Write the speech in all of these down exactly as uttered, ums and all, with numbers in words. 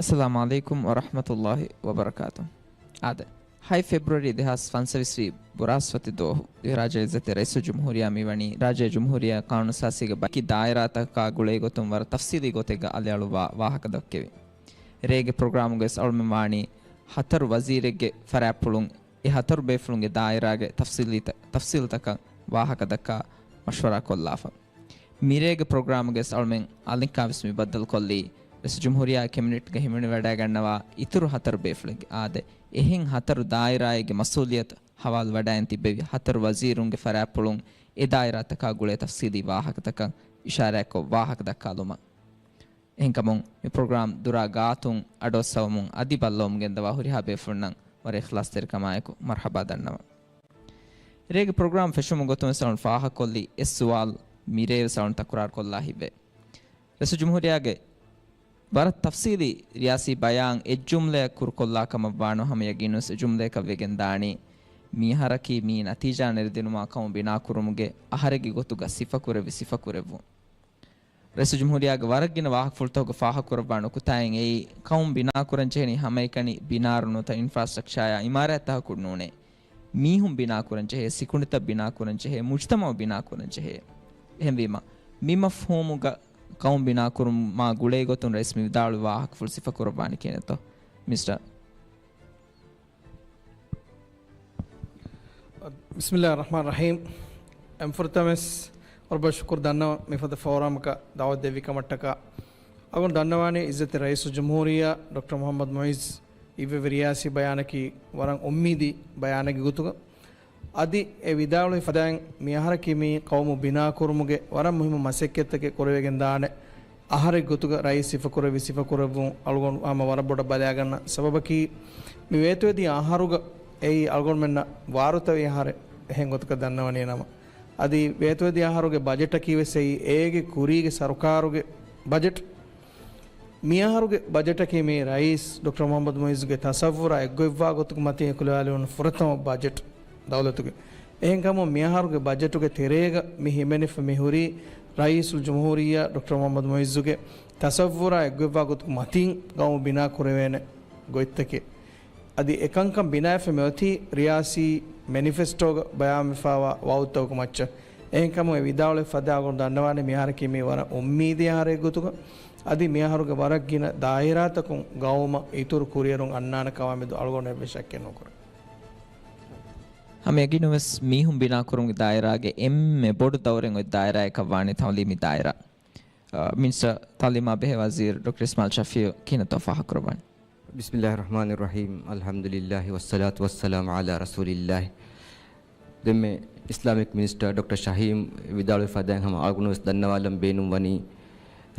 އައްސަލާމު ޢަލައިކުމް ވަރަޙްމަތުﷲި ވަބަރަކާތު. އާދެ، ހަތް ފެބްރުއަރީ ދެހާސް ފަންސަވީސް ވީ ބުރާސްފަތި ދުވަހު ރާއްޖޭގެ އިއްޒަތްތެރި ރައީސުލްޖުމްހޫރިއްޔާ މިވަނީ ރާއްޖޭގެ ޖުމްހޫރިއްޔާ ޤާނޫނުއަސާސީގެ ބައިކި ދާއިރާތަކާ ގުޅޭ ގޮތުން ވަރަށް ތަފްސީލީ ގޮތެއްގަ އަލިއަޅުވާ ވާހަކަ ދައްކެވި. ރޭގެ ޕްރޮގްރާމުގަވެސް އަޅުމެން ވާނީ ހަތަރު ވަޒީރެއްގެ ފަރާތްޕުޅުން އެ ހަތަރު ބޭފުޅުންގެ ދާއިރާގެ ތަފްސީލީ ތަ-، ތަފްސީލުތަކަށް ވާހަކަ ދައްކާ މަޝްވަރާ ކޮށްލާފަ. މިރޭގެ ޕްރޮގްރާމުގަވެސް އަޅުމެން އަލިންކާވެސް މި ބައްދަލުކޮށްލީ، ރައީސުލްޖުމްހޫރިއްޔާ ކެބިނެޓްގަ ހިމެނިވަޑައިގަންނަވާ އިތުރު ހަތަރު ބޭފުޅެއްގެ އާދެ، އެހެން ހަތަރު ދާއިރާއެއްގެ މަސްއޫލިއްޔަތު ހަވާލުވަޑައިގެން ތިއްބެވި ހަތަރު ވަޒީރުންގެ ފަރާތްޕުޅުން އެ ދާއިރާތަކާ ގުޅޭ ތަފްސީލީ ވާހަކަތަކަށް އިޝާރާތްކޮށް ވާހަކަ ދައްކާލުމަށް. އެހެންކަމުން، މި ޕްރޮގްރާމް ދުރާ ގާތުން އަޑުއައްސަވަމުން އަދި ބައްލަވަމުން ގެންދަވާ ހުރިހާ ބޭފުޅުންނަށް ވަރަށް އިޚްލާޞްތެރިކަމާއެކު މަރްޙަބާ ދަންނަވަން. ރޭގެ ޕްރޮގްރާމް ފެށުމުގެ ގޮތުން ވެސް އަޅުން ފާހަގަކޮށްލީ އެއް ސުވާލު މިރޭ ވެސް އަޅުން ތަކުރާރުކޮށްލާ ހިތްވޭ. ރައީސުލްޖުމްހޫރިއްޔާގެ ވަރަށް ތަފްސީލީ ރިޔާސީ ބަޔާން އެއްޖުމްލައަށް ކުރުކޮށްލާ ކަމަށްވާނު ހަމަ ޔަގީނުވެސް އެޖުމްލައަކަށް ވެގެންދާނީ، މިއަހަރަކީ މިއީ ނަތީޖާ ނެރެދިނުމާ ޤައުމު ބިނާކުރުމުގެ އަހަރެއްގެ ގޮތުގަ ސިފަކުރެއްވި ސިފަކުރެއްވުން. ރައީސުލްޖުމްހޫރިއްޔާގެ ވަރަށް ގިނަ ވާހަކަފުޅުތަކުގަ ފާހަގަކުރައްވާ ނުކުތާއިން އެއީ، ޤައުމު ބިނާކުރަން ޖެހެނީ ހަމައެކަނި ބިނާރު ނުވަތަ އިންފްރާސްޓްރަކްޗާއާ އިމާރާތްތަކަކުން ނޫނޭ. މީހުން ބިނާކުރަން ޖެހޭ، ސިކުނޑިތައް ބިނާކުރަން ޖެހޭ، މުޖްތަމަޢު ބިނާކުރަން ޖެހޭ. އެހެންވީމަ، މި މަފްހޫމުގަ ޤައުމު ބިނާކުރުމާ ގުޅޭ ގޮތުން ރައީސް މި ވިދާޅުވި ވާހަކަފުޅު ސިފަކުރައްވާނީ ކިހިނެއްތޯ؟ މިސްޓަރ. ބިސްމިއްލާހި ރަޙްމާނި ރަޙީމް. އެންފުރަތަމަވެސް ވަރަށް ބޮޑަށް ޝުކުރު ދަންނަވަން މިފަދަ ފޯރަމަކަށް ދަޢުވަތު ދެއްވި ކަމަށްޓަކާ. އަޅުގަނޑު ދަންނަވާނީ އިއްޒަތްތެރި ރައީސުލްޖުމްހޫރިއްޔާ ޑޮކްޓަރ މުޙައްމަދު މުޢިއްޒު އިއްވެވި ރިޔާސީ ބަޔާނަކީ ވަރަށް އުއްމީދީ ބަޔާނެއްގެ ގޮތުގަ. އަދި އެ ވިދާޅުވި ފަދައިން މި އަހަރަކީ މި ޤައުމު ބިނާކުރުމުގެ ވަރަށް މުހިއްމު މަސައްކަތްތަކެއް ކުރެވިގެން ދާނެ އަހަރެއް ގޮތުގަ ރައީސް ސިފަކުރެއްވި ސިފަކުރެއްވުން އަޅުގަނޑު ހަމަ ވަރަށް ބޮޑަށް ބަލާގަންނަ ސަބަބަކީ، މި ވޭތުވެދިޔަ އަހަރުގަ އެއީ އަޅުގަނޑުމެންނަށް ވާރުތަވި އަހަރެއް އެހެން ގޮތަކަށް ދަންނަވަނީ ނަމަ، އަދި ވޭތުވެދިޔަ އަހަރުގެ ބަޖެޓަކީ ވެސް އެއީ އޭގެ ކުރީގެ ސަރުކާރުގެ ބަޖެޓް. މިއަހަރުގެ ބަޖެޓަކީ މި ރައީސް ޑޮކްޓަރ މުޙައްމަދު މުޢިއްޒުގެ ތަޞައްވުރާ އެއްގޮތްވާ ގޮތުގެ މަތިން އެކުލަވާލެވުނު ފުރަތަމަ ބަޖެޓް ދައުލަތުގެ. އެހެންކަމުން މިއަހަރުގެ ބަޖެޓުގެ ތެރޭގަ މި ހިމެނިފަ މިހުރީ ރައީސުލްޖުމްހޫރިއްޔާ ޑޮކްޓަރ މުޙައްމަދު މުޢިއްޒުގެ ތަޞައްވުރާ އެއްގޮތްވާ ގޮތުގެ މަތިން ގައުމު ބިނާ ކުރެވޭނެ ގޮތްތަކެއް. އަދި އެކަންކަން ބިނާވެފަ މިއޮތީ ރިޔާސީ މެނިފެސްޓޯގަ ބަޔާންވެފައިވާ ވައުދުތަކުގެ މައްޗަށް. އެހެންކަމުން އެ ވިދާޅުވި ފަދަ އަޅުގަނޑު ދަންނަވާނެ މިއަހަރަކީ މީ ވަރަށް އުއްމީދީ އަހަރެއް ގޮތުގަ. އަދި މިއަހަރުގެ ވަރަށް ގިނަ ދާއިރާތަކުން ގައުމަށް އިތުރު ކުރިއެރުން އަންނާނެ ކަމާމެދު އަޅުގަނޑު އެއްވެސް ޝައްކެއް ނުކުރޭ. ހަމަ ޔަގީނުންވެސް މީހުން ބިނާކުރުމުގެ ދާއިރާގެ އެންމެ ބޮޑު ދައުރެއް އޮތް ދާއިރާއަކަށް ވާނީ ތަޢުލީމީ ދާއިރާ. އަ، މިނިސްޓަރ ތަޢުލީމާ ބެހޭ ވަޒީރު ޑޮކްޓަރ އިސްމާޢީލް ޝަފީޢު ކިހިނެއްތޯ ފާހަގަކުރައްވަނީ؟ ބިސްމިއްލާހި ރަޙްމާނި ރަޙީމް. އަލްޙަމްދުލިއްލާހި ވައްޞަލާތު ވައްސަލާމު ޢަލާ ރަސޫލިއްލާހި. ދެންމެ އިސްލާމިކް މިނިސްޓަރ ޑޮކްޓަރ ޝަހީމް ވިދާޅުވި ފަދައިން ހަމަ އަޅުގަނޑުވެސް ދަންނަވާލަން ބޭނުންވަނީ،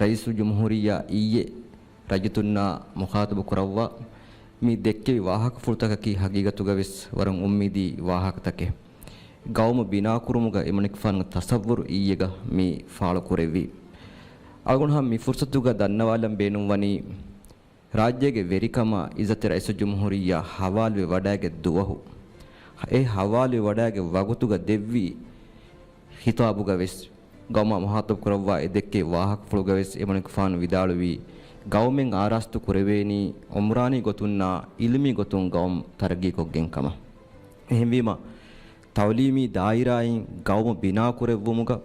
ރައީސުލްޖުމްހޫރިއްޔާ އިއްޔެ ރައްޔިތުންނާ މުޚާޠަބު ކުރައްވާ މި ދެއްކެވި ވާހަކަފުޅުތަކަކީ ހަގީގަތުގަވެސް ވަރަށް އުއްމީދީ ވާހަކަތަކެއް. ގައުމު ބިނާކުރުމުގަ އެމަނިކުފާނުގެ ތަޞައްވުރު އިއްޔެގަ މި ފާޅުކުރެއްވީ. އަޅުގަނޑު ހަމަ މި ފުރުޞަތުގަ ދަންނަވާލަން ބޭނުންވަނީ، ރާއްޖޭގެ ވެރިކަމާ އިއްޒަތްތެރި ރައީސުލްޖުމްހޫރިއްޔާ ހަވާލުވެ ވަޑައިގަތް ދުވަހު، އެ ހަވާލުވެ ވަޑައިގަތް ވަގުތުގަ ދެއްވި ޚިޠާބުގަ ވެސް، ގައުމާ މުޚާޠަބު ކުރައްވާ އެ ދެއްކެވި ވާހަކަފުޅުގަ ވެސް އެމަނިކުފާނު ވިދާޅުވީ، ގައުމެއް އާރާސްތު ކުރެވޭނީ ޢުމްރާނީ ގޮތުންނާ ޢިލްމީ ގޮތުން ގައުމު ތަރައްގީކޮށްގެން ކަމަށް. އެހެންވީމަ، ތަޢުލީމީ ދާއިރާއިން ގައުމު ބިނާކުރެއްވުމުގަ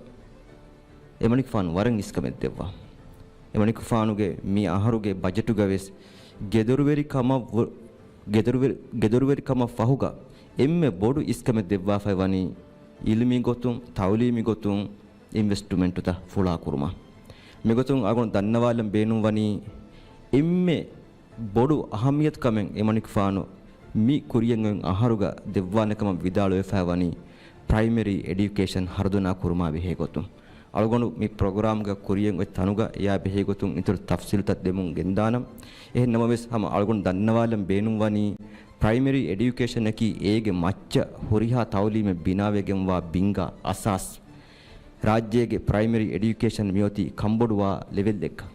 އެމަނިކުފާނު ވަރަށް އިސްކަމެއް ދެއްވާ. އެމަނިކުފާނުގެ މި އަހަރުގެ ބަޖެޓުގަ ވެސް ގެދޮރުވެރިކަމަށް ވު-، ގެދޮރުވެރި-، ގެދޮރުވެރިކަމަށް ފަހުގަ އެންމެ ބޮޑު އިސްކަމެއް ދެއްވާފައި ވަނީ ޢިލްމީ ގޮތުން، ތަޢުލީމީ ގޮތުން އިންވެސްޓްމަންޓުތައް ފުޅާކުރުމަށް. މިގޮތުން އަޅުގަނޑު ދަންނަވާލަން ބޭނުންވަނީ އެންމެ ބޮޑު އަހައްމިޔަތު ކަމެއް އެމަނިކުފާނު މި ކުރިޔަށް އޮތް އަހަރުގަ ދެއްވާނެ ކަމަށް ވިދާޅުވެފައި ވަނީ ޕްރައިމަރީ އެޑިއުކޭޝަން ހަރުދަނާ ކުރުމާ ބެހޭ ގޮތުން. އަޅުގަނޑު މި ޕްރޮގްރާމްގަ ކުރިޔަށް އޮތް ތަނުގަ އެއާ ބެހޭ ގޮތުން އިތުރު ތަފްސީލުތައް ދެމުން ގެންދާނަން. އެހެން ނަމަވެސް ހަމަ އަޅުގަނޑު ދަންނަވާލަން ބޭނުންވަނީ ޕްރައިމަރީ އެޑިއުކޭޝަނަކީ އޭގެ މައްޗަށް ހުރިހާ ތަޢުލީމެއް ބިނާވެގެންވާ ބިންގާ އަސާސް. ރާއްޖޭގެ ޕްރައިމަރީ އެޑިއުކޭޝަން މިއޮތީ ކަންބޮޑުވާ ލެވެލްއެއްގަ.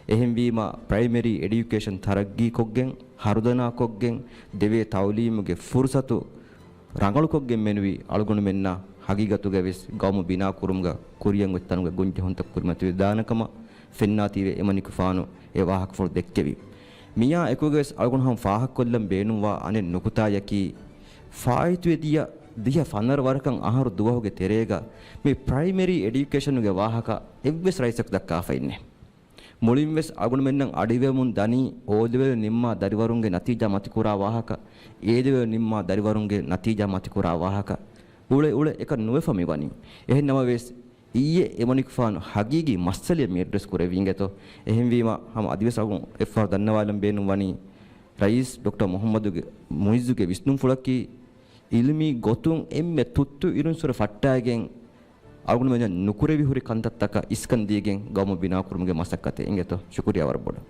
އެހެންވީމަ، ޕްރައިމަރީ އެޑިއުކޭޝަން ތަރައްގީކޮށްގެން، ހަރުދަނާކޮށްގެން، ދެވޭ ތަޢުލީމުގެ ފުރުޞަތު ރަނގަޅުކޮށްގެން މެނުވީ އަޅުގަނޑުމެންނަށް ހަގީގަތުގަވެސް ގައުމު ބިނާކުރުމުގަ ކުރިޔަށް އޮތް ތަނުގަ ގޮންޖެހުންތައް ކުރިމަތިވެދާނެ ކަމަށް ފެންނާތީވެ އެމަނިކުފާނު އެ ވާހަކަފުޅު ދެއްކެވި. މިއާ އެކުގަވެސް އަޅުގަނޑު ހަމަ ފާހަގަކޮށްލަން ބޭނުންވާ އަނެއް ނުކުތާޔަކީ، ފާއިތުވެދިޔަ ދިހަ ފަނަރަ ވަރަކަށް އަހަރު ދުވަހުގެ ތެރޭގަ މި ޕްރައިމަރީ އެޑިއުކޭޝަނުގެ ވާހަކަ އެއްވެސް ރައީސަކު ދައްކާފައިންނެ. މުޅިންވެސް އަޅުގަނޑުމެންނަށް އަޑުއިވެމުން ދަނީ އޯލެވެލް ނިންމާ ދަރިވަރުންގެ ނަތީޖާ މަތިކުރާ ވާހަކަ، އޭލެވެލް ނިންމާ ދަރިވަރުންގެ ނަތީޖާ މަތިކުރާ ވާހަކަ. އުޅެ އުޅެ އެކަން ނުވެފަ މިވަނީ. އެހެން ނަމަވެސް، އިއްޔެ އެމަނިކުފާނު ހަގީގީ މައްސަލައެއް މި އެޑްރެސް ކުރެވީ އިނގޭތޯ. އެހެންވީމަ، ހަމަ އަދިވެސް އަޅުގަނޑު އެއްފަހަރު ދަންނަވާލަން ބޭނުން ވަނީ، ރައީސް ޑޮކްޓަރ މުހައްމަދުގެ، މުއިއްޒުގެ ވިސްނުންފުޅަކީ، އިލްމީ ގޮތުން އެންމެ ތުއްތު އިރުންސުރެ ފައްޓާގެން، އަޅުގަނޑުމެން ނުކުރެވި ހުރި ކަންތައްތަކަށް އިސްކަން ދީގެން ގައުމު ބިނާކުރުމުގެ މަސައްކަތެއް އިނގޭތޯ. ޝުކުރިއްޔާ ވަރަށް ބޮޑަށް.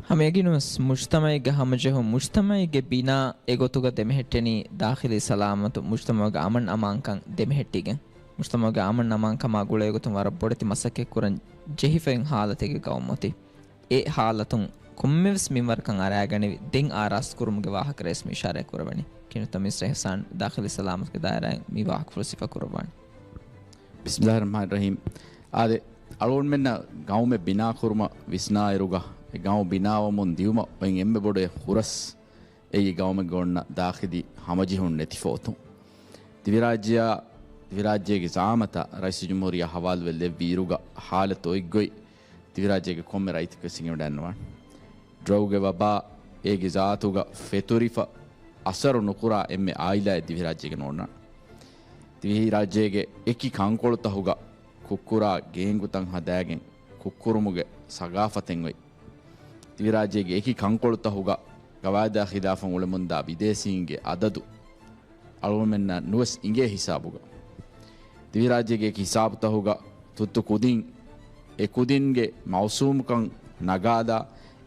ހަމައެގިނުވެސް މުޖްތަމައެއްގެ ހަމަޖެހުން، މުޖްތަމައެއްގެ ބިނާ އެގޮތުގަ ދެމެހެއްޓެނީ ދާޚިލީ ސަލާމަތު، މުޖްތަމައުގެ އަމަން އަމާންކަން ދެމެހެއްޓިގެން. މުޖްތަމައުގެ އަމަން އަމާންކަމާ ގުޅޭގޮތުން ވަރަށް ބޮޑެތި މަސައްކަތްކުރަން ޖެހިފައި ހާލަތެއްގެ ގައުމު އޮތީ. އެ ހާލަތުން ކޮންމެވެސް މިންވަރަކަށް އަރާގަނެވި، ދެން އާ ރަސްކުރުމުގެ ވާހަކަ ރައީސް މި އިޝާރާތް ކުރައްވަނީ. ކިނުތަ މިނިސްޓަރ އިޙްސާން ދާޚިލީ ސަލާމަތުގެ ދާއިރާއިން މި ވާހަކަފުޅު ސިފަ ކުރައްވާނެ. ބިސްމިﷲ ރަޙްމާނި ރަޙީމް. އާދެ، އަޅުގަނޑުމެންނަށް ގައުމެއް ބިނާކުރުމަށް ވިސްނާއިރުގަ، އެ ގައުމު ބިނާވަމުން ދިއުމަށް އޮތް އެންމެ ބޮޑު އެއް ހުރަސް އެއީ ގައުމެއްގަ އޮންނަ ދާޚިލީ ހަމަޖެހުން ނެތިފަ އޮތުން. ދިވެހިރާއްޖެއާ، ދިވެހިރާއްޖޭގެ ޒަޢާމަތާ ރައީސުލްޖުމްހޫރިއްޔާ ހަވާލުވެ ލެއްވި އިރުގަ ހާލަތު އޮތްގޮތް ދިވެހިރާއްޖޭގެ ކޮންމެ ރައްޔިތަކުވެސް އެނގިވަޑައިގަންނަވާނެ. ޑްރަގުގެ ވަބާ އޭގެ ޒާތުގަ ފެތުރިފަ އަސަރު ނުކުރާ އެންމެ އާއިލާއެއް ދިވެހިރާއްޖޭގަ ނޯންނާނެ. ދިވެހިރާއްޖޭގެ އެކި ކަންކޮޅުތަހުގަ ކުށްކުރާ ގޭންގުތައް ހަދާގެން ކުށްކުރުމުގެ ސަގާފަތެއް އޮތް. ދިވެހިރާއްޖޭގެ އެކި ކަންކޮޅުތަހުގަ ގަވާއިދާ ޚިލާފަށް އުޅެމުންދާ ބިދޭސީންގެ އަދަދު އަޅުގަނޑުމެންނަށް ނުވެސް އިނގޭ ހިސާބުގަ. ދިވެހިރާއްޖޭގެ އެކި ހިސާބުތަހުގަ ތުއްތު ކުދިން އެ ކުދިންގެ މައުސޫމުކަން ނަގާލާ،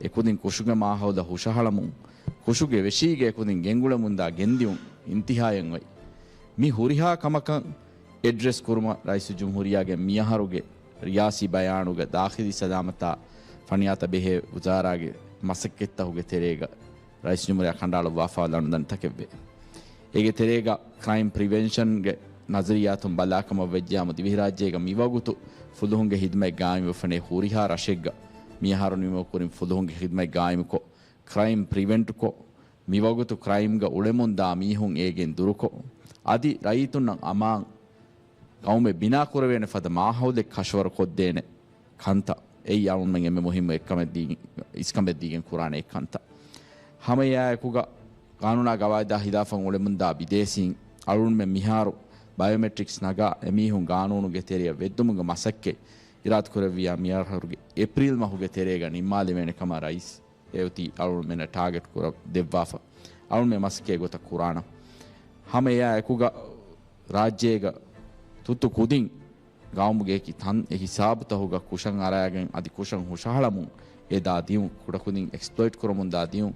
އެ ކުދިން ކުށުގެ މާހައުލަށް ހުށަހަޅަމުން، ކުށުގެ ވެށީގެ އެ ކުދިން ގެންގުޅެމުންދާ ގެންދިއުން އިންތިހާއަށް އޮތް. މި ހުރިހާ ކަމަކަށް އެޑްރެސް ކުރުމަށް ރައީސުލްޖުމްހޫރިއްޔާގެ މިއަހަރުގެ ރިޔާސީ ބަޔާނުގަ ދާޚިލީ ސަލާމަތާ ފަނިޔާތަށް ބެހޭ ވުޒާރާގެ މަސައްކަތްތަހުގެ ތެރޭގަ ރައީސުލްޖުމްހޫރިއްޔާ ކަނޑައަޅުއްވާފަ ލަނޑުދަނޑިތަކެއްވޭ. އޭގެ ތެރޭގަ ކްރައިމް ޕްރިވެންޝަންގެ ނަޒަރިއްޔާތުން ބަލާކަމަށް ވެއްޖެޔާމު ދިވެހިރާއްޖޭގަ މިވަގުތު ފުލުހުންގެ ޚިދުމަތް ގާއިމްވެފަނޭ ހުރިހާ ރަށެއްގަ މިއަހަރު ނިމުމަށް ކުރިން ފުލުހުންގެ ޚިދުމަތް ގާއިމުކޮށް، ކްރައިމް ޕްރިވެންޓްކޮށް، މިވަގުތު ކްރައިމްގަ އުޅެމުންދާ މީހުން އޭގެން ދުރުކޮށް، އަދި ރައްޔިތުންނަށް އަމާން ގައުމެއް ބިނާކުރެވޭނެ ފަދަ މާހައުލެއް ކަށަވަރު ކޮށްދޭނެ ކަންތައް. އެއީ އަޅުގަނޑުމެން އެންމެ މުހިއްމު އެއްކަމެއް ދީ-، އިސްކަމެއް ދީގެން ކުރާނެ އެއްކަންތައް. ހަމަ އެއާއެކުގަ ގާނޫނާ ގަވާއިދާ ހިލާފަށް އުޅެމުންދާ ބިދޭސީން އަޅުގަނޑުމެން މިހާރު ބަޔޮމެޓްރިކްސް ނަގާ އެމީހުން ގާނޫނުގެ ތެރެއަށް ވެއްދުމުގެ މަސައްކަތް އިރާދަކުރެއްވިޔާ މިއަހަރުގެ އޭޕްރީލް މަހުގެ ތެރޭގަ ނިންމާލެވޭނެ ކަމަށް ރައީސް އެއޮތީ އަޅުގަނޑުމެންނަށް ޓާގެޓް ކުރަ ދެއްވާފަ. އަޅުގަނޑުމެން މަސައްކަތް ގޮތަށް ކުރާނަން. ހަމަ އެއާ އެކުގަ ރާއްޖޭގަ ތުއްތު ކުދިން ގައުމުގެ އެކި ތަން އެ ހިސާބުތަހުގަ ކުށަށް އަރާގެން އަދި ކުށަށް ހުށަހަޅަމުން އެ ދާ ދިއުން، ކުޑަކުދިން އެކްސްޕްލޮއިޓް ކުރަމުން ދާ ދިއުން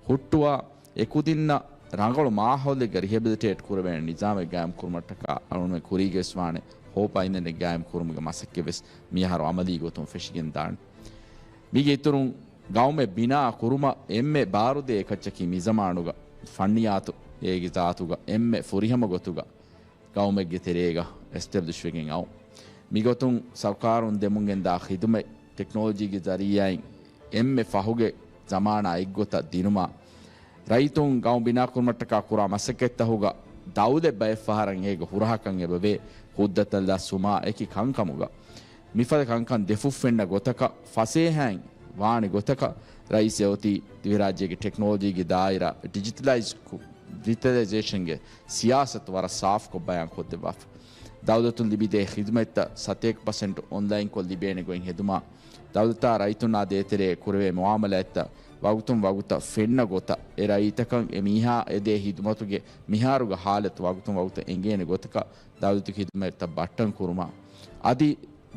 ހުއްޓުވާ، އެ ކުދިންނަށް ރަނގަޅު މާހައުލެއްގަ ރިހެބިލިޓޭޓް ކުރެވޭނެ ނިޒާމެއް ގާއިމް ކުރުމަށްޓަކާ އަޅުގަނޑުމެން ކުރީގެވެސް ވާނެ ހޯޕް އައިލެންޑެއް ގާއިމް ކުރުމުގެ މަސައްކަތްވެސް މިއަހަރު އަމަލީ ގޮތުން ފެށިގެން ދާނެ. މީގެ އިތުރުން ގައުމެއް ބިނާ ކުރުމަށް އެންމެ ބާރުދޭ އެކައްޗަކީ މިޒަމާނުގަ ފަންނިޔާތު އޭގެ ޒާތުގަ އެންމެ ފުރިހަމަ ގޮތުގަ ގައުމެއްގެ ތެރޭގަ އެސްޓެބްލިޝްވެގެން އައު. މިގޮތުން ސަރުކާރުން ދެމުންގެންދާ ޚިދުމަތް ޓެކްނޮލޮޖީގެ ޒަރީއާއިން އެންމެ ފަހުގެ ޒަމާނާ އެއްގޮތަށް ދިނުމަށް، ރައްޔިތުން ގައުމު ބިނާކުރުމަށްޓަކާ ކުރާ މަސައްކަތްތަހުގަ ދައުލަތް ބައެއްފަހަރަށް އޭގަ ހުރަހަކަށް އެބަވޭ، ހުއްދަތައްލާ ސުމާ އެކި ކަންކަމުގަ. މިފަދަ ކަންކަން ދެފުށް ފެންނަ ގޮތަކަށް ފަސޭހައިން ވާނެ ގޮތަކަށް ރައީސް އެއޮތީ ދިވެހިރާއްޖޭގެ ޓެކްނޮލޮޖީގެ ދާއިރާ ޑިޖިޓަލައިޒް ކު-، ޑިޖިޓަލައިޒޭޝަންގެ ސިޔާސަތު ވަރަށް ސާފްކޮށް ބަޔާން ކޮށްދެއްވާފަ. ދައުލަތުން ލިބިދޭ ޚިދުމަތްތައް ސަތޭކަ ޕަސެންޓް އޮންލައިންކޮށް ލިބޭނެ ގޮތް ހެދުމާ، ދައުލަތާ ރައްޔިތުންނާ ދޭތެރޭ ކުރެވޭ މުއާމަލާތްތައް ވަގުތުން ވަގުތަށް ފެންނަ ގޮތަށް އެ ރައްޔިތަކަށް އެ މީހާ އެދޭ ޚިދުމަތުގެ މިހާރުގެ ހާލަތު ވަގުތުން ވަގުތަށް އެނގޭނެ ގޮތަކަށް ދައުލަތުގެ ޚިދުމަތްތައް ބައްޓަން ކުރުމަށް. އަދި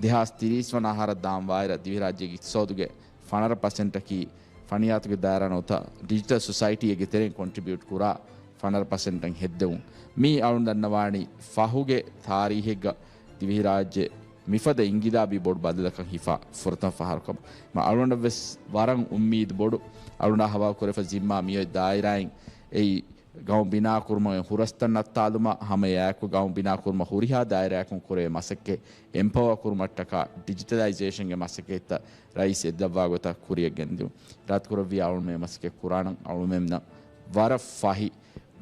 ދެހާސް ތިރީސް ވަނަ އަހަރަށް ދާން ވާއިރަށް ދިވެހިރާއްޖޭގެ އިޤްތިޞާދުގެ ފަނަރަ ޕަސެންޓަކީ ފަނިޔާތުގެ ދާއިރާ ނުވަތަ ޑިޖިޓަލް ސޮސައިޓީއެއްގެ ތެރެއިން ކޮންޓްރިބިއުޓް ކުރާ ފަނަރަ ޕަސެންޓަށް ހެއްދެވުން. މީ އަޅުން ދަންނަވާނީ ފަހުގެ ތާރީހެއްގަ ދިވެހިރާއްޖެ މިފަދަ އިންގިލާބީ ބޮޑު ބަދަލަކަށް ހިފާ ފުރަތަމަ ފަހަރު ކަމަށް. މަ އަޅުގަނޑަށް ވެސް ވަރަށް އުއްމީދު ބޮޑު. އަޅުންނާ ހަވާލު ކުރެފަ ޒިންމާ މިއޮތް ދާއިރާއިން އެއީ ގައުމު ބިނާކުރުމަށް ހުރަސްތައް ނައްތާލުމަށް ހަމަ އެއާއެކު ގައުމު ބިނާކުރުމަށް ހުރިހާ ދާއިރާއަކުން ކުރޭ މަސައްކަތް އެމްޕަވާ ކުރުމަށްޓަކާ ޑިޖިޓަލައިޒޭޝަންގެ މަސައްކަތްތައް ރައީސް އެއްލައްވާ ގޮތަށް ކުރިއަށް ގެންދިއުން. އިރާދަކުރެއްވިޔާ އަޅުމެން މަސައްކަތް ކުރާނަން. އަޅުމެންނަށް ވަރަށް ފަހި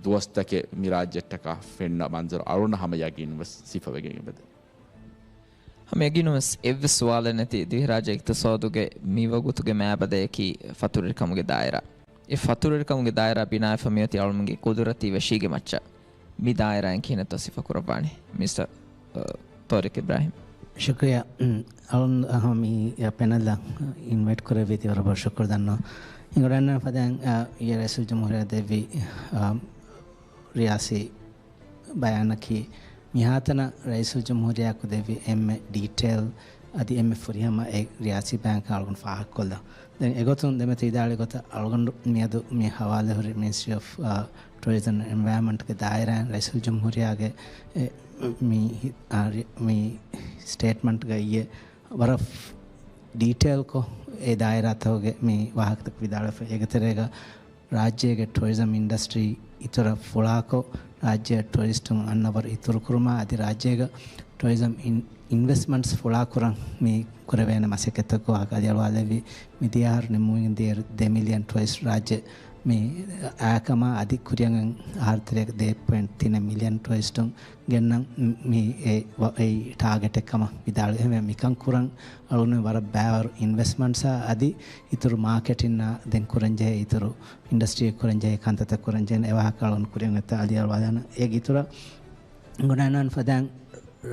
ދުވަސްތަކެއް މި ރާއްޖެއަށްޓަކާ ފެންނަ މަންޒަރު އަޅުންނަށް ހަމަ ޔަގީން ވެސް ސިފަވެގެން އެބަދޭ. ހަމަ ޔަގީނުން ވެސް އެއްވެސް ސުވާލެއް ނެތި ދިވެހިރާއްޖޭގެ އިޤްތިޞާދުގެ މިވަގުތުގެ މާބަދަޔަކީ ފަތުރުވެރިކަމުގެ ދާއިރާ. އެ ފަތުރުވެރިކަމުގެ ދާއިރާ ބިނާވެފަ މިއޮތީ އަޅުމެންގެ ޤުދުރަތީ ވެށީގެ މައްޗަށް. މި ދާއިރާއިން ކިހިނެއްތޯ ސިފަކުރައްވާނީ؟ މިސްޓަރ، އަ، ޠާރިޤް އިބްރާހިމް. ޝުކުރިއްޔާ. އަޅުން ހަމަ މި ޕެނަލަށް އިންވައިޓް ކުރެއްވީތީ ވަރަށް ބޮޑަށް ޝުކުރު ދަންނަވަން. އިނގިރޭން ފަދައިން، އަ، އިއްޔެ ރައީސުލްޖުމްހޫރިއްޔާ ދެއްވި، އަ، ރިޔާސީ ބަޔާނަކީ، މިހާތަނަށް ރައީސުލްޖުމްހޫރިއްޔާއަކު ދެއްވި އެންމެ ޑީޓެއިލް އަދި އެންމެ ފުރިހަމަ އެ ރިޔާސީ ބަޔާންކަން އަޅުގަނޑު ފާހަގަކޮށްލަން. ދެން އެގޮތުން ދެމެތި ވިދާޅުވި ގޮތަށް އަޅުގަނޑު މިއަދު މި ހަވާލުހުރި މިނިސްޓްރީ އޮފް، އާ، ޓުއަރިޒަމް އެންވަޔަރމަންޓްގެ ދާއިރާއިން ރައީސުލްޖުމްހޫރިއްޔާގެ އެ، މި، އާ، ރި-، މި ސްޓޭޓްމަންޓްގައި ވަރަށް ޑީޓެއިލްކޮށް އެ ދާއިރާތަކުގެ މި ވާހަކަތަކު ވިދާޅުވެފަ. އޭގެ ތެރޭގަ ރާއްޖޭގެ ޓުއަރިޒަމް އިންޑަސްޓްރީ އިތުރަށް ފުޅާކޮށް، ރާއްޖެއަށް ޓުއަރިސްޓުން އަންނަ ވަރު އިތުރުކުރުމާ އަދި ރާއްޖޭގަ ޓުއަރިޒަމް އިން-، އިންވެސްޓްމަންޓްސް ފުޅާކުރަން މި ކުރެވޭނެ މަސައްކަތްތަކުގެ ވާހަކަ އަލިއަޅުވާލެއްވި. މިދިޔަ އަހަރު ނިމުމުގެ ދިޔަ ދެ މިލިއަން ޓުއަރިސްޓް ރާއްޖެ މި އާކަމާ އަދި ކުރިއަށް އަހަރު ތެރޭގަ ދެ ޕޮއިންޓް ތިނެއް މިލިއަން ޓުއަރިސްޓުން ގެންނަން މި އެ ވަ-، އެއީ ޓާގެޓެއް ކަމަށް ވިދާޅުވި. އެހެންވެ މިކަން ކުރަން އަޅުގަނޑު ވަރަށް ބައިވަރު އިންވެސްޓްމަންޓްސާ އަދި އިތުރު މާކެޓިންނާ ދެން ކުރަންޖެހޭ އިތުރު އިންޑަސްޓްރީއެއް ކުރަންޖެހޭ ކަންތައްތައް ކުރަންޖެހޭނެ އެ ވާހަކަ އަޅުގަނޑު ކުރިއަށް އޮތްތާ އަލިއަޅުވާލާނަން. އޭގެ އިތުރަށް ގުނައިނާން ފަދައިން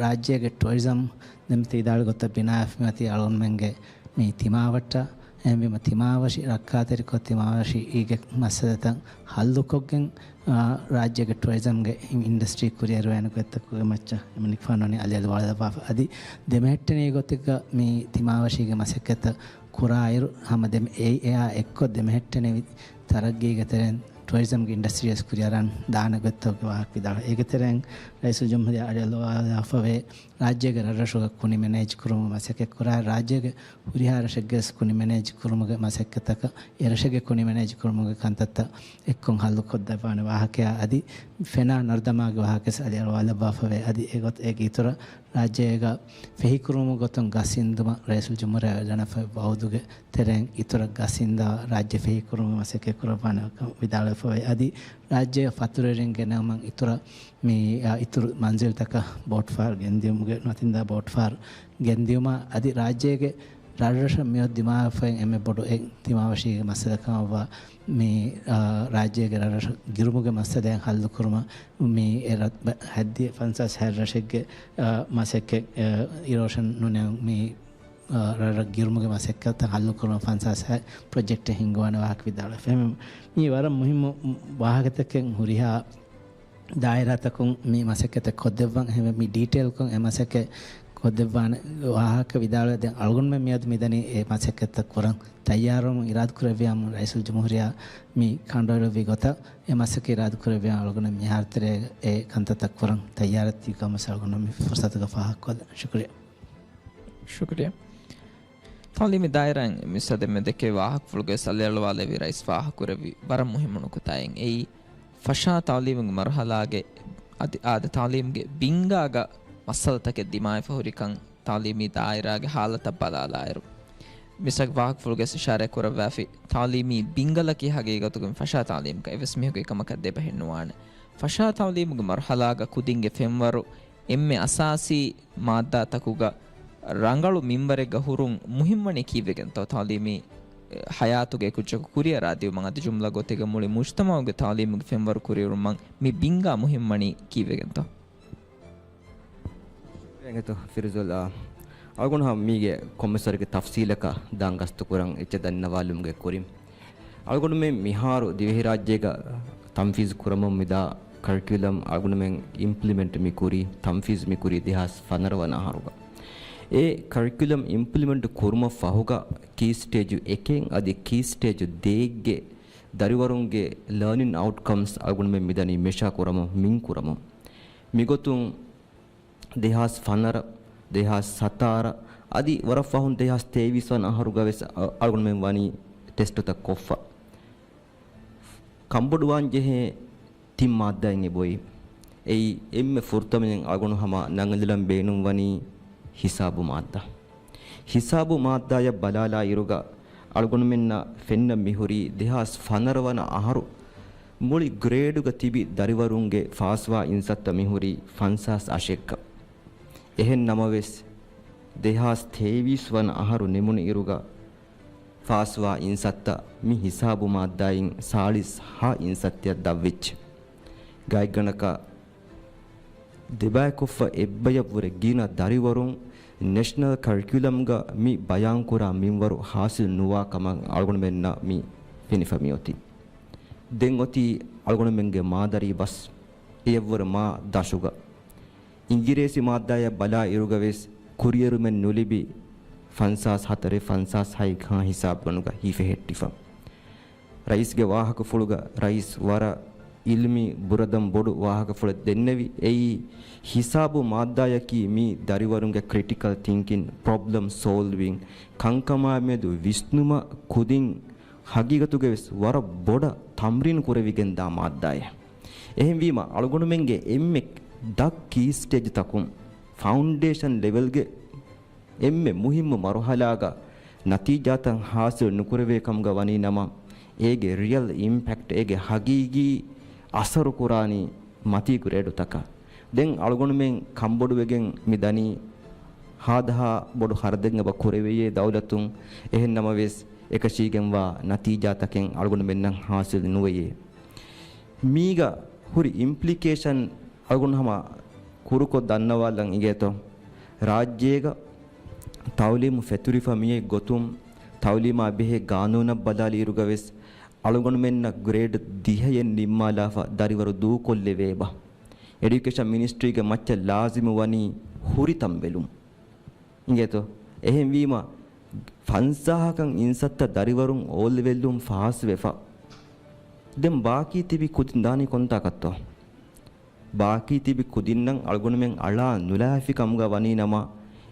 ރާއްޖޭގެ ޓުއަރިޒަމް ދެމެތި ވިދާޅުވި ގޮތަށް ބިނާވެފަ މިއޮތީ އަޅުގަނޑުމެންގެ މި ތިމާވަށްޓަށް. އެހެންވީމަ ތިމާވަށި ރައްކާތެރިކޮށް ތިމާވަށީގެ މައްސަލަތައް ހައްލުކޮށްގެން، އާ، ރާއްޖޭގެ ޓުއަރިޒަމްގެ އިންޑަސްޓްރީ ކުރިއަރުވޭނެ ގޮތްތަކުގެ މައްޗަށް އެމަނިކުފާނު ވަނީ އަލިއަޅުވާލައްވާފަ. އަދި ދެމެހެއްޓެނީ ގޮތެއްގަ މި ތިމާވަށީގެ މަސައްކަތްތައް ކުރާއިރު ހަމަ ދެމެ-، އެ-، އެއާ އެއްކޮށް ދެމެހެއްޓެނިވި ތަރައްގީގެ ތެރެއިން ޓުއަރިޒަމްގެ އިންޑަސްޓްރީ ވެސް ކުރިއަރަން ދާނެ ގޮތްތަކުގެ ވާހަކަ ވިދާޅުވި. އޭގެ ތެރެއިން ރައީސުލްޖުމްހޫރިއްޔާ އަލިއަޅުވާލާފަވޭ ރާއްޖޭގެ ރަށްރަށުގެ ކުނި މެނޭޖް ކުރުމުގެ މަސައްކަތް ކުރާ، ރާއްޖޭގެ ހުރިހާ ރަށެއްގެ ވެސް ކުނި މެނޭޖް ކުރުމުގެ މަސައްކަތަކަށް އެ ރަށެއްގެ ކުނި މެނޭޖް ކުރުމުގެ ކަންތައްތައް އެއްކޮށް ހައްލުކޮށްދެއްވާނެ ވާހަކަޔާ އަދި ފެނާ ނަރުދަމާގެ ވާހަކަވެސް އަލިއަޅުވާލައްވާފަވޭ. އަދި އެގޮތަށް އޭގެ އިތުރަށް ރާއްޖޭގަ ފެހިކުރުމުގެ ގޮތުން ގަސް އިންދުމަށް ރައީސުލްޖުމްހޫރިއްޔާ ދެނެފައި ވައުދުގެ ތެރެއިން އިތުރަށް ގަސް އިންދާ ރާއްޖެ ފެހިކުރުމުގެ މަސައްކަތް ކުރައްވާނެ ކަމަށް ވިދާޅުވެފައި އަދި ރާއްޖޭގެ ފަތުރުވެރިން ގެނައުމަށް އިތުރަށް މި، އާ، އިތުރު މަންޒިލްތަކަށް ބޯޓްފަހަރު ގެންދިއުމުގެ ނުވަތަ އިންދާ ބޯޓްފަހަރު ގެންދިއުމާ އަދި ރާއްޖޭގެ ރަށްރަށަށް މިއޮތް ދިމާވެފައި އެންމެ ބޮޑު އެއް ތިމާވަށީގެ މައްސަލަ ކަމަށްވާ މި، އާ، ރާއްޖޭގެ ރަށްރަށަށް ގިރުމުގެ މައްސަލައެއް ހައްލުކުރުމަށް މި އެ ރަށް ބަ-، ހައްދި ފަންސާސް ހަތް ރަށެއްގެ، އާ، މަސައްކަތް، އާ، އިރޯޝަން ނުނެއުން މި އާ، ރަށްރަށް ގިރުމުގެ މަސައްކަތްތައް ހައްލުކުރުމަށް ފަންސާސް ހަތް ޕްރޮޖެކްޓެއް ހިންގުވާނެ ވާހަކަ ވިދާޅުވެފަ. މި ވަރަށް މުހިއްމު ވާހަކަތަކެއް ހުރިހާ ދާއިރާތަކުން މި މަސައްކަތް ކޮށްދެއްވަން. އެހެންވެ، މި ޑީޓެއިލްކޮށް އެ މަސައްކަތް ކޮށްދެއްވާނެ ވާހަކަ ވިދާޅުވެ، ދެން އަޅުގަނޑުމެން މިއަދު މިދަނީ އެ މަސައްކަތްތައް ކުރަން ތައްޔާރުވަމުން އިރާދަކުރެއްވިޔާމު ރައީސުލްޖުމްހޫރިއްޔާ މި ކަނޑައެޅުއްވި ގޮތަށް އެ މަސައްކަތް އިރާދަކުރެއްވިޔާ އަޅުގަނޑު މިހާރު ތެރޭ އެ ކަންތައްތައް ކުރަން ތައްޔާރަށް ތިބި ކަމަށް އަޅުގަނޑު މި ފުރުސަތުގަ ފާހަގަކޮށްލަން. ޝުކުރިއްޔާ. ޝުކުރިއްޔާ. ތައުލީމީ ދާއިރާއިން މިސް އަދެ މެދެކޭ ވާހަކަފުޅުގެ ސަލިއަޅުވާލެވި ރައީސް ފާހަގަކުރެއްވި ވަރަށް މުހިއްމު ނުކުތާއެއް އެއީ، ފަށާ ތައުލީމުގެ މަރުހަލާގެ އަދި އާދެ ތައުލީމުގެ ބިންގާގަ މައްސަލަތަކެއް ދިމާވެފަ ހުރިކަން ތައުލީމީ ދާއިރާގެ ހާލަތަށް ބަލާލާއިރު، މިސްއަށް ވާހަކަފުޅުގައި އިޝާރާތް ކުރައްވާފި، ތައުލީމީ ބިންގަލަކީ ހަގީގަތުގައި ފަށާ ތައުލީމަކަށް އެއްވެސް މީހަކު އެކަމަކަށް ދެބަހެއް ނުވާނެ. ފަށާ ތައުލީމުގެ މަރުހަލާގަ ކުދިންގެ ފެންވަރު އެންމެ އަސާސީ މާއްދާތަކުގަ ރަނގަޅު މިންވަރެއްގަ ހުރުން މުހިއްމުވަނީ ކީއްވެގެންތޯ؟ ތައުލީމީ ހަޔާތުގެ ކުއްޖަކު ކުރިއަރާ ދިއުމަށް އަދި ޖުމްލަ ގޮތެއްގަ މުޅި މުޖްތަމަޢުގެ ތައުލީމުގެ ފެންވަރު ކުރިއެރުމަށް މި ބިންގާ މުހިއްމުވަނީ ކީއްވެގެންތޯ؟ އެނގޭތޯ ފިރުޒުލް، އާ، އަޅުގަނޑު ހަމަ މީގެ ކޮންމެސް ވަރެއްގެ ތަފްސީލަކަށް ދާން ގަސްތު ކުރަން އެއްޗެއް ދަންނަވާލުމުގެ ކުރިން. އަޅުގަނޑުމެން މިހާރު ދިވެހިރާއްޖޭގަ ތަންފީޒު ކުރަމުން މިދާ ކަރިކިއުލަމް އަޅުގަނޑުމެން އިމްޕްލިމެންޓް މި ކުރީ، ތަންފީޒު މި ކުރީ ދެހާސް ފަނަރަ ވަނަ އަހަރުގަ. އެ ކަރިކިއުލަމް އިމްޕްލިމެންޓް ކުރުމަށް ފަހުގަ ކީ ސްޓޭޖު އެކެއް އަދި ކީ ސްޓޭޖު ދޭއްގެ ދަރިވަރުންގެ ލާނިން އައުޓްކަމްސް އަޅުގަނޑުމެން މިދަނީ މެޝާ ކުރަމުން، މިން ކުރަމުން. މިގޮތުން ދެހާސް ފަނަރަ، ދެހާސް ސަތާރަ، އަދި ވަރަށް ފަހުން ދެހާސް ތޭވީސް ވަނަ އަހަރުގަ ވެސް އަ-، އަޅުގަނޑުމެން ވަނީ ޓެސްޓުތައް ކޮށްފަ. ކަންބޮޑުވާން ޖެހޭ ތިން މާއްދާއިން އެބައޮތް. އެއީ އެންމެ ފުރަތަމަޔަށް އަޅުގަނޑު ހަމަ ނަންގަންނަން ބޭނުންވަނީ ހިސާބު މާއްދާ. ހިސާބު މާއްދާޔަށް ބަލާލާ އިރުގަ އަޅުގަނޑުމެންނަށް ފެންނަން މިހުރީ ދެހާސް ފަނަރަ ވަނަ އަހަރު މުޅި ގްރޭޑުގަ ތިބި ދަރިވަރުންގެ ފާސްވާ އިންސައްތަ މިހުރީ ފަންސާސް އަށެއްގަ. އެހެން ނަމަވެސް، ދެހާސް ތޭވީސް ވަނަ އަހަރު ނިމުނު އިރުގަ ފާސްވާ އިންސައްތަ މި ހިސާބު މާއްދާއިން ސާޅީސް ހަ އިންސައްތައަށް ދަށްވެއްޖެ. ގާތްގަނޑަކަށް ދެބައިކޮށްފަ އެއްބަޔަށްވުރެ ގިނަ ދަރިވަރުން ނެޝަނަލް ކަރިކިއުލަމްގަ މި ބަޔާންކުރާ މިންވަރު ހާސިލް ނުވާ ކަމަށް އަޅުގަނޑުމެންނަށް މި ފެނިފަ މިއޮތީ. ދެން އޮތީ އަޅުގަނޑުމެންގެ މާދަރީ ބަސް އެއަށްވުރެ މާ ދަށުގަ. އިނގިރޭސި މާއްދާޔަށް ބަލާ އިރުގަވެސް ކުރިއެރުމެއް ނުލިބި ފަންސާސް ހަތަރެއް ފަންސާސް ހައެއްހާ ހިސާބުގަނޑުގަ ހިފެހެއްޓިފަ. ރައީސްގެ ވާހަކަފުޅުގަ ރައީސް ވަރަށް އިލްމީ ބުރަދަން ބޮޑު ވާހަކަފުޅެއް ދެންނެވި. އެއީ ހިސާބު މާއްދާޔަކީ މީ ދަރިވަރުންގެ ކްރިޓިކަލް ތިންކިން، ޕްރޮބްލަމް ސޯލްވިން، ކަންކަމާމެދު ވިސްނުމަށް ކުދިން ހަގީގަތުގަވެސް ވަރަށް ބޮޑަށް ތަމްރީން ކުރެވިގެންދާ މާއްދާއެއް. އެހެންވީމަ، އަޅުގަނޑުމެންގެ އެންމެ ދަށް ކީ ސްޓޭޖްތަކުން ފައުންޑޭޝަން ލެވެލްގެ އެންމެ މުހިއްމު މަރުހަލާގަ ނަތީޖާތައް ހާސިލް ނުކުރެވޭ ކަމުގަ ވަނީ ނަމަ، އޭގެ ރިއަލް އިމްޕެކްޓް، އޭގެ ހަގީގީ އަސަރު ކުރާނީ މަތީ ގްރޭޑުތަކަށް. ދެން އަޅުގަނޑުމެން ކަންބޮޑުވެގެން މި ދަނީ ހާދަހާ ބޮޑު ޚަރަދެއް އެބަ ކުރެވެޔޭ ދައުލަތުން. އެހެން ނަމަވެސް، އެކަށީގެންވާ ނަތީޖާތަކެއް އަޅުގަނޑުމެންނަށް ހާސިލް ނުވެޔޭ. މީގަ ހުރި އިމްޕްލިކޭޝަން އަޅުގަނޑު ހަމަ ކުރުކޮށް ދަންނަވާލަން އިނގޭތޯ. ރާއްޖޭގަ ތައުލީމު ފެތުރިފަ މިއޮތް ގޮތުން، ތައުލީމާ ބެހޭ ގާނޫނަށް ބަލާލިއިރުގަވެސް، އަޅުގަނޑުމެންނަށް ގްރޭޑް ދިހައެއް ނިންމާލާފަ ދަރިވަރު ދޫކޮށްލެވޭބަ. އެޑިއުކޭޝަން މިނިސްޓްރީގެ މައްޗަށް ލާޒިމު ވަނީ ހުރިތަން ބެލުން. އިނގޭތޯ؟ އެހެންވީމަ، ފަންސާހަކަށް އިންސައްތަ ދަރިވަރުން އޯލެވެލްއުން ފާސްވެފަ. ދެން ބާކީ ތިބި ކުދިން ދާނީ ކޮންތާކަށްތޯ؟ ބާކީ ތިބި ކުދިންނަށް އަޅުގަނޑުމެން އަޅާ ނުލާފި ކަމުގަ ވަނީ ނަމަ،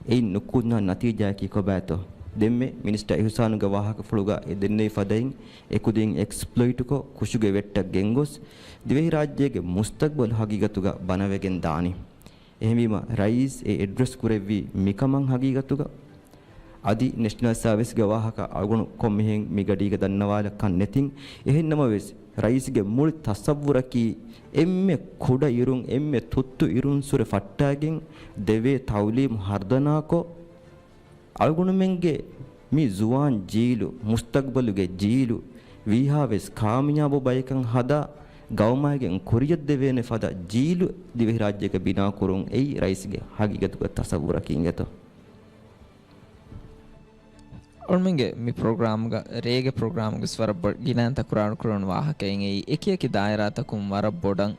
އެއިން ނުކުންނަ ނަތީޖާއަކީ ކޮބާތޯ؟ ދެންމެ މިނިސްޓަރ އިހުސާނުގެ ވާހަކަފުޅުގަ އެ ދެންނެވި ފަދައިން އެ ކުދިން އެކްސްޕްލޮއިޓުކޮށް، ކުށުގެ ވެއްޓަށް ގެންގޮސް، ދިވެހިރާއްޖޭގެ މުސްތަގްބަލު ހަގީގަތުގަ ބަނަވެގެން ދާނީ. އެހެންވީމަ، ރައީސް އެ އެޑްރެސް ކުރެއްވީ މިކަމަށް ހަގީގަތުގަ. އަދި ނެޝަނަލް ސާވިސްގެ ވާހަކަ އަޅުގަނޑު ކޮންމެހެން މި ގަޑީގަ ދަންނަވާލަކަށް ނެތިން. އެހެން ނަމަވެސް، ރައީސްގެ މުޅި ތަސައްވުރަކީ އެންމެ ކުޑަ އިރުން، އެންމެ ތުއްތު އިރުންސުރެ ފައްޓާގެން ދެވޭ ތައުލީމު ހަރުދަނާކޮށް، އަޅުގަނޑުމެންގެ މި ޒުވާން ޖީލު، މުސްތަގްބަލުގެ ޖީލު ވީހާވެސް ކާމިޔާބު ބަޔަކަށް ހަދާ، ގައުމާއިގެން ކުރިޔަށްދެވޭނެ ފަދަ ޖީލު ދިވެހިރާއްޖޭގަ ބިނާކުރުން އެއީ ރައީސްގެ ހަގީގަތުގެ ތަސައްވުރަކީ އިނގޭތޯ. އަޅުމެންގެ މި ޕްރޮގްރާމްގަ، ރޭގެ ޕްރޮގްރާމްގަސް ވަރަށް ބޮ-، ގިނައިން ތަކުރާރު ކުރަން ވާހަކައިން އެއީ، އެކި އެކި ދާއިރާތަކުން ވަރަށް ބޮޑަށް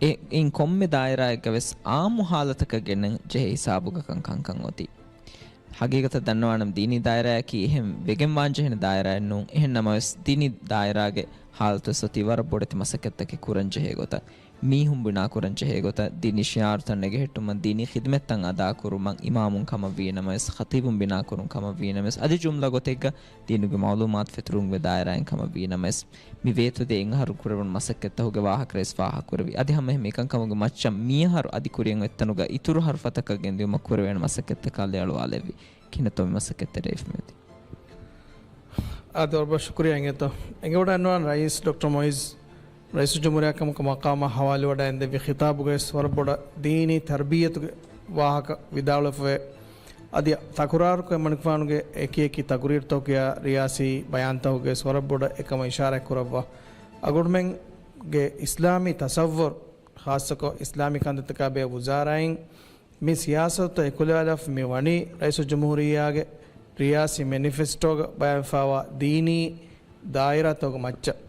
އެ، އިން ކޮންމެ ދާއިރާއެއްގަވެސް އާއްމު ހާލަތަކަށް ގެންނަން ޖެހޭ ހިސާބުގަކަން ކަންކަން އޮތީ. ހަގީގަތަށް ދަންނަވާނަމަ، ދީނީ ދާއިރާއަކީ އެހެން ވެގެންވާން ޖެހޭނެ ދާއިރާއެއް ނޫން. އެހެން ނަމަވެސް، ދީނީ ދާއިރާގެ ހާލަތުވެސް އޮތީ ވަރަށް ބޮޑެތި މަސައްކަތްތަކެއް ކުރަން ޖެހޭ ގޮތަށް، މީހުން ބިނާކުރަން ޖެހޭ ގޮތަށް، ދީނީ ޝިޢާރުތައް ނެގެހެއްޓުމަށް، ދީނީ ޚިދުމަތްތައް އަދާކުރުމަށް، އިމާމުން ކަމަށްވީ ނަމަވެސް، ޚަތީބުން ބިނާކުރުން ކަމަށްވީ ނަމަވެސް، އަދި ޖުމްލަ ގޮތެއްގަ ދީނުގެ މަޢުލޫމާތު ފެތުރުމުގެ ދާއިރާއިން ކަމަށްވީ ނަމަވެސް، މި ވޭތުވެދޭ އެއްއަހަރު ކުރެވުނު މަސައްކަތްތަކުގެ ވާހަކަ ރައީސް ފާހަގަކުރެއްވި. އަދި ހަމައެހެން މިކަންކަމުގެ މައްޗަށް މިއަހަރު އަދި ކުރިއަށް އޮތްތަނުގަ އިތުރު ހަރުފަތަކަށް ގެންދިއުމަށް ކުރެވޭނެ މަސައްކަތްތަކާ ލެއަޅުވާލެއްވި. ކިހިނެއްތޯ މި މަސައްކަތްތެރޭ ހިފުމެދި؟ އާދެ، ވަރަށް ބޮޑަށް ޝުކުރިއްޔާ އިނގޭތޯ. އެނގިވަޑައިގަންނަވާން ރައީސް ޑޮކްޓަރ މުޢިއްޒު، ރައީސުލްޖުމްހޫރިއްޔާ ކަމަކު މަޤާމާ ހަވާލުވެވަޑައިގެންދެއްވި ޚިޠާބުގައި ވަރަށް ބޮޑަށް ދީނީ ތަރްބިއްޔަތުގެ ވާހަކަ ވިދާޅުވެފައި، އަދި ތަކުރާރުކޮށް އެމަނިކުފާނުގެ އެކި އެކި ތަގުރީރުތަކުގެ ރިޔާސީ ބަޔާންތަކުގައި ވަރަށް ބޮޑަށް އެކަމަށް އިޝާރާތް ކުރައްވާ. އަޅުގަނޑުމެންގެ އިސްލާމީ ތަޞައްވުރު، ޚާއްޞަކޮށް އިސްލާމީ ކަންތައްތަކާ ބެހޭ ވުޒާރާއިން މި ސިޔާސަތުތައް އެކުލަވާލާފަ މި ވަނީ ރައީސުލްޖުމްހޫރިއްޔާގެ ރިޔާސީ މެނިފެސްޓޯގަ ބަޔާންވެފައިވާ ދީނީ ދާއިރާތަކުގެ މައްޗަށް.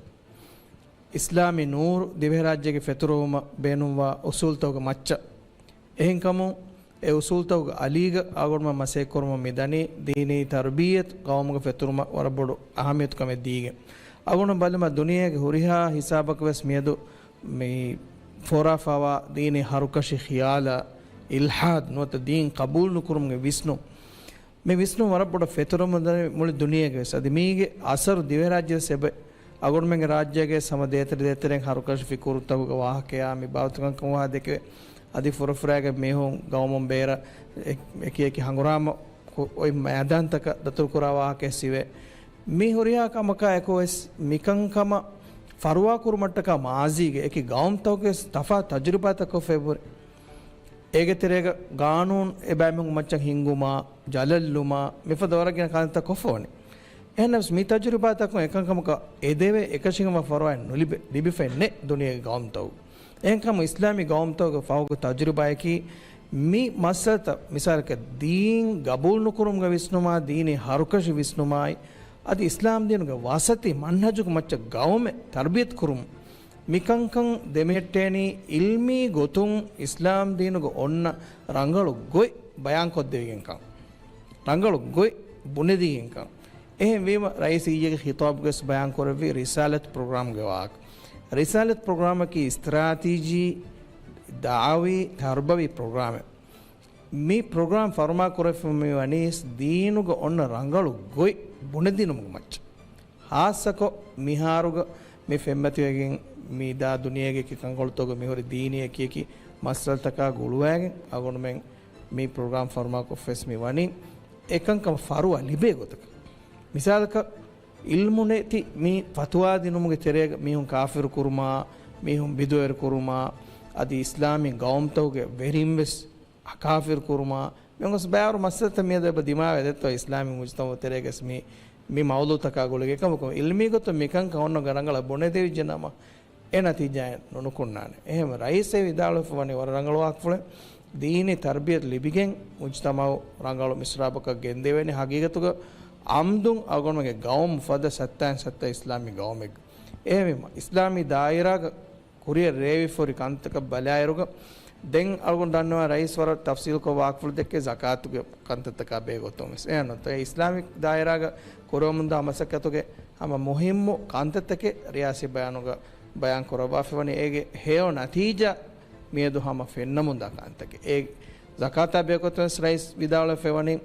އިސްލާމީ ނޫރު ދިވެހިރާއްޖޭގެ ފެތުރުވުމަށް ބޭނުންވާ އުސޫލުތަކުގެ މައްޗަށް. އެހެންކަމުން، އެ އުސޫލުތަކުގެ އަލީގަ އަޅުގަނޑުމެން މަސައްކަތްކުރުމަށް މިދަނީ ދީނީ ތަރުބިއްޔަތު ގައުމުގަ ފެތުރުމަށް ވަރަށް ބޮޑު އަހައްމިޔަތުކަމެއް ދީގެން. އަޅުގަނޑު ބަލަމާ ދުނިޔޭގެ ހުރިހާ ހިސާބަކަށް ވެސް މިއަދު މި ފޯރާފައިވާ ދީނީ ހަރުކަށި ޚިޔާލާ، އިލްޙާދު ނުވަތަ ދީން ޤަބޫލު ނުކުރުމުގެ ވިސްނުން، މި ވިސްނުން ވަރަށް ބޮޑަށް ފެތުރަމުންދަނީ މުޅި ދުނިޔޭގަވެސް. އަދި މީގެ އަސަރު ދިވެހިރާއްޖެވެސް އެބަ އަޅުގަނޑުމެންގެ ރާއްޖޭގެ ހަމަ ދޭތެރެ ދޭތެރެއިން ހަރުކަށި ފިކުރުތަކުގެ ވާހަކަޔާ މި ބާވަތުކަންކަމުގަ ދެކެވޭ. އަދި ފުރަފުރާގެ މީހުން ގައުމުން ބޭރަށް އެ-، އެކި އެކި ހަނގުރާމަ ކު-، އޮތް މައިދާންތަކަށް ދަތުރުކުރާ ވާހަކައެއް ހިވޭ. މި ހުރިހާ ކަމަކާ އެކު ވެސް މިކަންކަމަށް ފަރުވާކުރުމަށްޓަކާ މާޒީގެ އެކި ގައުމުތަކުގެ ވެސް ތަފާތު ތަޖުރިބާތަކު ފެއްވުރި. އޭގެ ތެރޭގަ ގާނޫނު އެބައިމީހުން މައްޗަށް ހިންގުމާ، ޖަލަށްލުމާ، މިފަދަ ވަރަށް ގިނަ ކަންތައް ކޮށްފަވަނީ. އެހެންނަމަވެސް މި ތަޖުރިބާތަކުން އެކަންކަމަކަށް އެދެވޭ އެކަށީގެންވާ ފަރުވާއެއް ނުލިބޭ، ލިބިފައެއް ނެތް ދުނިޔޭގެ ގައުމުތަކުގަ. އެހެންކަމުން އިސްލާމީ ގައުމުތަކުގެ ފަހުގެ ތަޖުރިބާއަކީ މި މައްސަލަތައް މިސާލަކަށް ދީން ގަބޫލުނުކުރުމުގެ ވިސްނުމާ، ދީނީ ހަރުކަށި ވިސްނުމާއި، އަދި އިސްލާމް ދީނުގެ ވަސަތި މަންހަޖުގެ މައްޗަށް ގައުމެއް ތަރުބިޔަތު ކުރުމުން މިކަންކަން ދެމެހެއްޓޭނީ އިލްމީ ގޮތުން އިސްލާމް ދީނުގެ އޮންނަ ރަނގަޅު ގޮތް ބަޔާންކޮށްދެވިގެންކަން، ރަނގަޅު ގޮތް ބުނެދީގެންކަން. އެހެންވީމަ، ރައީސް އިއްޔެގެ ޚިޠާބުގަސް ބަޔާން ކުރެއްވި ރިސާލަތު ޕްރޮގްރާމްގެ ވާހަކަ. ރިސާލަތު ޕްރޮގްރާމަކީ އިސްތިރާޓީޖީ، ދަޢުވީ، ތަރުބަވީ ޕްރޮގްރާމެއް. މި ޕްރޮގްރާމް ފަރުމާ ކުރެފަ މި ވަނީސް ދީނުގަ އޮންނަ ރަނގަޅު ގޮތް ބުނެދިނުމުގެ މައްޗަށް. ހާއްސަކޮށް މިހާރުގަ މި ފެންމަތިވެގެން މިދާ ދުނިޔޭގެ އެކި ކަންކޮޅުތަކުގަ މިހުރި ދީނީ އެކި އެކި މައްސަލަތަކާ ގުޅުވައިގެން އަޅުގަނޑުމެން މި ޕްރޮގްރާމް ފަރުމާކޮށްފަސް މި ވަނީ އެކަންކަމަށް ފަރުވާ ލިބޭ ގޮތަކަށް. މިސާލަކަށް، އިލްމު ނެތި މި ފަތުވާ ދިނުމުގެ ތެރޭގަ މީހުން ކާފިރު ކުރުމާ، މީހުން ބިދުވެރި ކުރުމާ، އަދި އިސްލާމީ ގައުމުތަކުގެ ވެރިން ވެސް ކާފިރު ކުރުމާ، މި ގޮސް ބައިވަރު މައްސަލަތައް މިއަދު އެބަ ދިމާވެ ދެއްތޯ އިސްލާމީ މުޖުތަމަޢު ތެރޭގަސް މި، މި މައުޟޫޢުތަކާ ގުޅިގެން. ކަމަކު އިލްމީ ގޮތުން މިކަންކަން އޮންނަ ރަނގަޅަށް ބުނެދެވިއްޖެ ނަމަ، އެ ނަތީޖާއެއް ނުނުކުންނާނެ. އެހެން ރައީސް ވިދާޅުވެފަ ވަނީ ވަރަށް ރަނގަޅު ވާހަކަފުޅެއް. ދީނީ ތަރްބިޔަތު ލިބިގެން މުޖުތަމަޢު ރަނގަޅު މިސްރާބަކަށް ގެންދެވޭނެ. ހަގީގަތުގަ އަމްދުން އަޅުގަނޑުމެންގެ ގައުމު ފަދަ ސައްތައިން ސައްތަ އިސްލާމީ ގައުމެއް. އެހެންވީމަ، އިސްލާމީ ދާއިރާގަ ކުރިއަށް ރޭވިފަ ހުރި ކަންތަކަށް ބަލާއިރުގަ، ދެން އަޅުގަނޑު ދަންނަވާ ރައީސް ވަރަށް ތަފްސީލްކޮށް ވާހަކަފުޅު ދެއްކޭ ޒަކާތުގެ ކަންތައްތަކާ ބެހޭ ގޮތުން ވެސް. އެހެން އެ އިސްލާމިކް ދާއިރާގަ ކުރަމުންދާ މަސައްކަތުގެ ހަމަ މުހިއްމު ކަންތައްތަކެއް ރިޔާސީ ބަޔާނުގަ ބަޔާން ކުރައްވާފަ ވަނީ. އޭގެ ހެޔޮ ނަތީޖާ މިއަދު ހަމަ ފެންނަމުންދާ ކަންތަކެއް. އޭ ޒަކާތާ ބެހޭ ގޮތުން ވެސް ރައީސް ވިދާޅުވެފަ ވަނީ،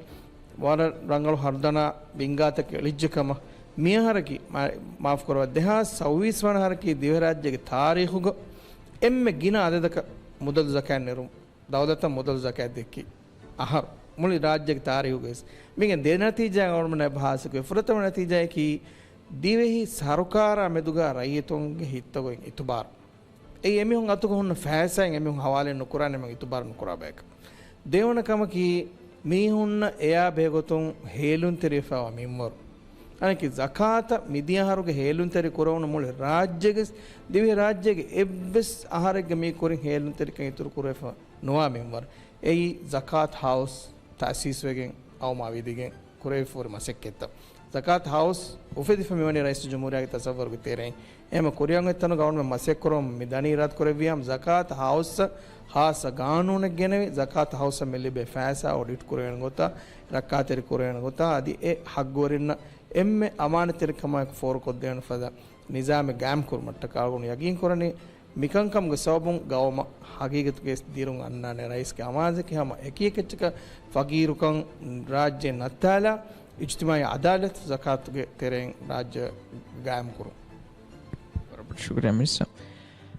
ވަރަށް ރަނގަޅު ހަރުދަނާ ބިންގާތަކެއް އެޅިއްޖެ ކަމަށް. މިއަހަރަކީ، މާ-، މާފުކުރައްވާ، ދެހާސް ސައުވީސް ވަނަ އަހަރަކީ ދިވެހިރާއްޖޭގެ ތާރީޚުގަ އެންމެ ގިނަ އަދަދަކަށް މުދަލު ޒަކާތް ނެރުން، ދައުލަތަށް މުދަލު ޒަކާތް ދެއްކި އަހަރު. މުޅި ރާއްޖޭގެ ތާރީޚުގައި ވެސް. މީގެ ދެ ނަތީޖާ އަޅުގަނޑުމެން އެބަ ހާއްސަކުރީ. ފުރަތަމަ ނަތީޖާއަކީ، ދިވެހި ސަރުކާރާ މެދުގަ ރައްޔިތުންގެ ހިތްތަކުގެ އިތުބާރު. އެއީ އެމީހުން އަތުގަ ހުންނަ ފައިސާއިން އެމީހުން ހަވާލެއް ނުކުރާނެ، އެމީހުން އިތުބާރު ނުކުރާ ބަޔަކަށް. ދެވަނަ ކަމަކީ، މީހުންނަށް އެޔާ ބެހޭގޮތުން ހޭލުންތެރިވެފައިވާ މިންވަރު. އަނެކީ، ޒަކާތަށް މިދިޔަ އަހަރުގެ ހޭލުންތެރި ކުރެވުނު މުޅި ރާއްޖޭގެ، ދިވެހި ރާއްޖޭގެ އެއްވެސް އަހަރެއްގެ މި ކުރިން ހޭލުންތެރިކަން އިތުރު ކުރެވިފަ ނުވާ މިންވަރު. އެއީ ޒަކާތް ހައުސް ތައުސީސްވެގެން އައުމާ ވިދިގެން ކުރެވިފަހުރި މަސައްކަތްތައް. ޒަކާތް ހައުސް އުފެދިފަ މިވަނީ ރައީސުލްޖުމްހޫރިއްޔާގެ ތަސައްވަރުގެ ތެރެއިން. އެހެންވީމަ ކުރިއަށް އޮތް ތަނުގަ އަޅުގަނޑުމެން މަސައްކަތް ކުރަމުން މި ދަނީ އިރާދަ ކުރެއްވިއްޔާ، ޒަކާތް ހައުސްއަށް ހާއްސަ ގާނޫނެއް ގެނެވި، ޒަކާތް ހައުސްއަށް މި ލިބޭ ފައިސާ އޮޑިޓް ކުރެވޭނެ ގޮތާ، ރައްކާތެރި ކުރެވޭނެ ގޮތާ، އަދި އެ ހައްގުވެރިންނަށް އެންމެ އަމާނަތްތެރިކަމާއެކު ފޯރުކޮށްދޭނެ ފަދަ ނިޒާމެއް ގާއިމް ކުރުމަށްޓަކާ އަޅުގަނޑު ޔަގީން ކުރަނީ. މިކަންކަމުގެ ސަބަބުން ގައުމަށް ހަގީގަތުގައި ދިރުން އަންނާނެ. ރައީސްގެ އަމާޒަކީ ހަމަ އެކި އެކައްޗަކަށް ފަގީރުކަން ރާއްޖެ ނައްތާލާ، އިޖްތިމާޢީ އަދާލަތު ޒަކާތުގެ ތެރެއިން ރާއްޖެ ގާއިމްކުރުން. ވަރަށް ބޮޑަށް ޝުކުރިއްޔާ މިނިސްޓަރ.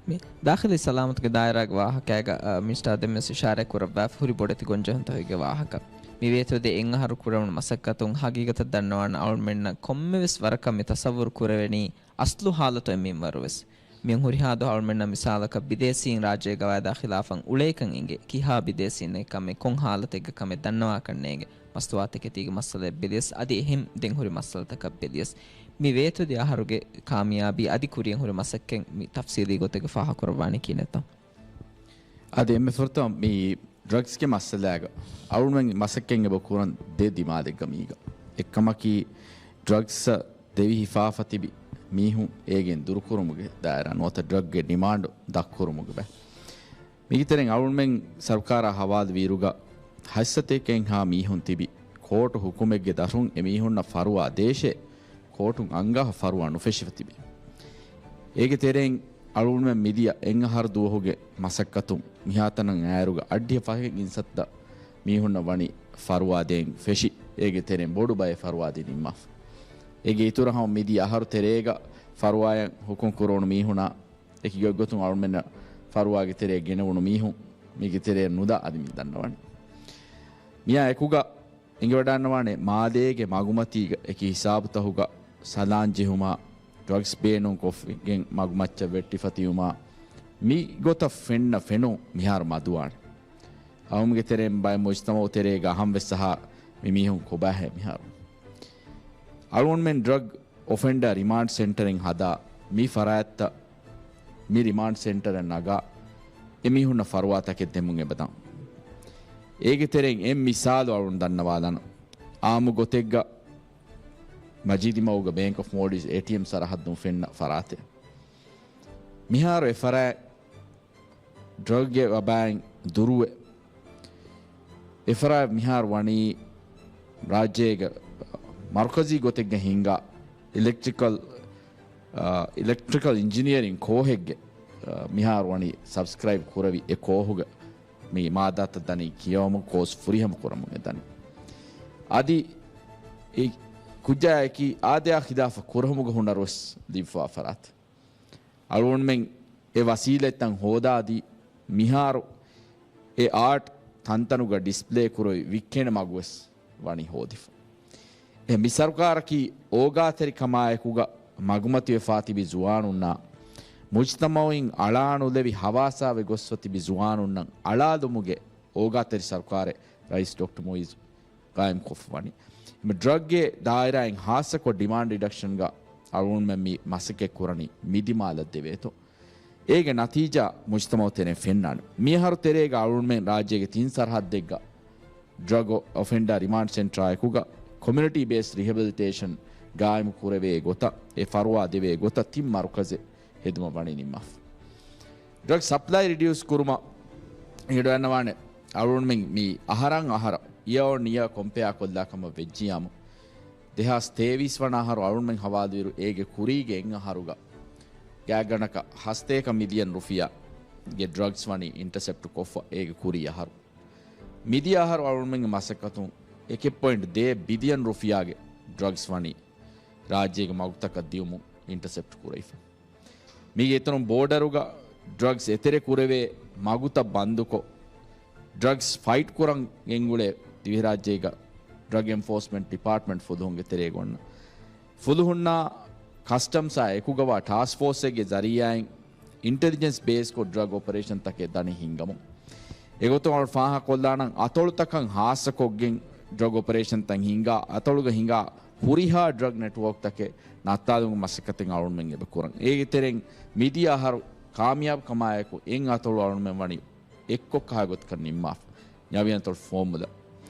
މި ދާޚިލީ ސަލާމަތުގެ ދާއިރާގެ ވާހަކައިގަ، އަ، މިނިސްޓަރ ދެންވެސް އިޝާރާތް ކުރައްވާފަ ހުރި ބޮޑެތި ގޮންޖެހުންތަކުގެ ވާހަކަ. މި ވޭތުވެދިޔަ އެއް އަހަރު ކުރެވުނު މަސައްކަތުން ހަގީގަތަށް ދަންނަވާން އަޅުމެންނަށް ކޮންމެވެސް ވަރަކަށް މި ތަސައްވުރު ކުރެވެނީ އަސްލު ހާލަތު އެ މިންވަރު ވެސް. މިއަން ހުރިހާ ދުވަހު އަޅުމެންނަށް މިސާލަކަށް ބިދޭސީން ރާއްޖޭގެ ގަވާއިދާ ޚިލާފަށް އުޅޭކަން އެނގޭ، ކިހާ ބިދޭސީންނެއް ކަމެއް ކޮން ހާލަތެއްގަ ކަމެއް ދަންނަވާކަށް ނޭނގެ، މަސްތުވާތަކެތީގެ މައްސަލައެއް ބެލިޔަސް، އަދި އެހެން ދެން ހުރި މައްސަލަތަކަށް ބެލިޔަސް. މި ވޭތުވެދިޔަ އަހަރުގެ ކާމިޔާބީ އަދި ކުރިއަށް ހުރި މަސައްކަތް މި ތަފްސީލީ ގޮތެއްގަ ފާހަގަކުރައްވާނީ ކިހިނެއްތޯ؟ އަދި އެންމެ ފުރަތަމަ މި ޑްރަގްސްގެ މައްސަލާގަ އަޅުގަނޑުމެން މަސައްކަތް އެބަ ކުރަން ދެ ދިމާލެއްގަ މީގަ. އެއްކަމަކީ ޑްރަގްސް ދެވި ހިފާފަ ތިބި މީހުން އޭގެން ދުރުކުރުމުގެ ދާއިރާ ނުވަތަ ޑްރަގްގެ ޑިމާންޑު ދަށްކުރުމުގެ ބައެއް. މީގެ ތެރެއިން އަޅުގަނޑުމެން ސަރުކާރާ ހަވާލުވިއިރުގަ ހަތްސަތޭކައެއްހާ މީހުން ތިބި ކޯޓު ހުކުމެއްގެ ދަށުން އެމީހުންނަށް ފަރުވާ ދޭށޭ، ކޯޓުން އަންގާފަ ފަރުވާ ނުފެށިފަ ތިބި. އޭގެ ތެރެއިން އަޅުގަނޑުމެން މިދިޔަ އެއް އަހަރު ދުވަހުގެ މަސައްކަތުން މިހާތަނަށް އައިއިރުގަ އަށްޑިހަ ފަހެއް އިންސައްތަ މީހުންނަށް ވަނީ ފަރުވާ ދޭން ފެށި، އޭގެ ތެރެއިން ބޮޑު ބައެއް ފަރުވާ ދީ ނިންމާފަ. އޭގެ އިތުރަށް ހަމަ މިދިޔަ އަހަރު ތެރޭގަ ފަރުވާއަށް ހުކުމް ކުރެވުނު މީހުންނާ އެކި ގޮތްގޮތުން އަޅުމެންނަށް ފަރުވާގެ ތެރެއަށް ގެނެވުނު މީހުން މީގެ ތެރެއަށް ނުދާ އަދި މި ދަންނަވަނީ. މިއާ އެކުގަ އެނގިވަޑައިގަންނަވާނެ މާލޭގެ މަގުމަތީގަ އެކި ހިސާބުތަކުގަ ސަލާން ޖެހުމާ، ޑްރަގްސް ބޭނުންކޮށްގެން މަގުމައްޗަށް ވެއްޓިފަތިވުމާ، މި ގޮތަށް ފެންނަ ފެނުން މިހާރު މަދުވާނެ. އަހަރުމެންގެ ތެރެއިން ބައެއް މުޖްތަމައު ތެރޭގަ އަހަން ވެސް އަހާ މި މީހުން ކޮބާހޭ މިހާރު. އަޅުގަނޑުމެން ޑްރަގް އޮފެންޑާ ރިމާންޑް ސެންޓަރެއް ހަދާ، މި ފަރާތްތައް މި ރިމާންޑް ސެންޓަރަށް ނަގާ، އެމީހުންނަށް ފަރުވާތަކެއް ދެމުން އެބަދާން. އޭގެ ތެރެއިން އެއް މިސާލު އަޅުން ދަންނަވާލަން. އާއްމު ގޮތެއްގަ މަޖީދިމަގުގަ ބޭންކް އޮފް މޯލްޑިވްސް އޭޓީއެމް ސަރަހައްދުން ފެންނަ ފަރާތެއް. މިހާރު އެ ފަރާތް ޑްރަގްގެ ވަބާއިން ދުރުވެ، އެފަރާތް މިހާރު ވަނީ ރާއްޖޭގެ މަރުކަޒީ ގޮތެއްގަ ހިންގާ އިލެކްޓްރިކަލް، އާ، އިލެކްޓްރިކަލް އިންޖިނިއަރިން ކޯހެއްގެ، އާ، މިހާރު ވަނީ ސަބްސްކްރައިބް ކުރެވި އެ ކޯހުގަ މި މާއްދާތައް ދަނީ ކިޔަވަމުން ކޯސް ފުރިހަމަ ކުރަމުން އެ ދަނީ. އަދި އެ ކުއްޖާއަކީ އާދަޔާ ޚިލާފަށް ކުރަހަމުގަ ހުނަރުވެސް ލިބިފާ ފަރާތެއް. އަޅުގަނޑުމެން އެ ވަސީލަތްތައް ހޯދާދީ، މިހާރު އެ އާޓް ތަންތަނުގަ ޑިސްޕްލޭ ކުރެވި ވިއްކޭނެ މަގުވެސް ވަނީ ހޯދިފަ. އެ މި ސަރުކާރަކީ އޯގާތެރިކަމާއެކުގަ މަގުމަތިވެފާ ތިބި ޒުވާނުންނާ، މުޖްތަމައުއިން އަޅާނުލެވި ހަވާސާވެ ގޮސްފަ ތިބި ޒުވާނުންނަށް އަޅާލުމުގެ އޯގާތެރި ސަރުކާރެއް ރައީސް ޑޮކްޓަރ މުއިއްޒު ގާއިމްކޮށްފަ ވަނީ. އެމަ ޑްރަގްގެ ދާއިރާއިން ހާއްސަކޮށް ޑިމާންޑް ރިޑަކްޝަންގަ އަޅުގަނޑުމެން މި މަސައްކަތް ކުރަނީ މި ދިމާލަށް ދެވޭތޯ. އޭގެ ނަތީޖާ މުޖްތަމައު ތެރެއިން ފެންނާނެ. މިއަހަރު ތެރޭގަ އަޅުގަނޑުމެން ރާއްޖޭގެ ތިން ސަރަހައްދެއްގަ ޑްރަގް އޮފެންޑާ ރިމާންޑް ސެންޓަރާއެކުގަ ކޮމިއުނިޓީ ބޭސްޑް ރިހެބިލިޓޭޝަން ގާއިމު ކުރެވޭ ގޮތަށް، އެ ފަރުވާ ދެވޭ ގޮތަށް ތިން މަރުކަޒެއް ހެދުމަށް ވަނީ ނިންމާފަ. ޑްރަގް ސަޕްލައި ރިޑިއުސް ކުރުމަށް އެނގިވަޑައިގަންނަވާނެ. އަޅުގަނޑުމެން މި އަހަރަށް އަހަރަށް، އިޔަރ އޮން އިޔަރ ކޮމްޕެއާ ކޮށްލާ ކަމަށް ވެއްޖިއްޔާމު، ދެހާސް ތޭވީސް ވަނަ އަހަރު އަޅުގަނޑުމެން ހަވާލުވިއިރު އޭގެ ކުރީގެ އެއް އަހަރުގަ ގާތްގަނޑަކަށް ހަސަތޭކަ މިލިއަން ރުފިޔާގެ ޑްރަގްސް ވަނީ އިންޓަސެޕްޓް ކޮށްފަ އޭގެ ކުރީ އަހަރު. މިދިޔަ އަހަރު އަޅުގަނޑުމެންގެ މަސައްކަތުން އެކެއް ޕޮއިންޓް ދޭއް ބިލިއަން ރުފިޔާގެ ޑްރަގްސް ވަނީ ރާއްޖޭގެ މަގުތަކަށް ދިއުމުން އިންޓަސެޕްޓް ކުރެވިފަ. މީގެ އިތުރުން ބޯޑަރުގަ ޑްރަގްސް އެތެރެ ކުރެވޭ މަގުތައް ބަންދުކޮށް، ޑްރަގްސް ފައިޓް ކުރަން ގެންގުޅޭ ދިވެހިރާއްޖޭގަ ޑްރަގް އެންފޯސްމަންޓް ޑިޕާޓްމަންޓް ފުލުހުންގެ ތެރޭގަ އޮންނަ ފުލުހުންނާ ކަސްޓަމްސާ އެކުގަވާ ޓާސްކް ފޯސްއެއްގެ ޒަރީއާއިން އިންޓެލިޖެންސް ބޭސްކޮށް ޑްރަގް އޮޕަރޭޝަންތަކެއް ދަނީ ހިންގަމުން. އެގޮތުން އަޅު ފާހަގަކޮށްލާނަން އަތޮޅުތަކަށް ހާއްސަކޮށްގެން ޑްރަގް އޮޕަރޭޝަންތައް ހިންގާ، އަތޮޅުގަ ހިނގާ ހުރިހާ ޑްރަގް ނެޓްވޯކްތަކެއް ނައްތާލުމުގެ މަސައްކަތެއް އަޅުގަނޑުމެން އެބަ ކުރަން. އޭގެ ތެރެއިން މިދިޔަ އަހަރު ކާމިޔާބުކަމާއެކު އެއް އަތޮޅު އަޅުގަނޑުމެން ވަނީ އެއްކޮށް ކާ ގޮތަކަށް ނިންމާފަ. ނަވީން އަތޮޅު ފޯމުލަ.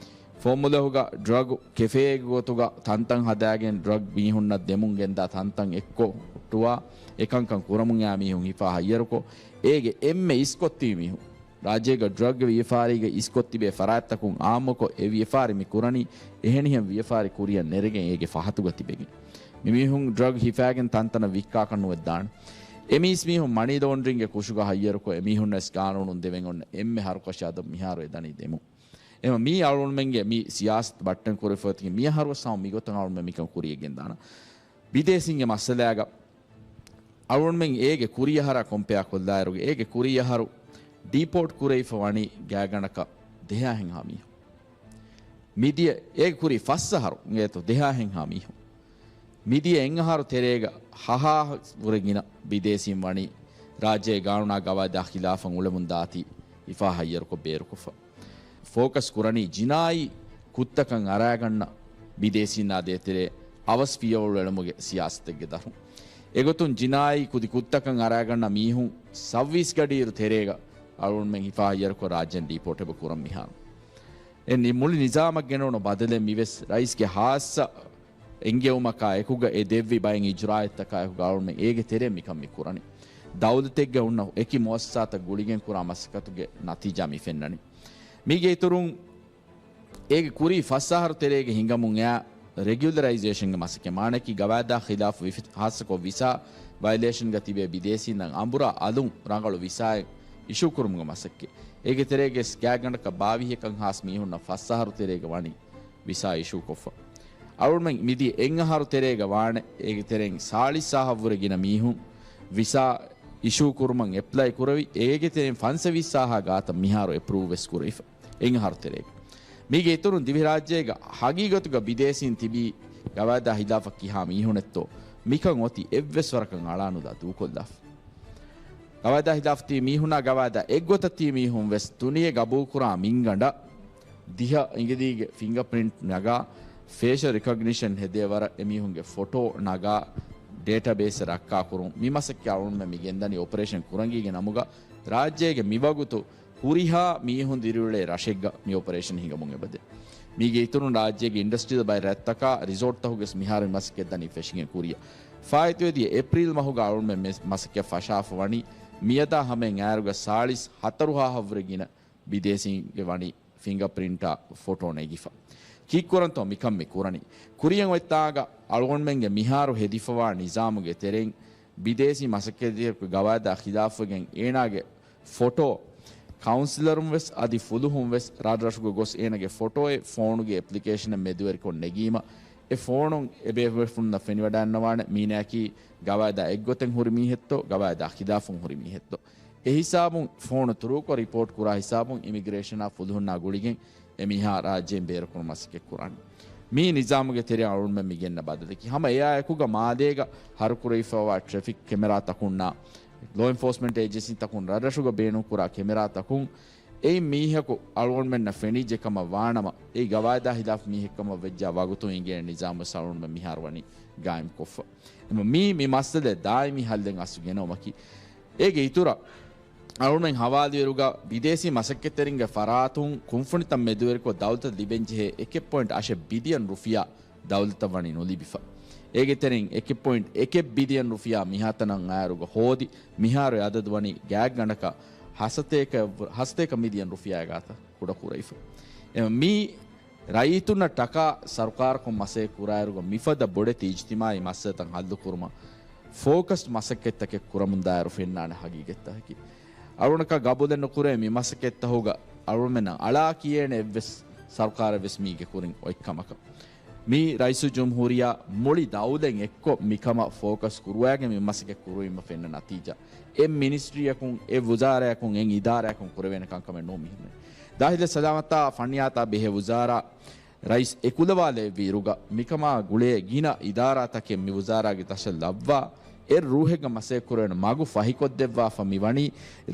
ފޯމުލަހުގަ ޑްރަގު ކެފޭގެ ގޮތުގަ ތަންތަން ހަދާގެން ޑްރަގް މީހުންނަށް ދެމުން ގެންދާ ތަންތަން އެއްކޮށް ހުއްޓުވާ، އެކަންކަން ކުރަމުން އައި މީހުން ހިފާ ހައްޔަރުކޮށް، އޭގެ އެންމެ އިސްކޮށް ތިބި މީހުން ރާއްޖޭގަ ޑްރަގްގެ ވިޔަފާރީގަ އިސްކޮށް ތިބޭ ފަރާތްތަކުން އާއްމުކޮށް، އެ ވިޔަފާރި މި ކުރަނީ އެހެނިހެން ވިޔަފާރި ކުރިއަށް ނެރެގެން އޭގެ ފަހަތުގަ ތިބެގެން. މި މީހުން ޑްރަގް ހިފާގެން ތަންތަނަށް ވިއްކާކަށް ނުވެދާނެ. އެމީސް މީހުން މަނީ ލޯންޑްރިންގެ ކުށުގަ ހައްޔަރުކޮށް، އެމީހުންނަށް ގާނޫނުން ދެވެން އޮންނަ އެންމެ ހަރުކަށި އަދަބު މިހާރު އެ ދަނީ ދެމުން. އެމަ މީ އަޅުގަނޑުމެންގެ މި ސިޔާސަތު ބައްޓަން ކުރެފަ މި އަހަރުވެސް ހަމަ މިގޮތަށް އަޅުގަނޑުމެން މިކަން ކުރިއަށް ގެންދާނަން. ބިދޭސީންގެ މައްސަލާގަ އަޅުގަނޑުމެން އޭގެ ކުރީ އަހަރާ ކޮމްޕެއާ ކޮށްލާއިރުގެ އޭގެ ކުރީ އަހަރު ޑީޕޯޓް ކުރެވިފަ ވަނީ ގާތްގަނޑަކަށް ދެހާހެންހާ މީހުން. މިދިޔަ އޭގެ ކުރީ ފަސް އަހަރު އިނގޭތޯ ދެހާހެންހާ މީހުން. މިދިޔަ އެއް އަހަރު ތެރޭގަ ހަހާ ވުރެ ގިނަ ބިދޭސީން ވަނީ ރާއްޖޭގެ ގާނޫނާ ގަވާއިދާ ޚިލާފަށް އުޅެމުން ދާތީ ހިފާ ހައްޔަރުކޮށް ބޭރުކޮށްފަ. ފޯކަސް ކުރަނީ ޖިނާއީ ކުށްތަކަށް އަރާގަންނަ ބިދޭސީންނާ ދޭތެރޭ އަވަސް ފިޔަވަޅު އެޅުމުގެ ސިޔާސަތެއްގެ ދަށުން. އެގޮތުން ޖިނާއީ ކުދި ކުށްތަކަށް އަރާގަންނަ މީހުން ސައުވީސް ގަޑިއިރު ތެރޭގަ އަޅުގަނޑުމެން ހިފާ ހައްޔަރުކޮށް ރާއްޖޭން ޑީޕޯޓް އެބަ ކުރަން މިހާރު. އެ ނި-، މުޅި ނިޒާމަށް ގެނެވުނު ބަދަލެއް މިވެސް ރައީސްގެ ހާއްސަ އެންގެވުމަކާ އެކުގަ އެ ދެއްވި ބައެއް އިޖުރާއަތްތަކާ އެކުގަ އަޅުގަނޑުމެން އޭގެ ތެރެއިން މިކަން މި ކުރަނީ. ދައުލަތެއްގަ ހުންނަ އެކި މުއައްސަސާތައް ގުޅިގެން ކުރާ މަސައްކަތުގެ ނަތީޖާ މި ފެންނަނީ. މީގެ އިތުރުން އޭގެ ކުރީ ފަސް އަހަރު ތެރޭގަ ހިނގަމުން އެއާ ރެގިއުލަރައިޒޭޝަންގެ މަސައްކަތް، މާނައަކީ ގަވާއިދާ ޚިލާފު ވިފި-، ހާއްސަކޮށް ވިސާ ވަޔަލޭޝަންގަ ތިބޭ ބިދޭސީންނަށް އަނބުރާ އަލުން ރަނގަޅު ވިސާއެއް އިޝޫ ކުރުމުގެ މަސައްކަތް. އޭގެ ތެރޭގަ ގާތްގަނޑަކަށް ބާވީހަކަށް ހާސް މީހުންނަށް ފަސް އަހަރު ތެރޭގަ ވަނީ ވިސާ އިޝޫކޮށްފަ. އަޅުމެން މިދިޔަ އެއް އަހަރު ތެރޭގަ ވާނެ، އޭގެ ތެރެއިން ސާޅީސް އަހަށްވުރެ ގިނަ މީހުން ވިސާ އިޝޫ ކުރުމަށް އެޕްލައި ކުރެވި، އޭގެ ތެރެއިން ފަންސަވީސް އަހާ ގާތަށް މިހާރު އެޕްރޫވް ވެސް ކުރެވިފަ. އެއް އަހަރު ތެރޭގަ. މީގެ އިތުރުން ދިވެހިރާއްޖޭގަ ހަގީގަތުގަ ބިދޭސީން ތިބީ ގަވާއިދާ ހިލާފަށް ކިހާ މީހުނެއްތޯ، މިކަން އޮތީ އެއްވެސް ވަރަކަށް އަޅާނުލާ ދޫކޮށްލާފަ. ގަވާއިދާ ހިލާފަށް ތިބި މީހުންނާ ގަވާއިދާ އެއްގޮތަށް ތިބި މީހުން ވެސް ދުނިޔެ ގަބޫލުކުރާ މިންގަނޑަށް ދިހަ އިނގިލީގެ ފިންގަޕްރިންޓް ނަގާ، ފޭޝަލް ރިކޮގްނިޝަން ހެދޭ ވަރަށް އެމީހުންގެ ފޮޓޯ ނަގާ، ޑޭޓާބޭސް ރައްކާކުރުން. މި މަސައްކަތް އަޅުގަނޑުމެން މި ގެންދަނީ އޮޕަރޭޝަން ކުރަން ގިނަ ނަމުގަ، ރާއްޖޭގެ މިވަގުތު ހުރިހާ މީހުން ދިރިއުޅޭ ރަށެއްގަ މި އޮޕަރޭޝަން ހިނގަމުން އެބަދޭ. މީގެ އިތުރުން ރާއްޖޭގެ އިންޑަސްޓްރީއަލް ބައެއް ރަށްތަކާ ރިސޯޓްތަކުގެ މިހާރު މި މަސައްކަތް ދަނީ ފެށިގެން ކުރިއަށް. ފާއިތުވެދިޔަ އޭޕްރީލް މަހުގަ އަޅުގަނޑުމެން މި މަސައްކަތް ފަށާފަ ވަނީ، މިއަދާ ހަމައިން އައިރުގަ ސާޅީސް ހަތަރު އަހަށްވުރެ ގިނަ ބިދޭސީންގެ ވަނީ ފިންގަޕްރިންޓާ ފޮޓޯ ނެގިފަ. ކީއްކުރަންތޯ މިކަން މި ކުރަނީ؟ ކުރިޔަށް އޮތްތާގަ އަޅުގަނޑުމެންގެ މިހާރު ހެދިފަވާ ނިޒާމުގެ ތެރެއިން ބިދޭސީ މަސައްކަތްތެރިޔަކު ގަވާއިދާ ޚިލާފުވެގެން އޭނާގެ ފޮޓޯ ކައުންސިލަރުން ވެސް އަދި ފުލުހުން ވެސް ރަށްރަށުގަ ގޮސް އޭނާގެ ފޮޓޯއެއް ފޯނުގެ އެޕްލިކޭޝަނަށް މެދުވެރިކޮށް ނެގީމަ، އެ ފޯނުން އެބޭފުޅުންނަށް ފެނިވަޑައިންނަވާނެ މީނައަކީ ގަވާއިދާ އެއްގޮތެއް ހުރި މީހެއްތޯ، ގަވާއިދާ ޚިލާފުން ހުރި މީހެއްތޯ. އެ ހިސާބުން ފޯނު ތުރޫކޮށް ރިޕޯޓް ކުރާ ހިސާބުން އިމިގްރޭޝަނާ ފުލުހުންނާ ގުޅިގެން އެ މީހާ ރާއްޖޭން ބޭރުކުރުމަށް މަސައްކަތް ކުރާނެ. މީ ނިޒާމުގެ ތެރެއަށް އަޅުގަނޑުމެން މި ގެންނަ ބަދަލަކީ. ހަމަ އެއާއެކުގަ މާލޭގަ ހަރުކުރެވިފައިވާ ޓްރެފިކް ކެމެރާތަކުންނާ ލޯ އެންފޯސްމަންޓް އޭޖެންސީތަކުން ރަށްރަށުގަ ބޭނުންކުރާ ކެމެރާތަކުން އެއިން މީހަކު އަޅުގަނޑުމެންނަށް ފެނިއްޖެ ކަމަށް ވާނަމަ، އެއީ ގަވާއިދާ ހިލާފް މީހެއް ކަމަށް ވެއްޖާ ވަގުތު އިނގޭނެ ނިޒާމު ވެސް އަޅުގަނޑުމެން މިހާރު ވަނީ ގާއިމްކޮށްފަ. އެމަ މީ، މި މައްސަލައަށް ދާއިމީ ހައްލެއް އަސްލު ގެނައުމަކީ. އޭގެ އިތުރަށް އަޅުމެން ހަވާލުވިއިރުގަ ބިދޭސީ މަސައްކަތްތެރިންގެ ފަރާތުން ކުންފުނިތައް މެދުވެރިކޮށް ދައުލަތަށް ލިބެންޖެހޭ އެކެއް ޕޮއިންޓް އަށެއް ބިލިއަން ރުފިޔާ ދައުލަތަށް ވަނީ ނުލިބިފަ. އޭގެ ތެރެއިން އެކެއް ޕޮއިންޓް އެކެއް ބިލިއަން ރުފިޔާ މިހާތަނަށް އައިރުގަ ހޯދި، މިހާރު އެ އަދަދު ވަނީ ގާތްގަނޑަކަށް ހަސަތޭކަ، ހަސަތޭކަ މިލިއަން ރުފިޔާގެ ގާތަށް ކުޑަކުރެވިފަ. އެ މީ ރައްޔިތުންނަށް ޓަކާ ސަރުކާރަކުން މަސައްކަތް ކުރާއިރުގަ މިފަދަ ބޮޑެތި އިޖްތިމާޢީ މައްސަލަތައް ހައްލުކުރުމަށް ފޯކަސްޑް މަސައްކަތްތަކެއް ކުރަމުންދާއިރު ފެންނާނެ ހަގީގަތްތަކަކީ. އަޅުގަނޑަކަށް ގަބޫލެއް ނުކުރޭ މި މަސައްކަތްތަކުގަ އަޅުމެންނަށް އަޅާ ކިޔޭނެ އެއްވެސް ސަރުކާރެއް ވެސް މީގެ ކުރިން އޮތްކަމަކަށް. މީ ރައީސުލްޖުމްހޫރިއްޔާ މުޅި ދައުލަތް އެއްކޮށް މިކަމަށް ފޯކަސް ކުރުވައިގެން މި މަސައްކަތް ކުރުވީމަ ފެންނަ ނަތީޖާ. އެއް މިނިސްޓްރީއަކުން، އެއް ވުޒާރާއަކުން، އެއް އިދާރާއަކުން ކުރެވޭނެ ކަންކަމެއް ނޫން މިހެންމެ. ދާޚިލިއްޔާ ސަލާމަތާ ފަންނިޔާތާ ބެހޭ ވުޒާރާ ރައީސް އެކުލަވާލެއްވިއިރުގަ މިކަމާ ގުޅޭ ގިނަ އިދާރާތަކެއް މި ވުޒާރާގެ ދަށަށް ލައްވާ، އެއް ރޫހެއްގަ މަސައްކަތް ކުރެވޭނެ މަގު ފަހިކޮށްދެއްވާފަ މިވަނީ،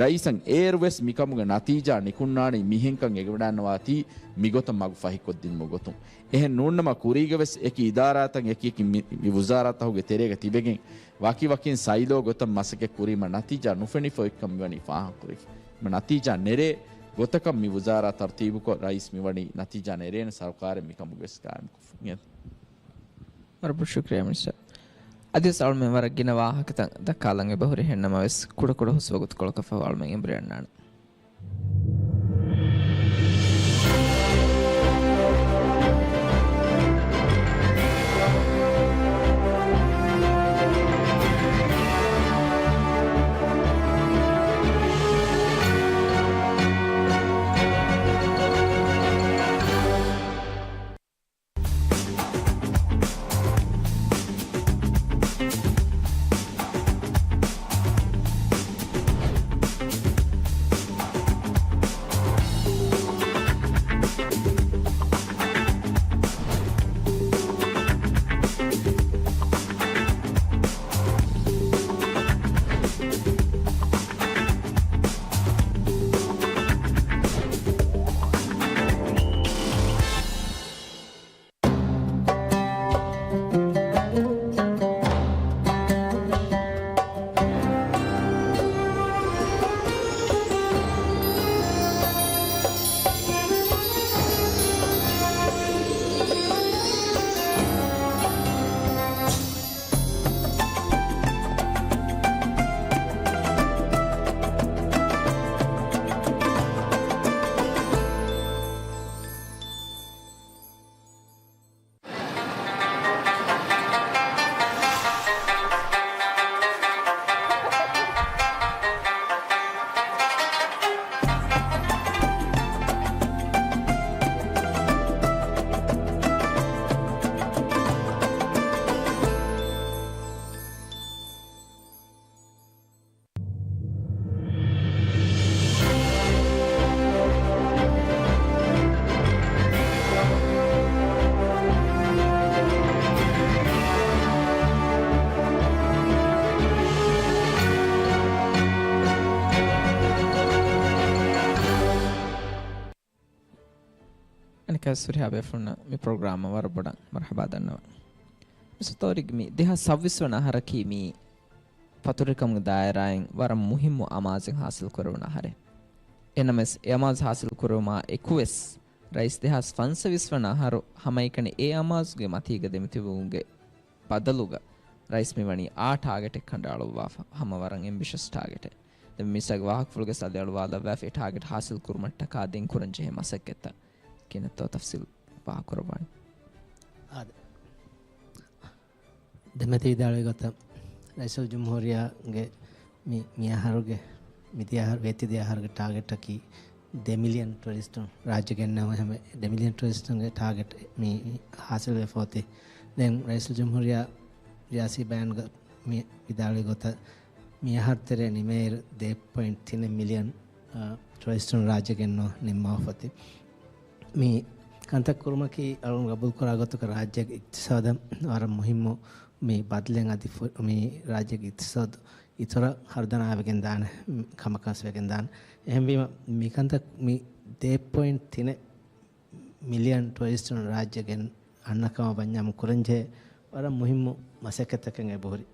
ރައީސަށް އޭރުވެސް މިކަމުގެ ނަތީޖާ ނިކުންނާނީ މިހެންކަން އެނގިވަޑައިގަންނަވާތީ މިގޮތަށް މަގު ފަހިކޮށްދިނުމުގެ ގޮތުން. އެހެން ނޫންނަމަ ކުރީގަވެސް އެކި އިދާރާތައް އެކި އެކި މި، މި ވުޒާރާތަކުގެ ތެރޭގަ ތިބެގެން ވަކި ވަކިން ސައިލޯ ގޮތަށް މަސައްކަތް ކުރީމަ ނަތީޖާ ނުފެނިފަ އޮތްކަން މިވަނީ ފާހަގަކުރެވިފަ. ނަތީޖާ ނެރޭ ގޮތަކަށް މި ވުޒާރާ ތަރުތީބުކޮށް ރައީސް މިވަނީ ނަތީޖާ ނެރޭނެ ސަރުކާރެއް މިކަމުގެ ވެސް ގާއިމްކޮށްފަ. ވަރަށް ބޮޑަށް ޝުކުރިއްޔާ މިނިސްޓަރ. އަދިވެސް އަޅުމެން ވަރަށް ގިނަ ވާހަކަތައް ދައްކާލަން އެބަހުރި ހެންނަމަވެސް، ކުޑަކުޑަ ހުސްވަގުތުކޮޅަކަށްފަހު އަޅުމެން އެނބުރި އަންނާނެ. އަސް ހުރިހާ ބޭފުޅުންނަށް މި ޕްރޮގްރާމަށް ވަރަށް ބޮޑަށް މަރުޙަބާ ދަންނަވަން. މިސް ތޯރިގް މި ދެހާސް ސައްބީސް ވަނަ އަހަރަކީ މި ފަތުރުވެރިކަމުގެ ދާއިރާއިން ވަރަށް މުހިއްމު އަމާޒެއް ހާސިލް ކުރެވުނު އަހަރެއް. އެނަމެސް އެ އަމާޒު ހާސިލް ކުރެވުމާ އެކުވެސް ރައީސް ދެހާސް ފަންސަވީސް ވަނަ އަހަރު ހަމައެކަނި އެ އަމާޒުގެ މަތީގަ ދެމިތިބުމުގެ ބަދަލުގަ ރައީސް މިވަނީ އާ ޓާގެޓެއް ކަނޑައަޅުއްވާފަ، ހަމަ ވަރަށް އެމްބިޝަސް ޓާގެޓެއް. ދެން މިސްއާގެ ވާހަކަފުޅުގެ ސަލި އަޅުވާލައްވާފަ އެ ޓާގެޓް ހާސިލް ކުރުމަށްޓަކާ ދެން ކުރަންޖެހޭ މަސައްކަތްތައް ކިހިނެއްތޯ ތަފްސީލް ފާހަގަކުރައްވާނެ. އާދެ. ދެމެތި ވިދާޅުވި ގޮތަށް ރައީސުލްޖުމްހޫރިއްޔާގެ މި، މި އަހަރުގެ، މިދިޔަ އަހަރު، ވޭތިދިޔަ އަހަރުގެ ޓާގެޓަކީ ދެ މިލިއަން ޓުރިސްޓުން ރާއްޖެ ގެންނަވަން. ހަމަ ދެ މިލިއަން ޓުރިސްޓުންގެ ޓާގެޓް މި ހާސިލްވެފަ އޮތީ. ދެން ރައީސުލްޖުމްހޫރިއްޔާ ރިޔާސީ ބަޔާންގަ މި ވިދާޅުވި ގޮތަށް މި އަހަރު ތެރޭ ނިމޭއިރު ދެ ޕޮއިންޓް ތިނެއް މިލިއަން، އާ، ޓުރިސްޓުން ރާއްޖެ ގެންނަވަން ނިންމަވަފަ އޮތީ. މި ކަންތައް ކުރުމަކީ އަޅުން ގަބޫލުކުރާ ގޮތުގަ ރާއްޖޭގެ އިޤްތިޞާދަށް ވަރަށް މުހިއްމު މި ބަދަލެއް. އަދި ފު-، މި ރާއްޖޭގެ އިޤްތިޞާދު އިތުރަށް ހަރުދަނާވެގެން ދާނެ ކަމަކަށް ވެގެން ދާނެ. އެހެންވީމަ މިކަންތައް މި ދެ ޕޮއިންޓް ތިނެއް މިލިއަން ޓުރިސްޓުން ރާއްޖެ ގެން އަންނަ ކަމަށް ވަންޏާ ކުރަންޖެހޭ ވަރަށް މުހިއްމު މަސައްކަތްތަކެއް އެބަހުރި.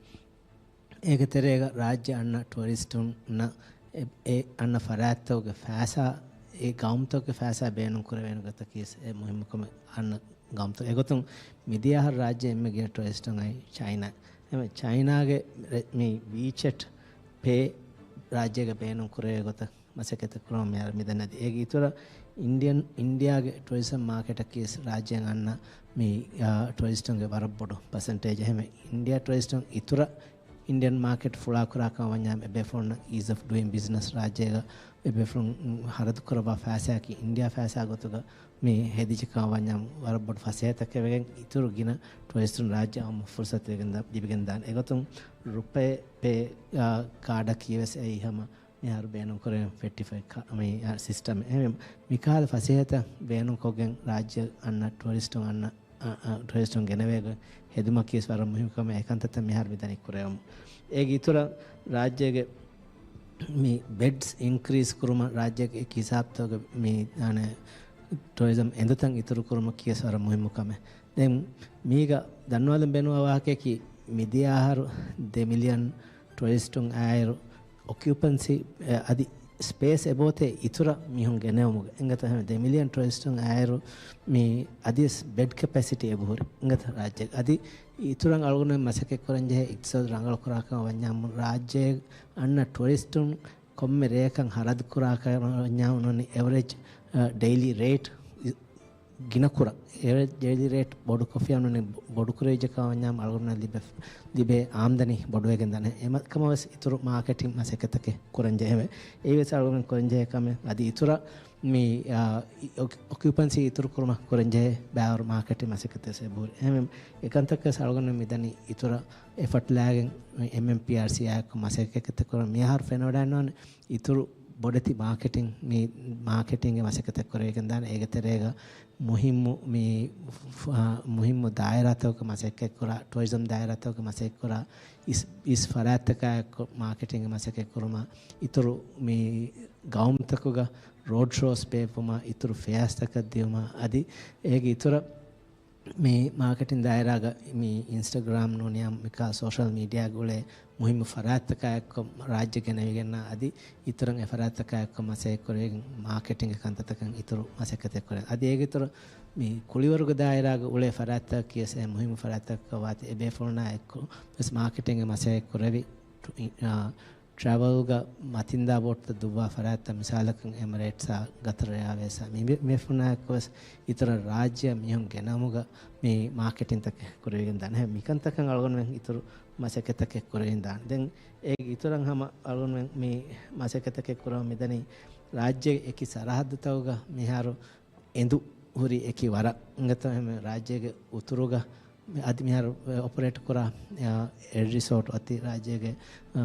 އޭގެ ތެރޭގަ ރާއްޖެ އަންނަ ޓުއަރިސްޓުންނަށް އެ، އެ އަންނަ ފަރާތްތަކުގެ ފައިސާ، އެ ގައުމުތަކުގެ ފައިސާ ބޭނުން ކުރެވޭނެ ގޮތަކީ އެ މުހިއްމު ކަމެއް އަންނަ ގައުމުތައް. އެގޮތުން މިދިޔަ އަހަރު ރާއްޖެ އެންމެ ގިނަ ޓުއަރިސްޓުން އައީ ޗައިނާ. އެ ޗައިނާގެ ރެ-، މި ވީޗެޓް ޕޭ ރާއްޖޭގަ ބޭނުން ކުރެވޭ ގޮތަށް މަސައްކަތެއް ކުރަމުން މިހާރު މިދަނީ. އަދި އޭގެ އިތުރަށް އިންޑިއަން، އިންޑިއާގެ ޓުއަރިޒަމް މާކެޓަކީ ރާއްޖޭން އަންނަ މި، އާ، ޓުއަރިސްޓުންގެ ވަރަށް ބޮޑު ޕަސެންޓޭޖެއް. އެހެންވެ، އިންޑިއާ ޓުއަރިސްޓުން އިތުރަށް އިންޑިއަން މާކެޓް ފުޅާކުރާ ކަމަށް ވަންޏާ އެބޭފުޅުންނަށް އީޒް އޮފް ޑޫއިން ބިޒްނަސް ރާއްޖޭގަ އެބޭފުޅުން ހަރަދު ކުރައްވާ ފައިސާއަކީ އިންޑިއާ ފައިސާ ގޮތުގަ މި ހެދިއްޖެ ކަމަށް ވަންޏާ ވަރަށް ބޮޑު ފަސޭހަތަކެއް ވެގެން އިތުރު ގިނަ ޓުއަރިސްޓުން ރާއްޖެ އައުމަށް ފުރުސަތު ވެގެން ދާ-، ލިބިގެން ދާނެ. އެގޮތުން ރުޕޭ ޕޭ، އާ، ކާޑަކީ ވެސް އެއީ ހަމަ މިހާރު ބޭނުންކުރެވެން ފެއްޓިފައި ކަ-، މި، އާ، ސިސްޓަމެއް. އެހެންވެ، މިކަހަލަ ފަސޭހަތައް ބޭނުންކޮށްގެން ރާއްޖެ އަންނަ ޓުއަރިސްޓުން އަންނަ، އާ، އާ، ޓުއަރިސްޓުން ގެނެވޭ ގޮތް ހެދުމަކީ ވެސް ވަރަށް މުހިންމު ކަމެއް. އެ ކަންތައްތައް މިހާރު މިދަނީ ކުރެވެމުން. އޭގެ އިތުރަށް ރާއްޖޭގެ މި ބެޑްސް އިންކްރީސް ކުރުމަށް ރާއްޖޭގެ އެކި ހިސާބުތަކުގެ މި، އާނެ، ޓުއަރިޒަމް އެނދުތައް އިތުރު ކުރުމަކީ ވެސް ވަރަށް މުހިންމު ކަމެއް. ދެން މީގަ ދަންނަވާލަން ބޭނުންވާ ވާހަކަޔަކީ، މިދިޔަ އަހަރު ދެ މިލިއަން ޓުއަރިސްޓުން އާއިރު، އޮކިއުޕަންސީ، އަދި ސްޕޭސް އެބައޮތޭ އިތުރަށް މީހުން ގެނެވުމުގެ. އެނގޭތަ ހަމަ ދެ މިލިއަން ޓުއަރިސްޓުން އާއިރު، މި އަދިވެސް ބެޑް ކެޕޭސިޓީ އެބަހުރި. އެނގޭތަ ރާއްޖޭގެ. އަދި އިތުރަށް އަޅުގަނޑުމެން މަސައްކަތް ކުރަންޖެހޭ އިޤްތިޞާދު ރަނގަޅު ކުރާކަމަށް ވަންޏާމު ރާއްޖޭ އަންނަ ޓުއަރިސްޓުން ކޮންމެ ރެއަކަށް ހަރަދު ކުރާކަމަށް ވަންޏާ އުނަނީ އެވަރޭޖް، އަ، ޑެއިލީ ރޭޓް ގިނަކުރަން. އެވަރޭޖް ޑެއިލީ ރޭޓް ބޮޑުކޮށްފިއްޔާ ނޫނީ ބޮޑުކުރެވިއްޖެ ކަމަށް ވަންޏާމު އަޅުގަނޑުމެން ލިބޭ، ލިބޭ އާމްދަނީ ބޮޑުވެގެން ދާނެ. އެކަމަށް ވެސް އިތުރު މާކެޓިން މަސައްކަތްތަކެއް ކުރަން ޖެހެވެ. އެއީ ވެސް އަޅުގަނޑުމެން ކުރަން ޖެހޭ ކަމެއް. އަދި އިތުރަށް މި، އާ، އޮކި-، އޮކިއުޕަންސީ އިތުރު ކުރުމަށް ކުރަން ޖެހޭ ބައިވަރު މާކެޓިން މަސައްކަތެއް ވެސް އެބަހުރި. އެހެންވެ، އެކަންތައް ވެސް އަޅުގަނޑުމެން މިދަނީ އިތުރަށް އެފަޓް ލާގެން އެމްއެމްޕީއާރްސީއާ އެއްކޮށް މަސައްކަތްތައް ކުރަން. މިއަހަރު ފެނިވަޑައިގަންނަވާނެ އިތުރު ބޮޑެތި މާކެޓިން، މި މާކެޓިންގެ މަސައްކަތެއް ކުރެވިގެން ދާނެ. އޭގެ ތެރޭގަ މުހިއްމު މި ފ-، މުހިއްމު ދާއިރާތަކުގެ މަސައްކަތް ކުރާ، ޓުއަރިޒަމް ދާއިރާތަކުގެ މަސައްކަތް ކުރާ، އިސް، އިސް ފަރާތްތަކާއެއްކޮށް މާކެޓިންގެ މަސައްކަތް ކުރުމަށް، އިތުރު މި ގައުމުތަކުގަ ރޯޑް ޝޯސް ބޭއްވުމަށް، އިތުރު ފެއާސްތަކަށް ދިއުމަށް، އަދި އޭގެ އިތުރަށް މި މާކެޓިން ދާއިރާގަ މި އިންސްޓަގްރާމް ނޫނިޔާ މިކާ ސޯޝަލް މީޑިއާގަ އުޅޭ މުހިއްމު ފަރާތްތަކާއެއްކޮށް ރާއްޖެ ގެނެވިގެންނާ އަދި އިތުރަށް އެ ފަރާތްތަކާއެއްކޮށް މަސައްކަތް ކުރެވިގެން މާކެޓިންގ ކަންތައްތަކަށް އިތުރު މަސައްކަތެއް ކުރޭ. އަދި އޭގެ އިތުރަށް މި ކުޅިވަރުގެ ދާއިރާގަ އުޅޭ ފަރާތްތަކަކީ ވެސް އެ މުހިއްމު ފަރާތްތަކަކަށް ވާތީ އެ ބޭފުޅުންނާ އެއްކޮށް ވެސް މާކެޓިންގ މަސައްކަތް ކުރެވި، އާ، ޓްރެވަލްގަ މަތިންދާ ބޯޓުތައް ދުއްވާ ފަރާތްތައް މިސާލަކަށް އެމިރޭޓްސްއާ ގަތަރަށް އައިސް މި، މި ފުނާއެއްކޮށް އިތުރަށް ރާއްޖެއަށް މީހުން ގެނައުމުގަ މި މާކެޓިންތަކެއް ކުރެވިގެން ދާނެ. މިކަންތަކަށް އަޅުގަނޑުމެން އިތުރު މަސައްކަތްތަކެއް ކުރެވިގެން ދާނެ. ދެން އޭގެ އިތުރަށް ހަމަ އަޅުގަނޑުމެން މި މަސައްކަތްތަކެއް ކުރަމުން މިދަނީ ރާއްޖޭގެ އެކި ސަރަހައްދުތަކުގަ މިހާރު އެނދު ހުރި އެކި ވަރަށް އިނގޭތޯ އެހެން ރާއްޖޭގެ އުތުރުގަ އަދި މިހާރު އޮޕަރޭޓް ކުރާ، އާ، އެއް ރިސޯޓް އޮތީ ރާއްޖޭގެ، އާ،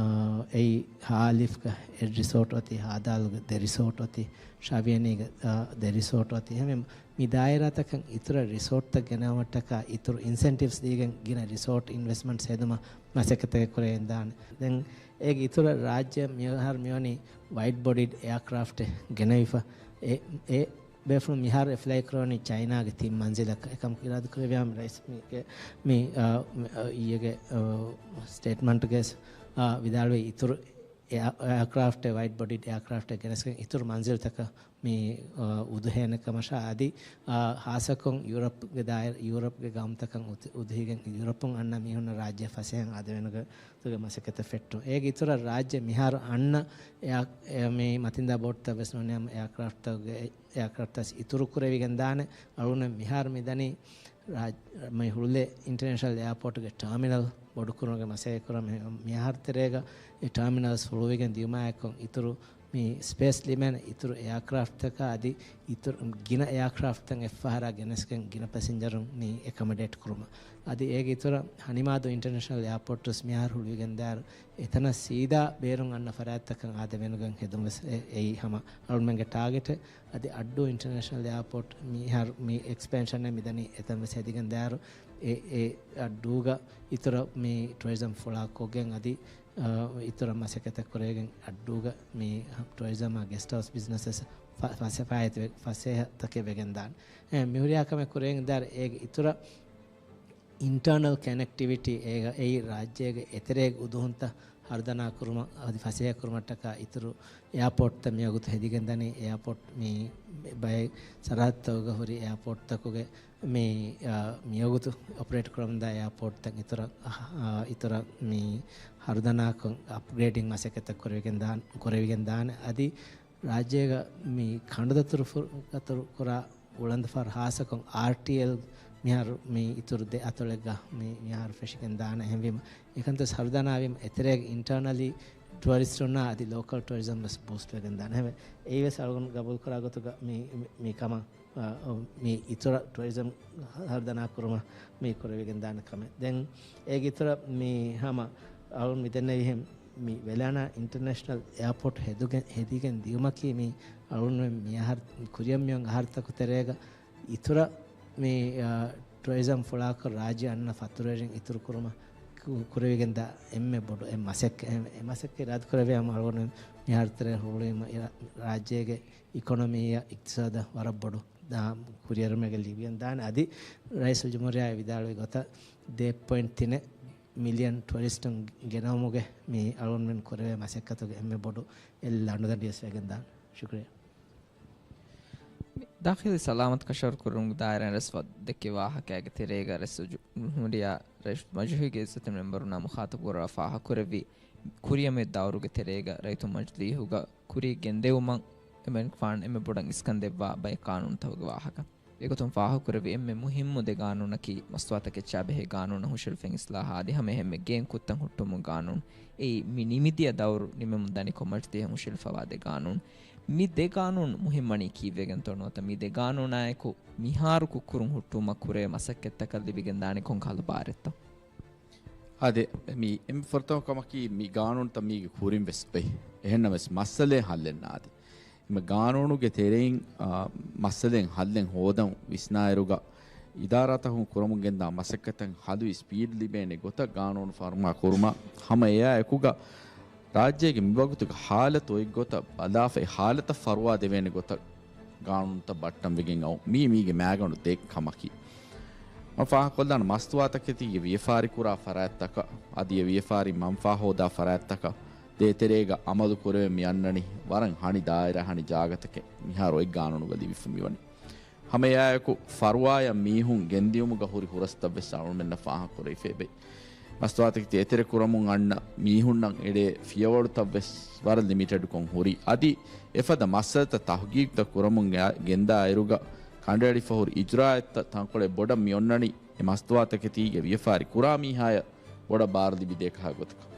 އެއީ ހާލިފްގަ އެއް ރިސޯޓް އޮތީ، ހާދާލުގަ ދެ ރިސޯޓް އޮތީ، ޝާވިޔަނީގަ، އާ، ދެ ރިސޯޓް އޮތީ. އެހެންވެ މި ދާއިރާތަކަށް އިތުރަށް ރިސޯޓްތައް ގެނައުމަށްޓަކާ އިތުރު އިންސެންޓިވްސް ދީގެން ގިނަ ރިސޯޓް އިންވެސްޓްމަންޓްސް ހެދުމަށް މަސައްކަތެއް ކުރެވިގެން ދާނެ. ދެން އޭގެ އިތުރަށް ރާއްޖެ މިހާރު މިވަނީ ވައިޑް ބޮޑީޑް އެއާކްރާފްޓެއް ގެނެވިފަ. އެ، އެ ބޭފުޅުން މިހާރު އެޕްލައި ކުރަނީ ޗައިނާގެ ތިން މަންޒިލަކަށް. އެކަމަކު އިރާދަ ކުރެއްވިޔާމަ ރައީސް މީގެ، މި، އާ، މި، އާ، އިއްޔެގެ، އާ، ސްޓޭޓްމަންޓްގެ، އާ، ވިދާޅުވި އިތުރު އެއާ-، އެއާކްރާފްޓެއް، ވައިޑް ބޮޑީޑް އެއާކްރާފްޓެއް ގެނެސްގެން އިތުރު މަންޒިލްތަކަށް މި، އާ، އުދުހޭނެ ކަމަށާ އަދި، އާ، ހާއްސަކޮށް ޔޫރަޕްގެ ދާއިރު-، ޔޫރަޕްގެ ގައުމުތަކަށް އުދ-، އުދުހިގެން ޔޫރަޕުން އަންނަ މީހުންނަށް ރާއްޖެ ފަސޭހައިން އާދެވޭނެގޮތުގެ މަސައްކަތެއް ފެއްޓުން. އޭގެ އިތުރަށް ރާއްޖެ މިހާރު އަންނަ އެއާ-، އެ-، މި މަތިންދާ ބޯޓްތައް ވެސް ނޫނީ އެއާކްރާފްޓްތަކުގެ އެއާކްރާފްޓް އިތުރު ކުރެވިގެން ދާނެ. އަޅުގަނޑު މިހާރު މިދަނީ ރާއް-، މި ހުޅުލޭ އިންޓަރނޭޝަނަލް އެއާޕޯޓުގެ ޓާމިނަލް ބޮޑުކުރުމުގެ މަސައްކަތް ކުރަން. މި-، މިހާރު ތެރޭގަ އެ ޓާމިނަލްސް ހުޅުވިގެން ދިޔުމާއެކު އިތުރު މި ސްޕޭސް ލިބޭނެ އިތުރު އެއާކްރާފްޓްތަކާ އަދި އިތުރު ގިނަ އެއާކްރާފްޓްތައް އެއްފަހަރާ ގެނެސްގެން ގިނަ ޕެސެންޖަރުން މި އެކަމަޑޭޓް ކުރުމަށް. އަދި އޭގެ އިތުރަށް ހަނިމާދޫ އިންޓަރނޭޝަނަލް އެއާޕޯޓުވެސް މިހާރު ހުޅުވިގެންދާއިރު އެތަނަށް ސީދާ ބޭރުން އަންނަ ފަރާތްތަކަށް އާދެވޭނެގޮތް ހެދުންވެސް އެ-، އެއީ ހަމަ އަޅުމެންގެ ޓާގެޓެއް. އަދި އައްޑޫ އިންޓަރނޭޝަނަލް އެއާޕޯޓް މިހާރު މި އެކްސްޕެންޝަން މިދަނީ އެތަން ވެސް ހެދިގެން ދާއިރު އެ، އެ އައްޑޫގަ އިތުރަށް މި ޓުރިޒަމް ފުޅާކޮށްގެން އަދި، އަ، އިތުރަށް މަސައްކަތެއް ކުރެވިގެން އައްޑޫގަ މި ޓުރިޒަމް އާ ގެސްޓް ހައުސް ބިޒްނަސް ވެސް ފަ-، ފަސޭ-، ފާއިތުވެ-، ފަސޭހަތަކެއް ވެގެން ދާނެ. އެ، މިހުރިހާ ކަމެއް ކުރެވިގެން ދާއިރު އޭގެ އިތުރަށް އިންޓަރނަލް ކަނެކްޓިވިޓީ އޭގަ އެއީ ރާއްޖޭގެ އެތެރޭގެ އުދުހުންތައް ހަރުދަނާ ކުރުމަށް އަދި ފަސޭހަ ކުރުމަށްޓަކާ އިތުރު އެއާޕޯޓްތައް މިވަގުތު ހެދިގެންދަނީ. އެއާޕޯޓް މި ބައެއް ސަރަހައްދުތަކުގަ ހުރި އެއާޕޯޓްތަކުގެ މި، އާ، މިވަގުތު އޮޕަރޭޓް ކުރަމުންދާ އެއާޕޯޓްތައް އިތުރަށް، އާ، އިތުރަށް މި ހަރުދަނާކޮށް އަޕްގްރޭޑިން މަސައްކަތްތައް ކުރެވިގެން ދާން-، ކުރެވިގެން ދާނެ. އަދި ރާއްޖޭގަ މި ކަނޑުދަތުރު ފު-، ދަތުރު ކުރާ އުޅަނދުފަރު ހާއްސަކޮށް އާރްޓީއެލް މިހާރު މި އިތުރު ދެ އަތޮޅެއްގަ މި މިހާރު ފެށިގެން ދާނެ. އެހެންވީމަ އެކަންތައް ހަރުދަނާވީމަ އެތެރޭގެ އިންޓަރނަލީ ޓުއަރިސްޓުންނާ އަދި ލޯކަލް ޓުއަރިޒަމް ވެސް ބޫސްޓް ވެގެން ދާނެ. އެހެންވެ އެއީ ވެސް އަޅުގަނޑު ގަބޫލު ކުރާ ގޮތުގަ މި، މި، މި ކަމަށް، އާ، މި އިތުރަށް ޓުއަރިޒަމް ހަރުދަނާ ކުރުމަށް މި ކުރެވިގެން ދާނެ ކަމެއް. ދެން އޭގެ އިތުރަށް މި ހަމަ އަޅުން މި ދެންނެވިހެން މި ވެލާނާ އިންޓަރނޭޝަނަލް އެއާޕޯޓް ހެދުގެ-، ހެދިގެން ދިޔުމަކީ މި އަޅުން މި އަހަރު-، ކުރިއަށް މިއޮން އަހަރުތަކު ތެރޭގަ އިތުރަށް މި، އާ، ޓުއަރިޒަމް ފުޅާކޮށް ރާއްޖެ އަންނަ ފަތުރުވެރިން އިތުރު ކުރުމަށް ކު-، ކުރެވިގެންދާ އެންމެ ބޮޑު އެއް މަސައްކަ-، އެ މަސައްކަތް އިރާދަ ކުރެވޭ ހަމަ އަޅުގަނޑު މިހާރު ތެރޭ ހުޅުވީމަ އިރާ-، ރާއްޖޭގެ އިކޮނޮމީއަށް އިޤްތިޞާދަށް ވަރަށް ބޮޑު ދާ-، ކުރިއަރުމެއްގެ ލިބިގެން ދާނެ. އަދި ރައީސުލްޖުމްހޫރިއްޔާ ވިދާޅުވި ގޮތަށް ދެ ޕޮއިންޓް ތިނެއް މިލިއަން ޓުއަރިސްޓުން ގެނައުމުގެ މި އަޅުގަނޑުމެން ކުރެވޭ މަސައްކަތުގެ އެންމެ ބޮޑު އެއް ލަނޑުދަނޑިވެސް ވެގެން ދާނެ. ޝުކުރިއްޔާ. ދާޚިލީ ސަލާމަތް ކަށަވަރު ކުރުމުގެ ދާއިރާއިން ރައީސް ދެއްކި ވާހަކައިގެ ތެރޭގަ ރައީސުލް ޖުމްހޫރިއްޔާ ރައީސް މަޖިލީހުގެ އިއްޒަތު މެންބަރުންނާ މުޚާޠަބު ކުރާ ފާހަގަކުރެއްވި ކުރިއަށް މި ދައުރުގެ ތެރޭގަ ރައްޔިތުން މަޖިލީހުގަ ކުރިއަށް ގެންދެވުމަށް އެމަނިކުފާނު އެންމެ ބޮޑަށް އިސްކަން ދެއްވާ ބައެއް ގާނޫނުތަކުގެ ވާހަކަ. އެގޮތުން ފާހަގަކުރެއްވި އެންމެ މުހިއްމު ދެ ގާނޫނަކީ މަސްތުވާތަކެއްޗާ ބެހޭ ގާނޫނަށް ހުށަހެޅިފައި އިސްލާހާ އަދި ހަމައެހެންމެ ގޭން ކުށްތައް ހުއްޓުމުގެ ގާނޫނު. އެއީ މި ނިމިދިޔަ ދައުރު ނިމެމުން ދަނިކޮށް މަޖިލީހަށް ހުށަހެޅިފައިވާ ދެ ގާނޫނު. މި ދެ ގާނޫނު މުހިއްމަނީ ކީއްވެގެންތޯ ނުވަތަ މި ދެ ގާނޫނާއެކު މިހާރު ކުށްކުރުން ހުއްޓުވުމަށް ކުރެވޭ މަސައްކަތްތަކަށް ލިބިގެންދާނީ ކޮން ކަހަލަ ބާރެއްތޯ؟ އާދެ، މި އެންމެ ފުރަތަމަ ކަމަކީ މި ގާނޫނުތައް މީގެ ކުރިން ވެސް އޮތް. އެހެންނަމަވެސް މައްސަލައެއް ހައްލެއް ނާދޭ. އެމަ ގާނޫނުގެ ތެރެއިން، އާ، މައްސަލައެއް ހައްލެއް ހޯދަން ވިސްނާއިރުގަ، އިދާރާތަކުން ކުރަމުން ގެންދާ މަސައްކަތަށް ހަލުވި ސްޕީޑް ލިބޭނެ ގޮތަށް ގާނޫނު ފަރުމާ ކުރުމަށް ހަމަ އެއާ އެކުގަ، ރާއްޖޭގެ މިވަގުތުގެ ހާލަތު އޮތް ގޮތަށް ބަލާފައި ހާލަތަށް ފަރުވާ ދެވޭނެ ގޮތަށް ގާނޫނުތައް ބައްޓަން ވެގެން އައު. މީ މީގެ މައިގަނޑު ދެ ކަމަކީ. މަ ފާހަގަކޮށްލާނަ މަސްތުވާތަކެތީގެ ވިޔަފާރި ކުރާ ފަރާތްތަކަށް، އަދި އެ ވިޔަފާރި މަންފާ ހޯދާ ފަރާތްތަކަށް ދޭތެރޭގަ އަމަލު ކުރެވެން މި އަންނަނީ ވަރަށް ހަނި ދާއިރާ ހަނި ޖާގަތަކެއް މިހާރު އޮތް ގާނޫނުގަ ލިބިފަ މިވަނީ. ހަމައެއާއެކު ފަރުވާޔަށް މީހުން ގެންދިޔުމުގަ ހުރި ހުރަސްތައް ވެސް އަޅުމެންނަށް ފާހަގަކުރެވިފައި ބެ. މަސްތުވާތަކެތި އެތެރެކުރަމުން އަންނަ މީހުންނަށް އެޅޭ ފިޔަވަޅުތައް ވެސް ވަރަށް ލިމިޓެޑްކޮށް ހުރި. އަދި އެފަދަ މައްސަލަތައް ތަހުގީގުތައް ކުރަމުން ގެ-، ގެންދާ އިރުގަ ކަނޑައެޅިފަ ހުރި އިޖުރާއަތްތައް ތަންކޮޅެއް ބޮޑަށް މި އޮންނަނީ އެ މަސްތުވާތަކެތީގެ ވިޔަފާރި ކުރާ މީހާޔަށް ބޮޑަށް ބާރު ލިބިދޭ ކަހަލަ ގޮތަކަށް.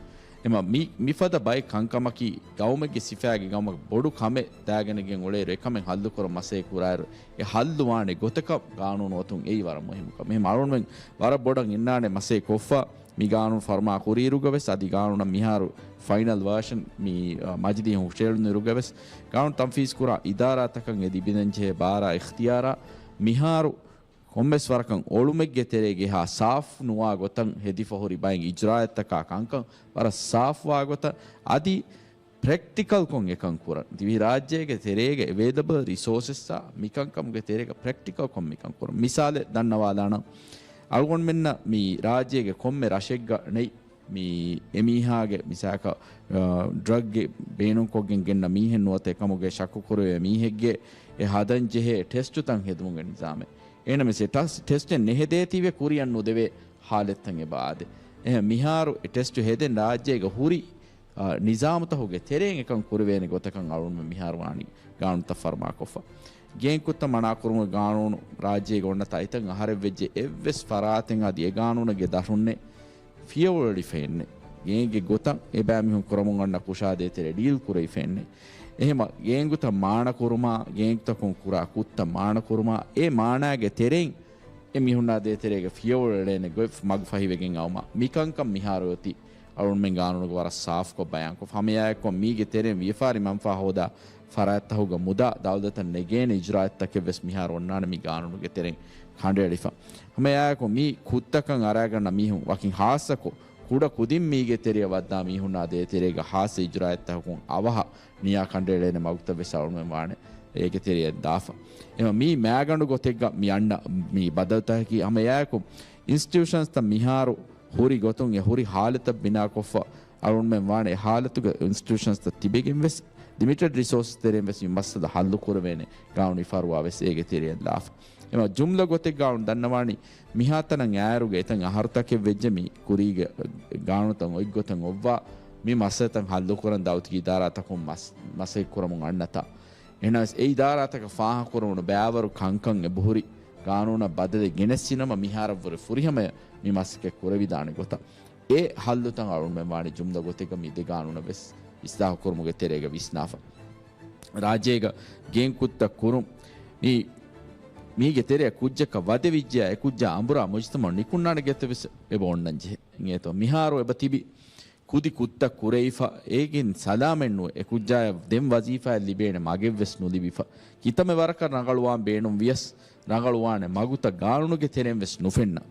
އެމަ މި-، މިފަދަ ބައެއް ކަންކަމަކީ ގައުމެއްގެ ސިފައިގެ ގައުމަކަށް ބޮޑު ކަމެއް ދާގެނެގެން އުޅޭއިރު އެކަމެއް ހައްލުކުރަން މަސައްކަތް ކުރާއިރު އެ ހައްލު ވާނެ ގޮތަކަށް ގާނޫނު އޮތުން އެއީ ވަރަށް މުހިއްމު ކަމެއް. އެހެން އަޅުގަނޑުމެން ވަރަށް ބޮޑަށް އިންނާނެ މަސައްކަތް ކޮށްފަ މި ގާނޫނު ފަރުމާ ކުރިއިރުގަ ވެސް އަދި ގާނޫނަށް މިހާރު ފައިނަލް ވާޝަން މި، އަ، މަޖިލީހުން ހުށައެޅުނުއިރުގަ ވެސް ގާނޫނު ތަންފީޒް ކުރާ އިދާރާތަކަށް އެ ލިބިދޭންޖެހޭ ބާރާ އިޚްތިޔާރާ މިހާރު ކޮންމެސް ވަރަކަށް އޮޅުމެއްގެ ތެރޭގަ އެހާ ސާފް ނުވާ ގޮތަށް ހެދިފަ ހުރި ބައެއް އިޖްރާއަތްތަކާ ކަންކަން ވަރަށް ސާފްވާ ގޮތަށް އަދި ޕްރެކްޓިކަލްކޮށް އެކަން ކުރަން. ދިވެހިރާއްޖޭގެ ތެރޭގަ އެވޭލަބަލް ރިސޯސަސްއާ މިކަންކަމުގެ ތެރޭގަ ޕްރެކްޓިކަލްކޮށް މިކަން ކުރަން. މިސާލެއް ދަންނަވާލާނަން. އަޅުގަނޑުމެންނަށް މި ރާއްޖޭގެ ކޮންމެ ރަށެއްގަ ނެތް މި އެމީހާގެ މިސާކަށް، އާ، ޑްރަގްގެ ބޭނުންކޮށްގެން ގެންނަ މީހެއް ނުވަތަ އެކަމުގެ ޝައްކު ކުރެވޭ މީހެއްގެ އެ ހަދަން ޖެހޭ ޓެސްޓުތައް ހެދުމުގެ ނިޒާމެއް. އެހެންނަމަވެސް އެ ޓަސް-، ޓެސްޓެއް ނެހެދޭތީވެ ކުރިއަށް ނުދެވޭ ހާލަތްތައް އެބަ އާދޭ. އެހެން މިހާރު އެ ޓެސްޓު ހެދެން ރާއްޖޭގަ ހުރި، އާ، ނިޒާމުތަކުގެ ތެރެއިން އެކަން ކުރެވޭނެ ގޮތަކަށް އަޅުގަނޑުމެން މިހާރު ވާނީ ގާނޫނުތައް ފަރުމާކޮށްފަ. ގޭންކުއްތައް މަނާކުރުމުގެ ގާނޫނު ރާއްޖޭގަ އޮންނަ ތައިތައް އަހަރެއް ވެއްޖެ އެއްވެސް ފަރާތެއް އަދި އެ ގާނޫނުގެ ދަށުންނެއް ފިޔަވަޅު އެޅިފައެއްނެއް. ގޭންގެ ގޮތަށް އެބައިމީހުން ކުރަމުން އަންނަ ކުށާ ދޭތެރޭ ޑީލް ކުރެވިފައެއްނެއް. އެހެމަ ގޭންގޮތަށް މާނަކުރުމާ، ގޭންގޮތަކުން ކުރާ ކުށްތައް މާނަކުރުމާ، އެ މާނާގެ ތެރެއިން އެ މީހުންނާ ދޭތެރޭގަ ފިޔަވަޅު އެޅޭނެ ގޮތް މަގު ފަހިވެގެން އައުމާ، މިކަންކަން މިހާރު އޮތީ އަޅުގަނޑުމެން ގާނޫނުގަ ވަރަށް ސާފުކޮށް ބަޔާންކޮށް، ހަމައެއާއެކު މީގެ ތެރެއިން ވިޔަފާރި މަންފާ ހޯދާ ފަރާތްތަކުގަ މުދާ ދައުލަތަށް ނެގޭނެ އިޖުރާއަތްތަކެއް ވެސް މިހާރު އޮންނާނެ މި ގާނޫނުގެ ތެރެއިން ކަނޑައެޅިފަ. ހަމައެއާއެކު މި ކުށްތަކަށް އަރާގަންނަ މީހުން ވަކިން ހާއްސަކޮށް، ކުޑަ ކުދިން މީގެ ތެރެއަށް ވައްދާ މީހުންނާ ދޭތެރޭގަ ހާއްސަ އިޖުރާއަތްތަކުން އަވަހަށް ނިޔާ ކަނޑައެޅޭނެ މަގުތައް ވެސް އަޅުގަނޑުމެން ވާނެ އޭގެ ތެރެއަށް ދާފަ. އެމަ މީ މައިގަނޑު ގޮތެއްގަ މި އަންނަ މި ބަދަލުތަކަކީ ހަމައެއާއެކު އިންސްޓިޓިއުޝަންސްތައް މިހާރު ހުރި ގޮތުން އެ ހުރި ހާލަތަށް ބިނާކޮށްފަ އަޅުގަނޑުމެން ވާނެ އެ ހާލަތުގެ އިންސްޓިޓިއުޝަންސްތައް ތިބެގެން ވެސް ލިމިޓެޑް ރިސޯސް ތެރެއިން ވެސް މި މައްސަލަ ހައްލު ކުރެވޭނެ ގާނޫނީ ފަރުވާ ވެސް އޭގެ ތެރެއަށް ލާފަ. އެމަ ޖުމްލަ ގޮތެއްގަ އަޅުން ދަންނަވާނީ މިހާތަނަށް އާއިރުގެ އެތައް އަހަރުތަކެއް ވެއްޖެ މި ކުރީގެ ގާނޫނުތައް އޮތްގޮތަށް އޮއްވާ މި މައްސަލަތައް ހައްލުކުރަން ދައުލަތުގެ އިދާރާތަކުން މަސް-، މަސައްކަތްކުރަމުން އަންނަތާ. އެހެނަސް އެ އިދާރާތަކަށް ފާހަގަކުރެވުނު ބައިވަރު ކަންކަން އެބަހުރި ގާނޫނަށް ބަދަލެއް ގެނެއްސިނަމަ މިހާރަށްވުރެ ފުރިހަމަޔަށް މި މަސައްކަތް ކުރެވިދާނެ ގޮތަށް އެ ހައްލުތައް އަޅުގަނޑުމެން ވާނީ ޖުމްލަ ގޮތެއްގަ މި ދެ ގާނޫނަށް ވެސް އިސްލާހު ކުރުމުގެ ތެރޭގަ ވިސްނާފަ. ރާއްޖޭގަ ގޭން ކުށްތައް ކުރުން މި-، މީގެ ތެރެއަށް ކުއްޖަކަށް ވަދެވިއްޖެޔާ އެ ކުއްޖާ އަނބުރާ މުޖުތަމަޢު ނިކުންނާނެ ގޮތެއް ވެސް އެބަ އޮންނަން ޖެހޭ. އިނގޭތޯ މިހާރު އެބަ ތިބި ކުދި ކުށްތައް ކުރެވިފަ، އޭގެން ސަލާމަތްނުވެ، އެ ކުއްޖާޔަށް ދެން ވަޒީފާއެއް ލިބޭނެ މަގެއްވެސް ނުލިބިފަ، ކިތަންމެ ވަރަކަށް ރަނގަޅުވާން ބޭނުން ވިޔަސް، ރަނގަޅުވާނެ މަގުތައް ގާނޫނުގެ ތެރެއިން ވެސް ނުފެންނަ.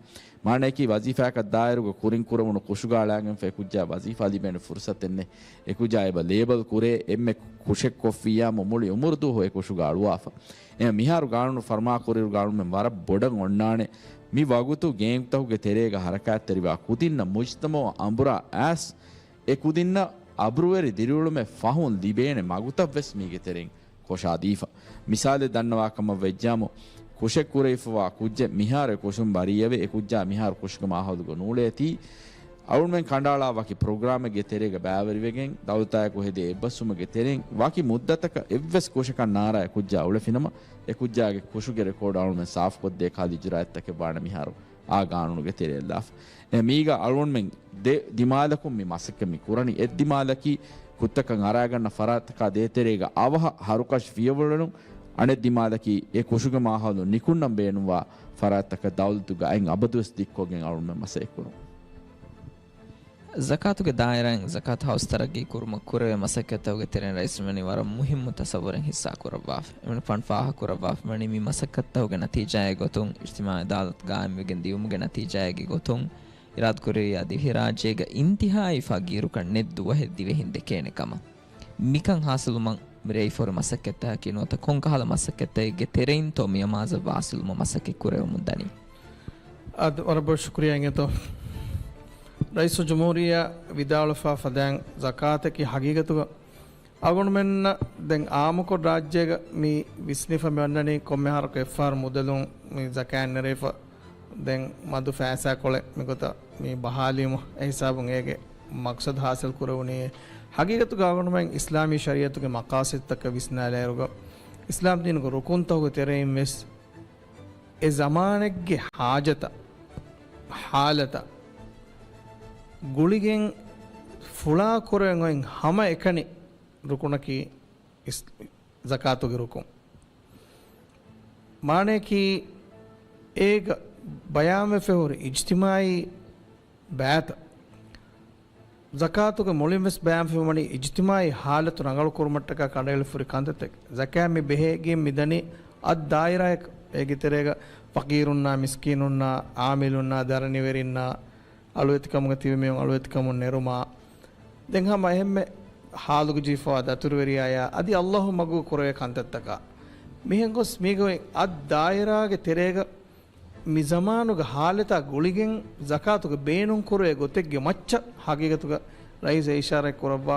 މާނައަކީ، ވަޒީފާއަކަށް ދާއިރުގަ ކުރިން ކުރެވުނު ކުށުގަ އަޅާގެންފަ އެ ކުއްޖާ ވަޒީފާ ލިބޭނެ ފުރުސަތެއް ނެތް. އެ ކުއްޖާ އެބަ ލޭބަލް ކުރޭ އެންމެ ކުށެއް ކޮށްފިއްޔާމު މުޅި އުމުރު ދުވަހު އެ ކުށުގަ އަޅުވާފަ. އެހެން މިހާރު ގާނޫނު ފަރުމާ ކުރިއިރު ގާނޫނުމެން ވަރަށް ބޮޑަށް އޮންނާނެ މި ވަގުތު ގޭންގްތަކުގެ ތެރޭގަ ހަރަކާތްތެރިވާ ކުދިންނަށް މުޖްތަމަޢު އަނބުރާ އައިސް، އެ ކުދިންނަށް އަބްރުވެރި ދިރިއުޅުމެއް ފަހުން ލިބޭނެ މަގުތައް ވެސް މީގެ ތެރެއިން ކޮށާދީފަ. މިސާލެއް ދަންނަވާ ކަމަށް ވެއްޖާމު، ކުށެއް ކުރެވިފަވާ ކުއްޖެއް މިހާރު އެ ކުށުން ބަރީއަވެ، އެ ކުއްޖާ މިހާރު ކުށުގެ މާހައުލުގަ ނޫޅޭތީ، އަޅުމެން ކަނޑައަޅާ ވަކި ޕްރޮގްރާމެއްގެ ތެރޭގަ ބައިވެރިވެގެން، ދައުލަތާއެކު ހެދޭ އެއްބަސްވުމެއްގެ ތެރެއިން ވަކި މުއްދަތަކަށް އެއްވެސް ކުށަކަށް ނާރާ އެ ކުއްޖާ އުޅެފިނަމަ، އެ ކުއްޖާގެ ކުށުގެ ރެކޯޑް އަޅުމެން ސާފުކޮށްދޭ ކަހަލަ އިޖުރާއަތްތަކެއް ވާނެ މިހާރު އާ ގާނޫނުގެ ތެރެއަށް ލާފަ. އެ މީގަ އަޅުގަނޑުމެން ދެ ދިމާލަކުން މި މަސައްކަތް މި ކުރަނީ. އެއް ދިމާލަކީ ކުށްތަކަށް އަރާގަންނަ ފަރާތްތަކާ ދޭތެރޭގަ އަވަހަށް ހަރުކަށި ފިޔަވަޅު އެޅުން. އަނެއް ދިމާލަކީ އެ ކުށުގެ މާހައުލު ނިކުންނަން ބޭނުންވާ ފަރާތްތަކަށް ދައުލަތުގެ އައިން އަބަދުވެސް ދިއްކޮށްގެން އަޅުގަނޑުމެން މަސައްކަތް ކުރުން. ޒަކާތުގެ ދާއިރާއިން ޒަކާތު ހައުސް ތަރައްގީ ކުރުމަށް ކުރެވޭ މަސައްކަތްތަކުގެ ތެރެއިން ރައީސުލްމަނީ ވަރަށް މުހިއްމު ތަސައްވުރެއް ހިއްސާކުރައްވާފަ. އެމަނިކުފާނު ފާހަގަކުރައްވާފަ ވަނީ މި މަސައްކަތްތަކުގެ ނަތީޖާއެއް ގޮތުން އިޖްތިމާޢީ އަދާލަތު ގާއިމްވެގެން ދިޔުމުގެ ނަތީޖާއެއްގެ ގޮތުން އިރާދަކުރެއްވިއްޔާ ދިވެހިރާއްޖޭގަ އިންތިހާއީ ފަގީރުކަން ނެތް ދުވަހެއް ދިވެހިން ދެކޭނެ ކަމަށް. މިކަން ހާސިލުވުމަށް މިރޭ އިފުރި މަސައްކަތްތަކަކީ ނުވަތަ ކޮންކަހަލަ މަސައްކަތްތަކެއްގެ ތެރެއިންތޯ މި އަމާޒަށް ވާސިލުވުމަށް މަސައްކަތް ކުރެވެމުން ދަނީ؟ އަދި ވަރަށް ބޮޑަށް ޝުކުރިއްޔާ އިނގޭތޯ. ރައީސުލްޖުމްހޫރިއްޔާ ވިދާޅުވެފަ ފަދައިން ޒަކާތަކީ ހަގީގަތުގަ އަޅުގަނޑުމެންނަށް ދެން އާއްމުކޮށް ރާއްޖޭގަ މި ވިސްނިފަ މި އޮންނަނީ ކޮންމެ އަހަރަކު އެއްފަހަރު މުދަލުން މި ޒަކާތް ނެރެފަ ދެން މަދު ފައިސާކޮޅެއް މިގޮތަށް މި ބަހާލީމަ އެހިސާބުން އޭގެ މަޤްޞަދު ހާސިލް ކުރެވުނީ. ހަގީގަތުގަ އަޅުގަނޑުމެން އިސްލާމީ ޝަރީޢަތުގެ މަޤާޞިދުތަކަށް ވިސްނާލާއިރުގަ އިސްލާމްދީނުގެ ރުކުންތަކުގެ ތެރެއިން ވެސް އެ ޒަމާނެއްގެ ހާޖަތަށް، ހާލަތަށް ގުޅިގެން ފުޅާކުރެވެން އޮތް ހަމަ އެކަނި ރުކުނަކީ އިސް-، ޒަކާތުގެ ރުކުން. މާނަޔަކީ އޭގަ ބަޔާންވެފަ ހުރި އިޖްތިމާޢީ ބައިތައް. ޒަކާތުގެ މުޅިންވެސް ބަޔާންފެންވަނީ އިޖްތިމާޢީ ހާލަތު ރަނގަޅު ކުރުމަށްޓަކާ ކަނޑައެޅިފަ ހުރި ކަންތައްތަކެއް. ޒަކާތް މި ބެހޭގެން މިދަނީ އަށް ދާއިރާއަކަށް. އޭގެ ތެރޭގަ ފަޤީރުންނާ، މިސްކީނުންނާ، ޢާމިލުންނާ، ދަރަނިވެރިންނާ، އަޅުވެތިކަމުގަ ތިބި މީހުން އަޅުވެތިކަމުން ނެރުމާ، ދެން ހަމަ އެހެންމެ ހާލުގަ ޖެހިފަވާ ދަތުރުވެރިޔާޔާ އަދި ﷲ މަގުގަ ކުރެވޭ ކަންތައްތަކާ. މިހެން ގޮސް މީގަ އޮތް އަށް ދާއިރާގެ ތެރޭގަ މި ޒަމާނުގެ ހާލަތާ ގުޅިގެން ޒަކާތުގެ ބޭނުން ކުރެވޭ ގޮތެއްގެ މައްޗަށް ހަގީގަތުގަ ރައީސް އެ އިޝާރާތް ކުރައްވާ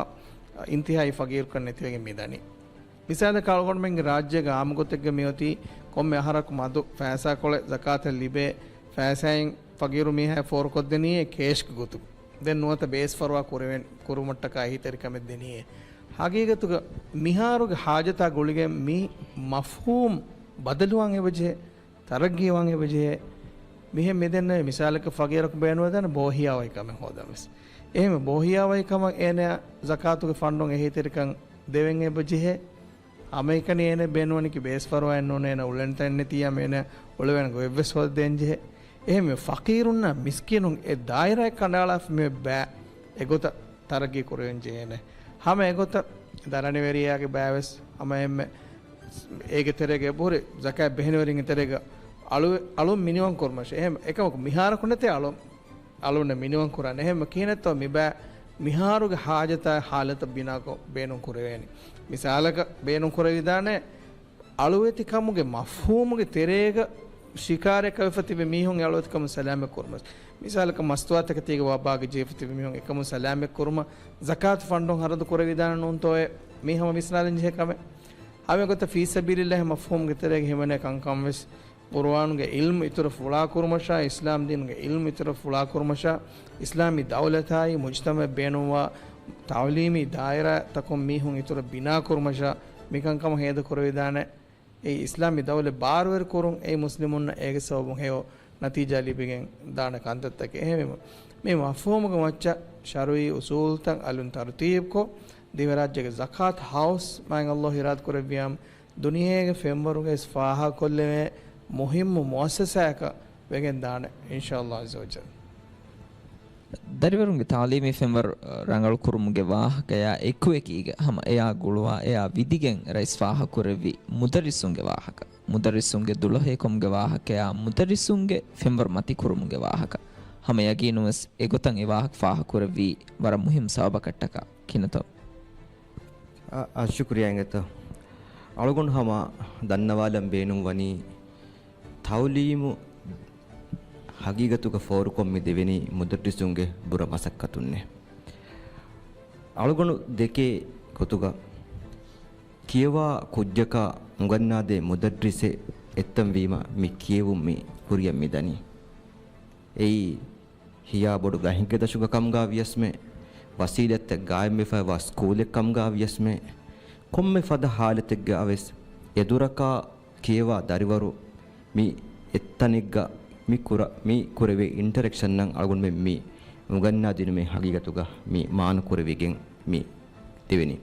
އިންތިހާއީ ފަގީރުކަން ނެތިވެގެން މި ދަނީ. މިސާލަކަށް އަޅުގަނޑުމެންގެ ރާއްޖޭގަ އާއްމު ގޮތެއްގަ މިއޮތީ ކޮންމެ އަހަރަކު މަދު ފައިސާކޮޅެއް ޒަކާތަށް ލިބޭ ފައިސާއިން ފަގީރު މީހާ ފޯރުކޮށްދެނީއޭ ކޭޝްގެ ގޮތުގަ. ދެން ނުވަތަ ބޭސްފަރުވާ ކުރެވެން ކުރުމަށްޓަކާ އެހީތެރިކަމެއް ދެނީއޭ. ހަގީގަތުގަ މިހާރުގެ ހާޖަތާ ގުޅިގެން މި މަފްހޫމް ބަދަލުވާން އެބަޖެހޭ، ތަރައްގީވާން އެބަޖެހޭ. މިހެން މިދެންނެވި މިސާލަކަށް ފަގީރަކު ބޭނުންވެދާނެ ބޯހިޔާވަހިކަމެއް ހޯދަން ވެސް. އެހެންވެ ބޯހިޔާވަހިކަމަށް އޭނަޔަށް ޒަކާތުގެ ފަންޑުން އެހީތެރިކަން ދެވެން އެބަޖެހޭ. ހަމައެކަނި އޭނަ ބޭނުންވަނީކީ ބޭސްފަރުވާއެއް ނޫން، އޭނަ އުޅެން ތަނެއް ނެތިއްޔާ އޭނަ އުޅެވޭނެ ގޮތްވެސް ހޯދަދޭންޖެހޭ. އެހެންވެ ފަޤީރުންނާ މިސްކީނުން އެ ދާއިރާއެއް ކަނޑައަޅާފަ މިއޮތް ބައި އެގޮތަށް ތަރައްގީ ކުރެވެން ޖެހޭނެ. ހަމަ އެގޮތަށް ދަރަނިވެރިޔާގެ ބައިވެސް ހަމަ އެންމެ އޭގެ ތެރޭގަ އެބަހުރި ޒަކާތް ބެހެނިވެރިންގެ ތެރޭގަ އަޅު، އަޅުން މިނިވަން ކުރުމަށް. އެހެން އެކަމަކު މިހާރަކު ނެތޭ އަޅުން، އަޅުންނެއް މިނިވަން ކުރާނެ. އެހެންމަ ކިހިނެއްތޯ މިބައި މިހާރުގެ ހާޖަތާ ހާލަތަށް ބިނާކޮށް ބޭނުން ކުރެވޭނެ. މިސާލަކަށް ބޭނުން ކުރެވިދާނެ އަޅުވެތިކަމުގެ މަފްހޫމުގެ ތެރޭގަ ޝިކާރައަކަށް ވެފަ ތިބި މީހުން އެ އަޅުވެތިކަމުން ސަލާމަތް ކުރުމަށް. މިސާލަކަށް މަސްތުވާތަކެތީގެ ވަބާގަ ޖެހިފަ ތިބި މީހުން އެކަމުން ސަލާމަތް ކުރުމަށް ޒަކާތު ފަންޑުން ހަރަދު ކުރެވިދާނެ ނޫންތޯއޭ؟ މީ ހަމަ ވިސްނާލަން ޖެހޭ ކަމެއް. ހަމަ އެގޮތަށް ފީ ސަބީލިއްލާހި މަފްހޫމުގެ ތެރޭގަ ހިމެނޭ ކަންކަން ވެސް ޤުރުއާނުގެ ޢިލްމު އިތުރަށް ފުޅާކުރުމަށާ، އިސްލާމް ދީނުގެ ޢިލްމު އިތުރަށް ފުޅާކުރުމަށާ، އިސްލާމީ ދައުލަތާއި މުޖްތަމަޢަށް ބޭނުންވާ ތަޢުލީމީ ދާއިރާތަކުން މީހުން އިތުރަށް ބިނާކުރުމަށާ، މިކަންކަމަށް ހޭދަކުރެވިދާނެ. އެއީ އިސްލާމީ ދައުލަތް ބާރުވެރިކުރުން އެއީ މުސްލިމުންނަށް އޭގެ ސަބަބުން ހެޔޮ ނަތީޖާ ލިބިގެން ދާނެ ކަންތައްތަކެއް. އެހެންވީމަ، މި މަފްހޫމުގެ މައްޗަށް ޝަރުޢީ އުޞޫލުތައް އަލުން ތަރުތީބުކޮށް، ދިވެހިރާއްޖޭގެ ޒަކާތު ހައުސް މާތް ﷲ އިރާދަކުރެއްވިއްޔާމު، ދުނިޔޭގެ ފެންވަރުގައި ވެސް ފާހަގަކޮށްލެވޭ މުހިއްމު މުއައްސަސާއަކަށް ވެގެން ދާނެ، އިންޝާﷲ ޢައްޒަވަޖައްލަ. ދަރިވަރުންގެ ތަޢުލީމީ ފެންވަރު ރަނގަޅުކުރުމުގެ ވާހަކަޔާ އެކުއެކީގަ ހަމަ އެޔާ ގުޅުވާ، އެޔާ ވިދިގެން ރައީސް ފާހަގަކުރެއްވި މުދައްރިސުންގެ ވާހަކަ، މުދައްރިސުންގެ ދުޅަހެޔޮކަމުގެ ވާހަކަޔާ މުދައްރިސުންގެ ފެންވަރު މަތިކުރުމުގެ ވާހަކަ. ހަމަ ޔަގީނުންވެސް އެގޮތަށް އެ ވާހަކަ ފާހަގަކުރެއްވީ ވަރަށް މުހިއްމު ސަބަބަކަށްޓަކާ. ކިނަތޯ؟ އަ، އަށް ޝުކުރިޔާ އިނގޭތޯ. އަޅުގަނޑު ހަމަ ދަންނަވާލަން ބޭނުންވަނީ، ތަޢުލީމު ހަގީގަތުގަ ފޯރުކޮށް މި ދެވެނީ މުދައްރިސުންގެ ބުރަ މަސައްކަތުންނޭ. އަޅުގަނޑު ދެކޭ ގޮތުގަ ކިޔަވާ ކުއްޖަކަށް އުނގަންނާދޭ މުދައްރިސެއް އެއްތަންވީމަ މި ކިޔެވުން މި ކުރިއަށް މި ދަނީ. އެއީ ހިޔާ ބޮޑު ގަހެއްގެ ދަށުގަ ކަމުގަ ވިޔަސްމެ، ވަސީލަތްތައް ގާއިމްވެފައިވާ ސްކޫލެއް ކަމުގަ ވިޔަސްމެ، ކޮންމެ ފަދަ ހާލަތެއްގަ ވެސް އެދުރަކާ ކިޔަވާ ދަރިވަރު މި އެއްތަނެއްގަ މި ކުރ-، މި ކުރެވޭ އިންޓަރެކްޝަންއަށް އަޅުގަނޑުމެން މި އުނގަންނާ ދިނުމޭ ހަގީގަތުގަ މި މާނަ ކުރެވިގެން މި ދެވެނީ.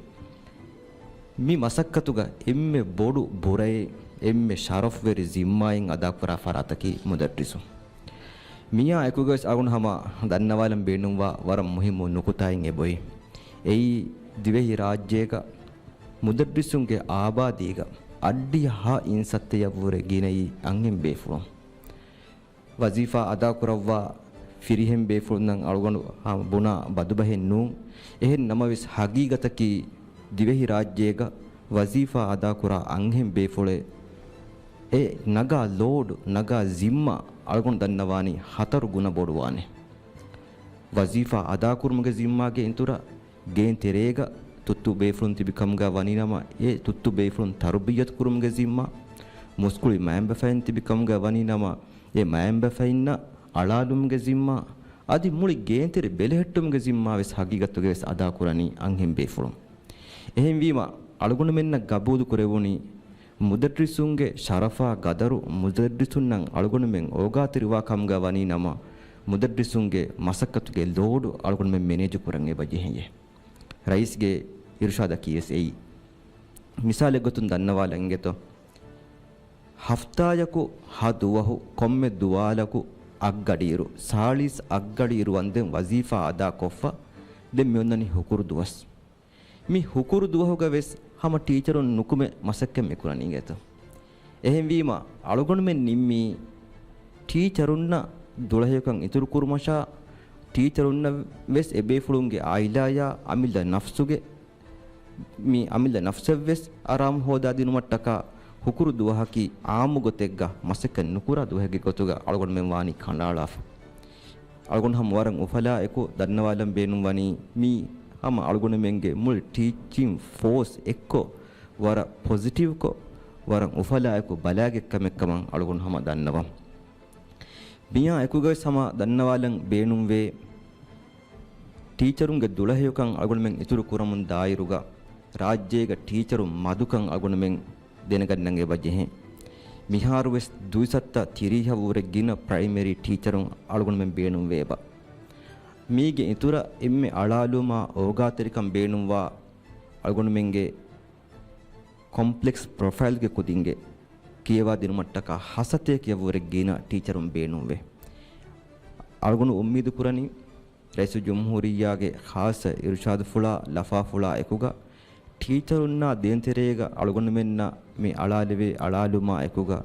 މި މަސައްކަތުގަ އެންމެ ބޮޑު ބުރައެއް، އެންމެ ޝަރަފްވެރި ޒިންމާއެއް އަދާކުރާ ފަރާތަކީ މުދައްރިސުން. މިއާ އެކުގަވެސް އަޅުގަނޑު ހަމަ ދަންނަވާލަން ބޭނުންވާ ވަރަށް މުހިއްމު ނުކުތާއެއް އެބައޮތް. އެއީ ދިވެހި ރާއްޖޭގަ މުދައްރިސުންގެ އާބާދީގަ އަށްޑިހަ ހަ އިން ސައްތަޔަށްވުރެ ގިނައީ އަންހެން ބޭފުޅުން. ވަޒީފާ އަދާކުރައްވާ ފިރިހެން ބޭފުޅުންނަށް އަޅުގަނޑު ބުނާ ބަދުބަހެއް ނޫން. އެހެން ނަމަވެސް، ހަގީގަތަކީ ދިވެހިރާއްޖޭގަ ވަޒީފާ އަދާކުރާ އަންހެން ބޭފުޅެއް އެ ނަގާ ލޯޑް، ނަގާ ޒިންމާ އަޅުގަނޑު ދަންނަވާނީ ހަތަރު ގުނަ ބޮޑުވާނެ. ވަޒީފާ އަދާކުރުމުގެ ޒިންމާގެ އިތުރަށް، ގޭން ތެރޭގަ ތުއްތު ބޭފުޅުން ތިބި ކަމުގަ ވަނީ ނަމަ، އެ ތުއްތު ބޭފުޅުން ތަރުބިއްޔަތު ކުރުމުގެ ޒިންމާ، މުސްކުޅި މައިންބަފައިން ތިބި ކަމުގަ ވަނީ ނަމަ، އެ މައިންބަފައިންނަށް އަޅާލުމުގެ ޒިންމާ، އަދި މުޅި ގޭންތެރެ ބެލެހެއްޓުމުގެ ޒިންމާ ވެސް ހަގީގަތުގަ ވެސް އަދާކުރަނީ އަންހެން ބޭފުޅުން. އެހެންވީމަ، އަޅުގަނޑުމެންނަށް ގަބޫލު ކުރެވުނީ، މުދައްރިސުންގެ ޝަރަފާ ގަދަރު މުދައްރިސުންނަށް އަޅުގަނޑުމެން އޯގާތެރިވާ ކަމުގަ ވަނީ ނަމަ، މުދައްރިސުންގެ މަސައްކަތުގެ ލޯޑު އަޅުގަނޑުމެން މެނޭޖު ކުރަން އެބަ ޖެހެޔޭ. ރައީސްގެ އިރުޝާދަކީ ވެސް އެއީ. މިސާލެއް ގޮތުން ދަންނަވާލަން އިނގޭތޯ. ހަފްތާޔަކު ހަ ދުވަހު ކޮންމެ ދުވާލަކު އަށްގަޑިއިރު، ސާޅީސް އަށްގަޑިއިރު ވަންދެން ވަޒީފާ އަދާކޮށްފަ، ދެން މި އޮންނަނީ ހުކުރު ދުވަސް. މި ހުކުރު ދުވަހުގަ ވެސް ހަމަ ޓީޗަރުން ނުކުމެ މަސައްކަތް މި ކުރަނީ އިނގޭތޯ. އެހެންވީމަ، އަޅުގަނޑުމެން ނިންމީ ޓީޗަރުންނަށް ދުޅަހެޔޮކަން އިތުރުކުރުމަށާ، ޓީޗަރުންނަށް ވެސް އެބޭފުޅުންގެ އާއިލާޔާ އަމިއްލަ ނަފްސުގެ މި އަމިއްލަ ނަފްސަށްވެސް އަރާމު ހޯދާދިނުމަށްޓަކާ ހުކުރު ދުވަހަކީ އާއްމު ގޮތެއްގަ މަސައްކަތް ނުކުރާ ދުވަހެއްގެ ގޮތުގަ އަޅުގަނޑުމެން ވާނީ ކަނޑައަޅާފަ. އަޅުގަނޑު ހަމަ ވަރަށް އުފަލާއެކު ދަންނަވާލަން ބޭނުންވަނީ މީ ހަމަ އަޅުގަނޑުމެންގެ މުޅި ޓީޗިން ފޯސް އެއްކޮށް ވަރަށް ޕޮޒިޓިވްކޮށް، ވަރަށް އުފަލާއެކު ބަލާގެ ކަމެއްކަމަށް އަޅުގަނޑު ހަމަ ދަންނަވަން. މިއާ އެކުގަވެސް ހަމަ ދަންނަވާލަން ބޭނުންވޭ، ޓީޗަރުންގެ ދުޅަހެޔޮކަން އަޅުގަނޑުމެން އިތުރު ކުރަމުން ދާއިރުގަ، ރާއްޖޭގަ ޓީޗަރުން މަދުކަން އަޅުގަނޑުމެން ދެނެގަންނަން އެބަ ޖެހޭ. މިހާރުވެސް ދުއިސައްތަ ތިރީހަށް ވުރެ ގިނަ ޕްރައިމަރީ ޓީޗަރުން އަޅުގަނޑުމެން ބޭނުންވޭބަ. މީގެ އިތުރަށް އެންމެ އަޅާލުމާ އޯގާތެރިކަން ބޭނުންވާ އަޅުގަނޑުމެންގެ ކޮމްޕްލެކްސް ޕްރޮފައިލްގެ ކުދިންގެ ކިޔަވާދިނުމަށްޓަކާ ހަސަތޭކަޔަށްވުރެ ގިނަ ޓީޗަރުން ބޭނުންވޭ. އަޅުގަނޑު އުއްމީދުކުރަނީ، ރައީސުލްޖުމްހޫރިއްޔާގެ ޚާއްޞަ އިރުޝާދުފުޅާ، ލަފާފުޅާ އެކުގަ، ޓީޗަރުންނާ ދޭންތެރޭގަ އަޅުގަނޑުމެންނަށް މި އަޅާލެވޭ އަޅާލުމާ އެކުގަ،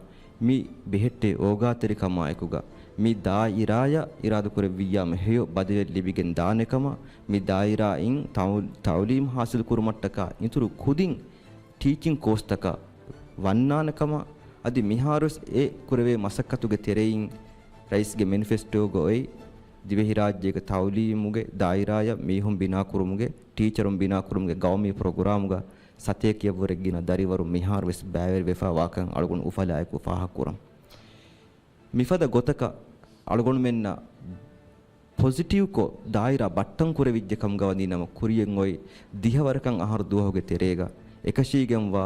މި ބެހެއްޓޭ އޯގާތެރިކަމާ އެކުގަ، މި ދާއިރާޔަށް އިރާދަކުރެއްވިއްޔާމު ހެޔޮ ބަދަލެއް ލިބިގެން ދާނެކަމަށް، މި ދާއިރާއިން ތައު-، ތައުލީމް ހާސިލްކުރުމަށްޓަކާ އިތުރު ކުދިން ޓީޗިން ކޯސްތަކަށް ވަންނާނެކަމަށް، އަދި މިހާރުވެސް އެ ކުރެވޭ މަސައްކަތުގެ ތެރެއިން ރައީސްގެ މެނިފެސްޓޯގަ އޮތް ދިވެހިރާއްޖޭގެ ތައުލީމުގެ ދާއިރާޔަށް މީހުން ބިނާކުރުމުގެ، ޓީޗަރުން ބިނާކުރުމުގެ ގައުމީ ޕްރޮގްރާމުގަ ސަތޭކަޔަށްވުރެ ގިނަ ދަރިވަރު މިހާރުވެސް ބައިވެރިވެފައިވާކަން އަޅުގަނޑު އުފަލާއެކު ފާހަގަކުރަން. މިފަދަ ގޮތަކަށް އަޅުގަނޑުމެންނަށް ޕޮޒިޓިވްކޮށް ދާއިރާ ބައްޓަން ކުރެވިއްޖެ ކަމުގަ ވަނީ ނަމަ ކުރިޔަށް އޮތް ދިހަވަރަކަށް އަހަރު ދުވަހުގެ ތެރޭގަ އެކަށީގެންވާ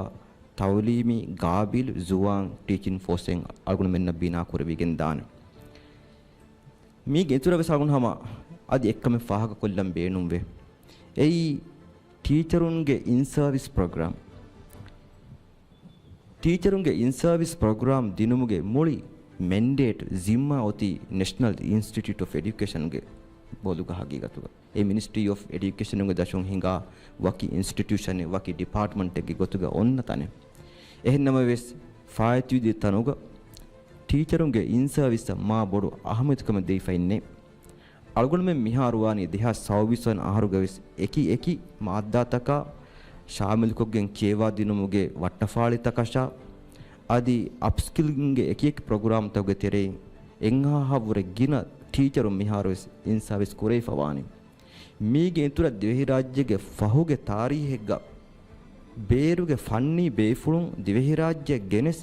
ތައުލީމީ ގާބިލް ޒުވާން ޓީޗިން ފޯސްއެއް އަޅުގަނޑުމެންނަށް ބިނާ ކުރެވިގެން ދާނެ. މީގެ އިތުރަށް ވެސް އަޅުގަނޑު ހަމަ އަދި އެއްކަމެއް ފާހަގަކޮށްލަން ބޭނުންވޭ. އެއީ ޓީޗަރުންގެ އިން ސާވިސް ޕްރޮގްރާމް. ޓީޗަރުންގެ އިން ސާވިސް ޕްރޮގްރާމް ދިނުމުގެ މުޅި މެންޑޭޓް ޒިންމާ އޮތީ ނެޝަނަލް އިންސްޓިޓިއުޓް އޮފް އެޑިއުކޭޝަންގެ ބޮލުގަ ހަގީގަތުގަ. އެ މިނިސްޓްރީ އޮފް އެޑިއުކޭޝަނުގެ ދަށުން ހިނގާ ވަކި އިންސްޓިޓިއުޝަނެއް، ވަކި ޑިޕާޓްމަންޓެއްގެ ގޮތުގަ އޮންނަ ތަނެއް. އެހެންނަމަވެސް، ފާއިތުވިދިޔަ ތަނުގަ ޓީޗަރުންގެ އިން ސާވިސްއަށް މާ ބޮޑު އަހަމިޔަތުކަމެއް ދެވިފައެއްނެތް. އަޅުގަނޑުމެން މިހާރު ވާނީ ދެހާސް ސައުވީސް ވަނަ އަހަރުގަވެސް އެކި އެކި މާއްދާތަކާ ޝާމިލުކޮށްގެން ކިޔަވާދިނުމުގެ ވައްޓަފާޅިތަކަށާ، އަދި އަޕްސްކިލިންގގެ އެކިއެކި ޕްރޮގްރާމްތަކުގެ ތެރެއިން އެއްހާހަށްވުރެ ގިނަ ޓީޗަރުން މިހާރުވެސް އިން ސާވިސް ކުރެވިފަ ވާނެ. މީގެ އިތުރަށް ދިވެހިރާއްޖޭގެ ފަހުގެ ތާރީހެއްގަ ބޭރުގެ ފަންނީ ބޭފުޅުން ދިވެހިރާއްޖެއަށް ގެނެސް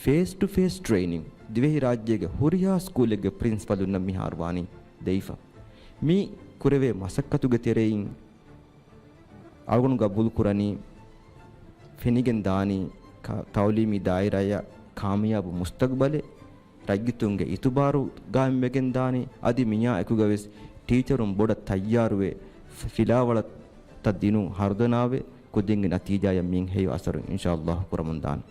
ފޭސް ޓު ފޭސް ޓްރެއިނިން ދިވެހިރާއްޖޭގެ ހުރިހާ ސްކޫލެއްގެ ޕްރިންސިޕަލުންނަށް މިހާރު ވާނީ ދެވިފަ. މި ކުރެވޭ މަސައްކަތުގެ ތެރެއިން އަޅުގަނޑު ގަބޫލުކުރަނީ، ފެނިގެން ދާނީ ކަ-، ތައުލީމީ ދާއިރާއަށް ކާމިޔާބު މުސްތަގްބަލެއް، ރައްޔިތުންގެ އިތުބާރު ގާއިމްވެގެން ދާނީ، އަދި މިއާ އެކުގަވެސް ޓީޗަރުން ބޮޑަށް ތައްޔާރުވެ، ފި-، ފިލާވަޅަތައް ދިނުން ހަރުދަނާވެ، ކުދިންގެ ނަތީޖާޔަށް މިއިން ހެޔޮ އަސަރު އިންޝާﷲ ކުރަމުންދާނެ.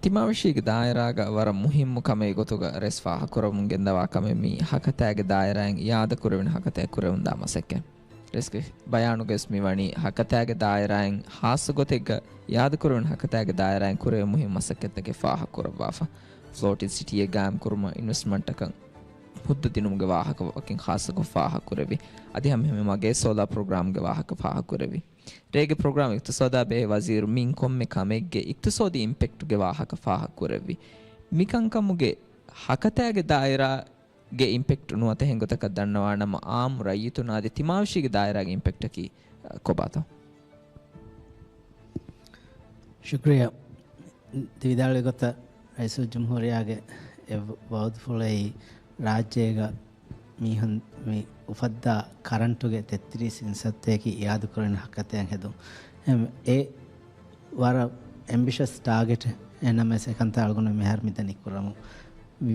ތިމާވެށީގެ ދާއިރާގަ ވަރަށް މުހިއްމު ކަމެއް ގޮތުގަ ރައީސް ފާހަގަކުރަމުން ގެންދަވާ ކަމެއް މީ ހަކަތާގެ ދާއިރާއިން އިއާދަކުރެވެން ހަކަތައެއް ކުރެވުންދާ މަސައްކަތް. ރައީސްގެ ބަޔާނުގަވެސް މިވަނީ ހަކަތާގެ ދާއިރާއިން ހާއްސަ ގޮތެއްގަ އިއާދަކުރެވެން ހަކަތާގެ ދާއިރާއިން ކުރެވޭ މުހިއްމު މަސައްކަތްތަކެއް ފާހަގަކުރައްވާފަ. ފްލޯޓިން ސިޓީއެއް ގާއިމްކުރުމަށް އިންވެސްޓްމަންޓަކަށް ހުއްދަ ދިނުމުގެ ވާހަކަ ވަކިން ޚާއްޞަކޮށް ފާހަގަކުރެއްވި. އަދި ހަމައެހެންމެ މަގޭ ސޯލާ ޕްރޮގްރާމްގެ ވާހަކަ ފާހަގަކުރެއްވި. ރޭގެ ޕްރޮގްރާމް އިޤްތިޞާދާ ބެހޭ ވަޒީރު މިއިން ކޮންމެ ކަމެއްގެ އިޤްތިޞާދީ އިމްޕެކްޓްގެ ވާހަކަ ފާހަގަކުރެއްވި. މިކަންކަމުގެ ހަކަތާގެ ދާއިރާގެ އިމްޕެކްޓް ނުވަތަ އެހެން ގޮތަކަށް ދަންނަވާނަމަ، އާއްމު ރައްޔިތުންނަށް އަދި ތިމާވެށީގެ ދާއިރާގެ އިމްޕެކްޓަކީ، އަ، ކޮބާތޯ؟ ޝުކްރިޔާ. ތި ވިދާޅުވި ގޮތަށް ރައީސުލްޖުމްހޫރިއްޔާގެ އެ ވައުދުފުޅު އެއީ ރާއްޖޭގަ މީހުން މި އުފައްދާ ކަރަންޓުގެ ތެއްތިރީސް އިންސައްތައަކީ އިއާދަކުރެވެން ހަކަތައަށް ހެދުން. އެ ވަރަށް އެމްބިޝަސް ޓާގެޓެއް. އެހެންނަމަވެސް އެކަންތައް އަޅުގަނޑު މިހާރު މިދަނީ ކުރަމުން.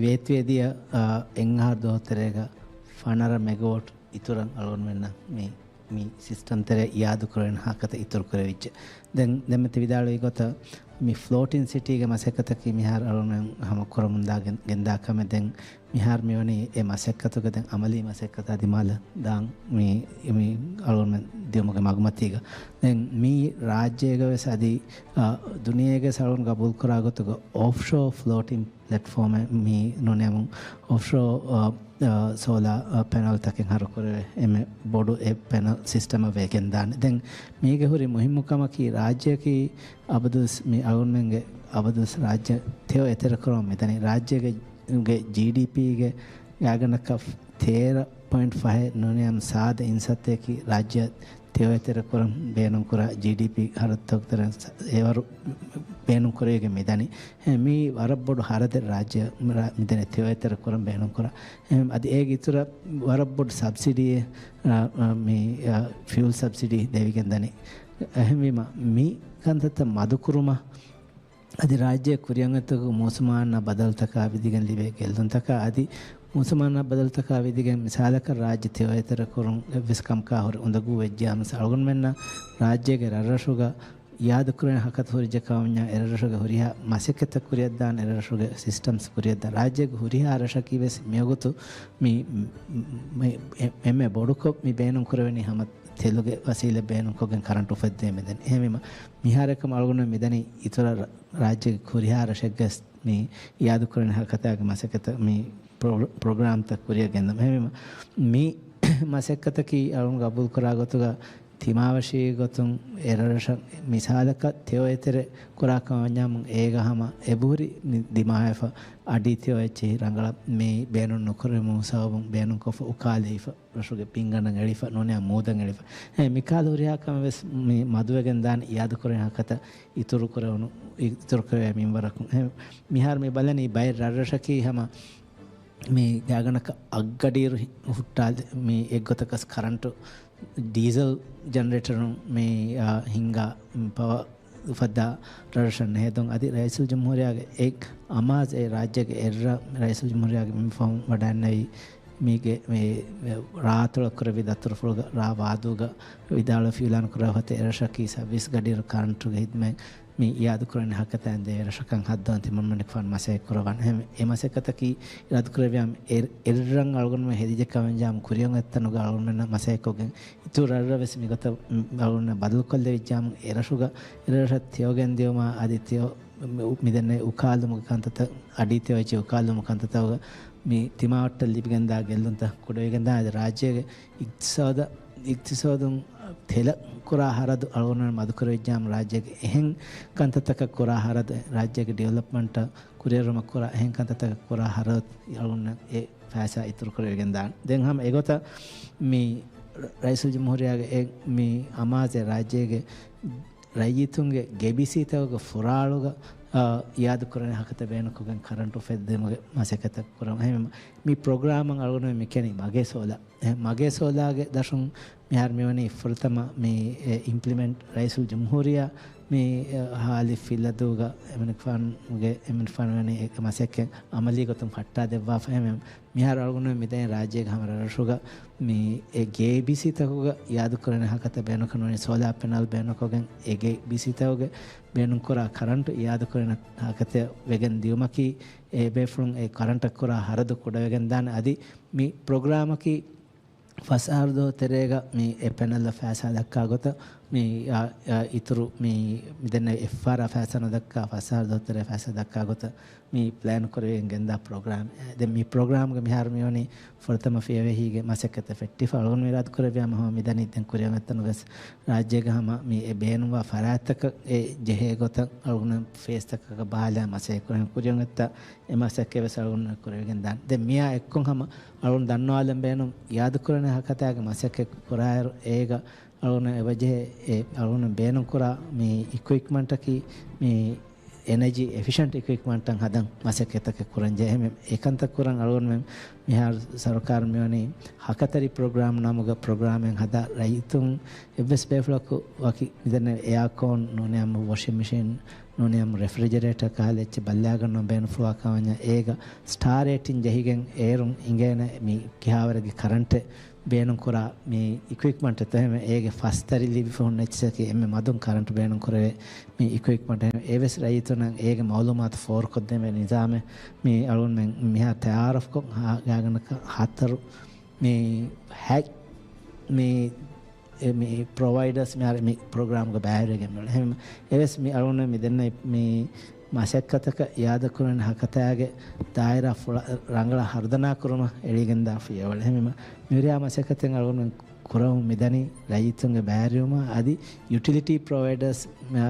ވޭތުވެދިޔަ، އާ، އެއް އަހަރު ދުވަހު ތެރޭގަ ފަނަރަ މެގަވޮޓް އިތުރަށް އަޅުގަނޑުމެންނަށް މި، މި ސިސްޓަމް ތެރޭ އިއާދަކުރެވެން ހަކަތަ އިތުރު ކުރެވިއްޖެ. ދެން ދެންމެ ތި ވިދާޅުވި ގޮތަށް މި ފްލޯޓިން ސިޓީގެ މަސައްކަތަކީ މިހާރު އަޅުގަނޑުމެން ހަމަ ކުރަމުންދާ ގެން، ގެންދާ ކަމެއް. ދެން މިހާރު މިވަނީ އެ މަސައްކަތުގެ ދެން އަމަލީ މަސައްކަތާ ދިމާލަށް ދާން މި، މި އަޅުގަނޑުމެން ދިޔުމުގެ މަގުމަތީގަ. ދެން މީ ރާއްޖޭގަވެސް އަދި، އަ، ދުނިޔޭގަވެސް އަޅުގަނޑު ގަބޫލުކުރާ ގޮތުގަ އޮފްޝޯ ފްލޯޓިން ޕްލެޓްފޯމެއް މި ނޫނީ އޮފްޝޯ، އާ، އާ، ސޯލާ، އާ، ޕެނަލްތަކެއް ހަރުކުރެވޭ އެންމެ ބޮޑު އެއް ޕެނަލް ސިސްޓަމަށް ވެގެންދާނެ. ދެން މީގެ ހުރި މުހިއްމު ކަމަކީ، ރާއްޖެއަކީ އަބަދުވެސް މި އަޅުގަނޑުމެންގެ އަބަދުވެސް ރާއްޖެ ތެޔޮ އެތެރެކުރަމުން މިދަނީ. ރާއްޖޭގެ، ގެ ޖީޑީޕީގެ ގާތްގަނޑަކަށް ތޭރަ ޕޮއިންޓް ފަހެއް ނޫނީ ސާދަ އިންސައްތައަކީ ރާއްޖެ ތެޔޮ އެތެރެކުރަން ބޭނުންކުރާ ޖީޑީޕީ ހަރަދުތަކުގެ ތެރެއިން ސަ-، އެވަރު ބޭނުންކުރެވިގެން މިދަނީ. އެ، މީ ވަރަށް ބޮޑު ހަރަދެއް ރާއްޖެ ރާ-، މިދަނީ ތެޔޮ އެތެރެކުރަން ބޭނުންކުރާ. އެ، އަދި އޭގެ އިތުރަށް ވަރަށް ބޮޑު ސަބްސިޑީއެއް، އާ، އާ، މި، އާ، ފިއުލް ސަބްސިޑީ ދެވިގެން ދަނީ. އެހެންވީމަ، މި ކަންތައްތައް މަދުކުރުމަށް އަދި ރާއްޖޭ ކުރިއަށް އޮތްތަކު މޫސުމާންނަށް ބަދަލުތަކާ ވިދިގެން ލިބޭ ގެއްލުންތަކާ އަދި މޫސުމާންނަށް ބަދަލުތަކާ ވިދިގެން މިސާލަކަށް ރާއްޖެ ތެޔޮ އެތެރެކުރުން އެއްވެސް ކަމަކާ ހުރި އުނދަގޫ ވެއްޖެއްޔާ މިސާ އަޅުގަނޑުމެންނަށް ރާއްޖޭގެ ރަށްރަށުގަ އިޔާދުކުރެވޭނެ ހަކަތަ ހުރިއްޖެ ކަމަށް ވަންޏާ އެރަށުގެ ހުރިހާ މަސައްކަތްތައް ކުރިއަށްދާނެ އެރަށުގެ ސިސްޓަމްސް ކުރިއަށްދާނެ. ރާއްޖޭގެ ހުރިހާ ރަށަކީ ވެސް މިވަގުތު މި، މި، މި، އެ-، އެންމެ ބޮޑުކޮށް މި ބޭނުން ކުރެވެނީ ހަމަ ތެލުގެ ވަސީލަތް ބޭނުންކޮށްގެން ކަރަންޓު އުފެއްދޭ މިދަނީ. އެހެންވީމަ، މިހާރު އެކަމަ އަޅުގަނޑު މިދަނީ އިތުރަށް ރާ-، ރާއްޖޭގެ ހުރިހާ ރަށެއްގަސް މި އިޔާދުކުރަން ހަކަތާގެ މަސައްކަތަށް މި ޕްރޮ-، ޕްރޮގްރާމްތައް ކުރިއަށް ގެންދަމު. އެހެންވީމަ، މި މަސައްކަތަކީ އަޅުން ގަބޫލުކުރާ ގޮތުގަ ތިމާވެށި ގޮތުން އެރަށަށް މިސާލަކަށް ތެޔޮ އެތެރެ ކުރާ ކަމަށް ވަންޏާމު އޭގަ ހަމަ އެބަހުރި މި ދިމާވެފަ އަޑީ ތެޔޮ އެއްޗެހި ރަނގަޅަށް މި ބޭނުން ނުކުރެވުމު ސަބަބުން ބޭނުންކޮށްފަ އުކާލެވިފަ. ރަށުގެ ބިންގަނޑަށް އެޅިފަ ނޫނީ މޫދަށް އެޅިފަ. އެ މިކަހަލަ ހުރިހާ ކަމެއް ވެސް މި މަދުވެގެން ދާނެ އިޔާދުކުރެވޭނެ ހަކަތަ އިތުރުކުރެވުނު، އިތުރުކުރެވޭ މިންވަރަކުން. އެ މިހާރު މި ބަލަނީ ބައެއް ރަށްރަށަކީ ހަމަ މި ގާތްގަނޑަކަށް އަށްގަޑިއިރު ހި-، ހުއްޓާލި މި އެއްގޮތަކަސް ކަރަންޓު ޑީސަލް ޖަނަރޭޓަރުން މި، އާ، ހިންގާ ޕަވަ އުފައްދާ ރަށްރަށަށް ނެހެދުން. އަދި ރައީސުލްޖުމްހޫރިއްޔާގެ އެ އަމާޒު އެ ރާއްޖޭގެ އެއްރަށް ރައީސުލްޖުމްހޫރިއްޔާގެ މި ފަހުން ވަޑައިންނެވި މީގެ މި ރާއަތޮޅަށް ކުރެއްވި ދަތުރުފުޅުގަ ރާ ވާދޫގަ ވިދާޅުވެފަ އިއުލާނު ކުރާ ފަދަ އެރަށަކީ ސައުވީސް ގަޑިއިރު ކަރަންޓުގެ ހިދުމަތް މި އިޔާދުކުރަން ހަކަތައިން ދޭ ރަށަކަށް ހައްދަވަން ތިމަންމަނިކުފާނު މަސައްކަތް ކުރައްވާނެ. އެހެން އެ މަސައްކަތަކީ އިރާދަކުރެއްވިޔާމު އެ-، އެއްރަށް އަޅުގަނޑުމެން ހެދިއްޖެ ކަމަށް ވަންޏާމު ކުރިއަށް އޮތްތަނުގަ އަޅުގަނޑުމެންނަށް މަސައްކަތް ކޮށްގެން އިތުރު ރަށްރަށް ވެސް މިގޮތަށް އަޅުގަނޑުމެން ބަދަލުކޮށްލެވިއްޖާމު އެ ރަށުގަ އެރަށަށް ތެޔޮ ގެންދިއުމާ އަދި ތެޔޮ މި-، މިދެންނެވި އުކާލުމުގެ ކަންތައްތައް އަޑީ ތެޔޮ އެއްޗެހި އުކާލުމުގެ ކަންތައްތަކުގަ މި ތިމާވައްޓަށް ލިބިގެންދާ ގެއްލުންތައް ކުޑަވެގެންދާ އަދި ރާއްޖޭގެ އިގްތިސޯދަށް އިގްތިސޯދުން ތެލަށް ކުރާ ހަރަދު އަޅުގަނޑުމެން މަދުކުރެވިއްޖާމު ރާއްޖޭގެ އެހެން ކަންތައްތަކަށް ކުރާ ހަރަދު، ރާއްޖޭގެ ޑިވެލޮޕްމަންޓަށް ކުރިއެރުމަށް ކުރާ އެހެން ކަންތައްތަކަށް ކުރާ ހަރަދު އަޅުގަނޑުމެން އެ ފައިސާ އިތުރުކުރެވިގެން ދާނެ. ދެން ހަމަ އެގޮތަށް މި ރައީސުލްޖުމްހޫރިއްޔާގެ އެ މި އަމާޒެއް ރާއްޖޭގެ ރައްޔިތުންގެ ގޭބީސީތަކުގެ ފުރާޅުގަ، އާ، އިޔާދުކުރަން ހަކަތަ ބޭނުންކޮށްގެން ކަރަންޓު އުފެއްދުމުގެ މަސައްކަތަށް ކުރަން. އެހެންވީމަ، މި ޕްރޮގްރާމަށް އަޅުގަނޑުމެން މި ކިޔަނީ މަގޭ ސޯލާ. އެ މަގޭ ސޯލާގެ ދަށުން މިހާރު މިވަނީ ފުރަތަމަ މި އެ އިމްޕްލިމެންޓް ރައީސުލް ޖުމްހޫރިއްޔާ މި އެ ހާލި ފިލަދޫގަ އެމަނިކުފާނުގެ އެމަނިކުފާނު ވަނީ އެ މަސައްކަތް އަމަލީ ގޮތުން ފައްޓާ ދެއްވާފަ. އެހެންވެ، މިހާރު އަޅުގަނޑު މިދަނީ ރާއްޖޭގެ ހަމަ ރަށްރަށުގަ މި އެ ގޭބީސީތަކުގަ އިޔާދުކުރަން ހަކަތަ ބޭނުންކޮށް ނޫނީ ސޯލާ ޕެނަލް ބޭނުންކޮށްގެން އެ ގޭބީސީތަކުގެ ބޭނުންކުރާ ކަރަންޓު އިޔާދުކުރަން ހަކަތަ ވެގެން ދިއުމަކީ އެ ބޭފުޅުން އެ ކަރަންޓަށް ކުރާ ހަރަދު ކުޑަވެގެން ދާނެ. އަދި މި ޕްރޮގްރާމަކީ ފަސް އަހަރު ދުވަހު ތެރޭގަ މި އެ ޕެނަލްއަށް ފައިސާ ދައްކާ ގޮތަށް މި، އާ، އާ، އިތުރު މި، މި ދެންނެވި އެފްއާރްއާ ފައިސާ ނުދައްކާ ފަސް އަހަރު ދުވަހު ތެރޭ ފައިސާ ދައްކާ ގޮތަށް މި ޕްލޭން ކުރެވިގެން ގެންދާ ޕްރޮގްރާމް. ދެން މި ޕްރޮގްރާމްގެ މިހާރު މިވަނީ ފުރަތަމަ ފިޔަވަހީގެ މަސައްކަތަށް ފެއްޓިފަ އަޅުގަނޑު އިރާދަކުރެއްވިޔާމު ހަމަ މިދަނީ ދެން ކުރިއަށް އޮތްތަނުގަސް ރާއްޖޭގެ ހަމަ މި އެ ބޭނުންވާ ފަރާތްތަކަށް އެ ޖެހޭ ގޮތަށް އަޅުގަނޑު ފޭސްތަކަކަށް ބަހާލާ މަސައްކަތް ކުރިއަށް އޮތްތަން އެ މަސައްކަތް ވެސް އަޅުގަނޑު ކުރެވިގެން ދާނެ. ދެން މިއާ އެއްކޮށް ހަމަ އަޅުގަނޑު ދަންނަވާލަން ބޭނުން އިޔާދުކުރަނި ހަކަތާގެ މަސައްކަތް ކުރާއިރު އޭގަ އަޅުގަނޑު އެބަޖެހޭ އެ އަޅުގަނޑު ބޭނުންކުރާ މި އިކުއިޕްމަންޓަކީ މި އެނަޖީ އެފިޝަންޓް އިކުއިޕްމަންޓަށް ހަދަން މަސައްކަތްތަކެއް ކުރަން ޖެހޭ. އެކަންތައް ކުރަން އަޅުގަނޑުމެން މިހާރު ސަރުކާރު މިވަނީ ހަކަތަރި ޕްރޮގްރާމް ނަމުގަ ޕްރޮގްރާމެއް ހަދާ ރައްޔިތުން އެއްވެސް ބޭފުޅަކު ވަކި މިދެންނެވި އެއާކޯން ނޫނީ ވޮޝިން މެޝިން ނޫނީ ރެފްރިޖަރޭޓަރ ކަހަލަ އެއްޗެއް ބައްލައިގަންނަ ބޭނުންފުޅުވާ ކަމަށް ވަންޏާ އޭގަ ސްޓާރ ރޭޓިން ޖެހިގެން އޭރުން އިނގޭނެ މި ކިހާވަރެއްގެ ކަރަންޓެއް ބޭނުންކުރާ މި އިކުއިޕްމަންޓްތައް. އެހެންވެ އޭގެ ފަސް ތަރި ލިބިފަ ހުންނަ އެއްޗަކީ އެންމެ މަދުން ކަރަންޓް ބޭނުންކުރެވޭ މި އިކުއިޕްމަންޓް. އެހެންވެ އެވެސް ރައްޔިތުންނަށް އޭގެ މައުލޫމާތު ފޯރުކޮށްދޭން މި ނިޒާމެއް މި އަޅުގަނޑުމެން މިހާ ތައާރަފްކޮށް ހާ-، ގާތްގަނޑަކަށް ހަތަރު މި ހަތް މި އެ މި ޕްރޮވައިޑާސް މިހާރު މި ޕްރޮގްރާމްގަ ބައިވެރިވެގެން މިއުޅެނީ. އެހެން އެވެސް މި އަޅުގަނޑު މި ދެންނެވި މި މަސައްކަތަކަށް އިއާދަކުރަން ހަކަތާގެ ދާއިރާ ފުޅަ-، ރަނގަޅަށް ހަރުދަނާކުރުމަށް އެޅިގެންދާ ފިޔަވަޅެއް. އެހެންވީމަ، މިހުރިހާ މަސައްކަތެއް އަޅުގަނޑުމެން ކުރަމުން މިދަނީ ރައްޔިތުންގެ ބައިވެރިވުމަށް އަދި ޔުޓިލިޓީ ޕްރޮވައިޑާސް މި-،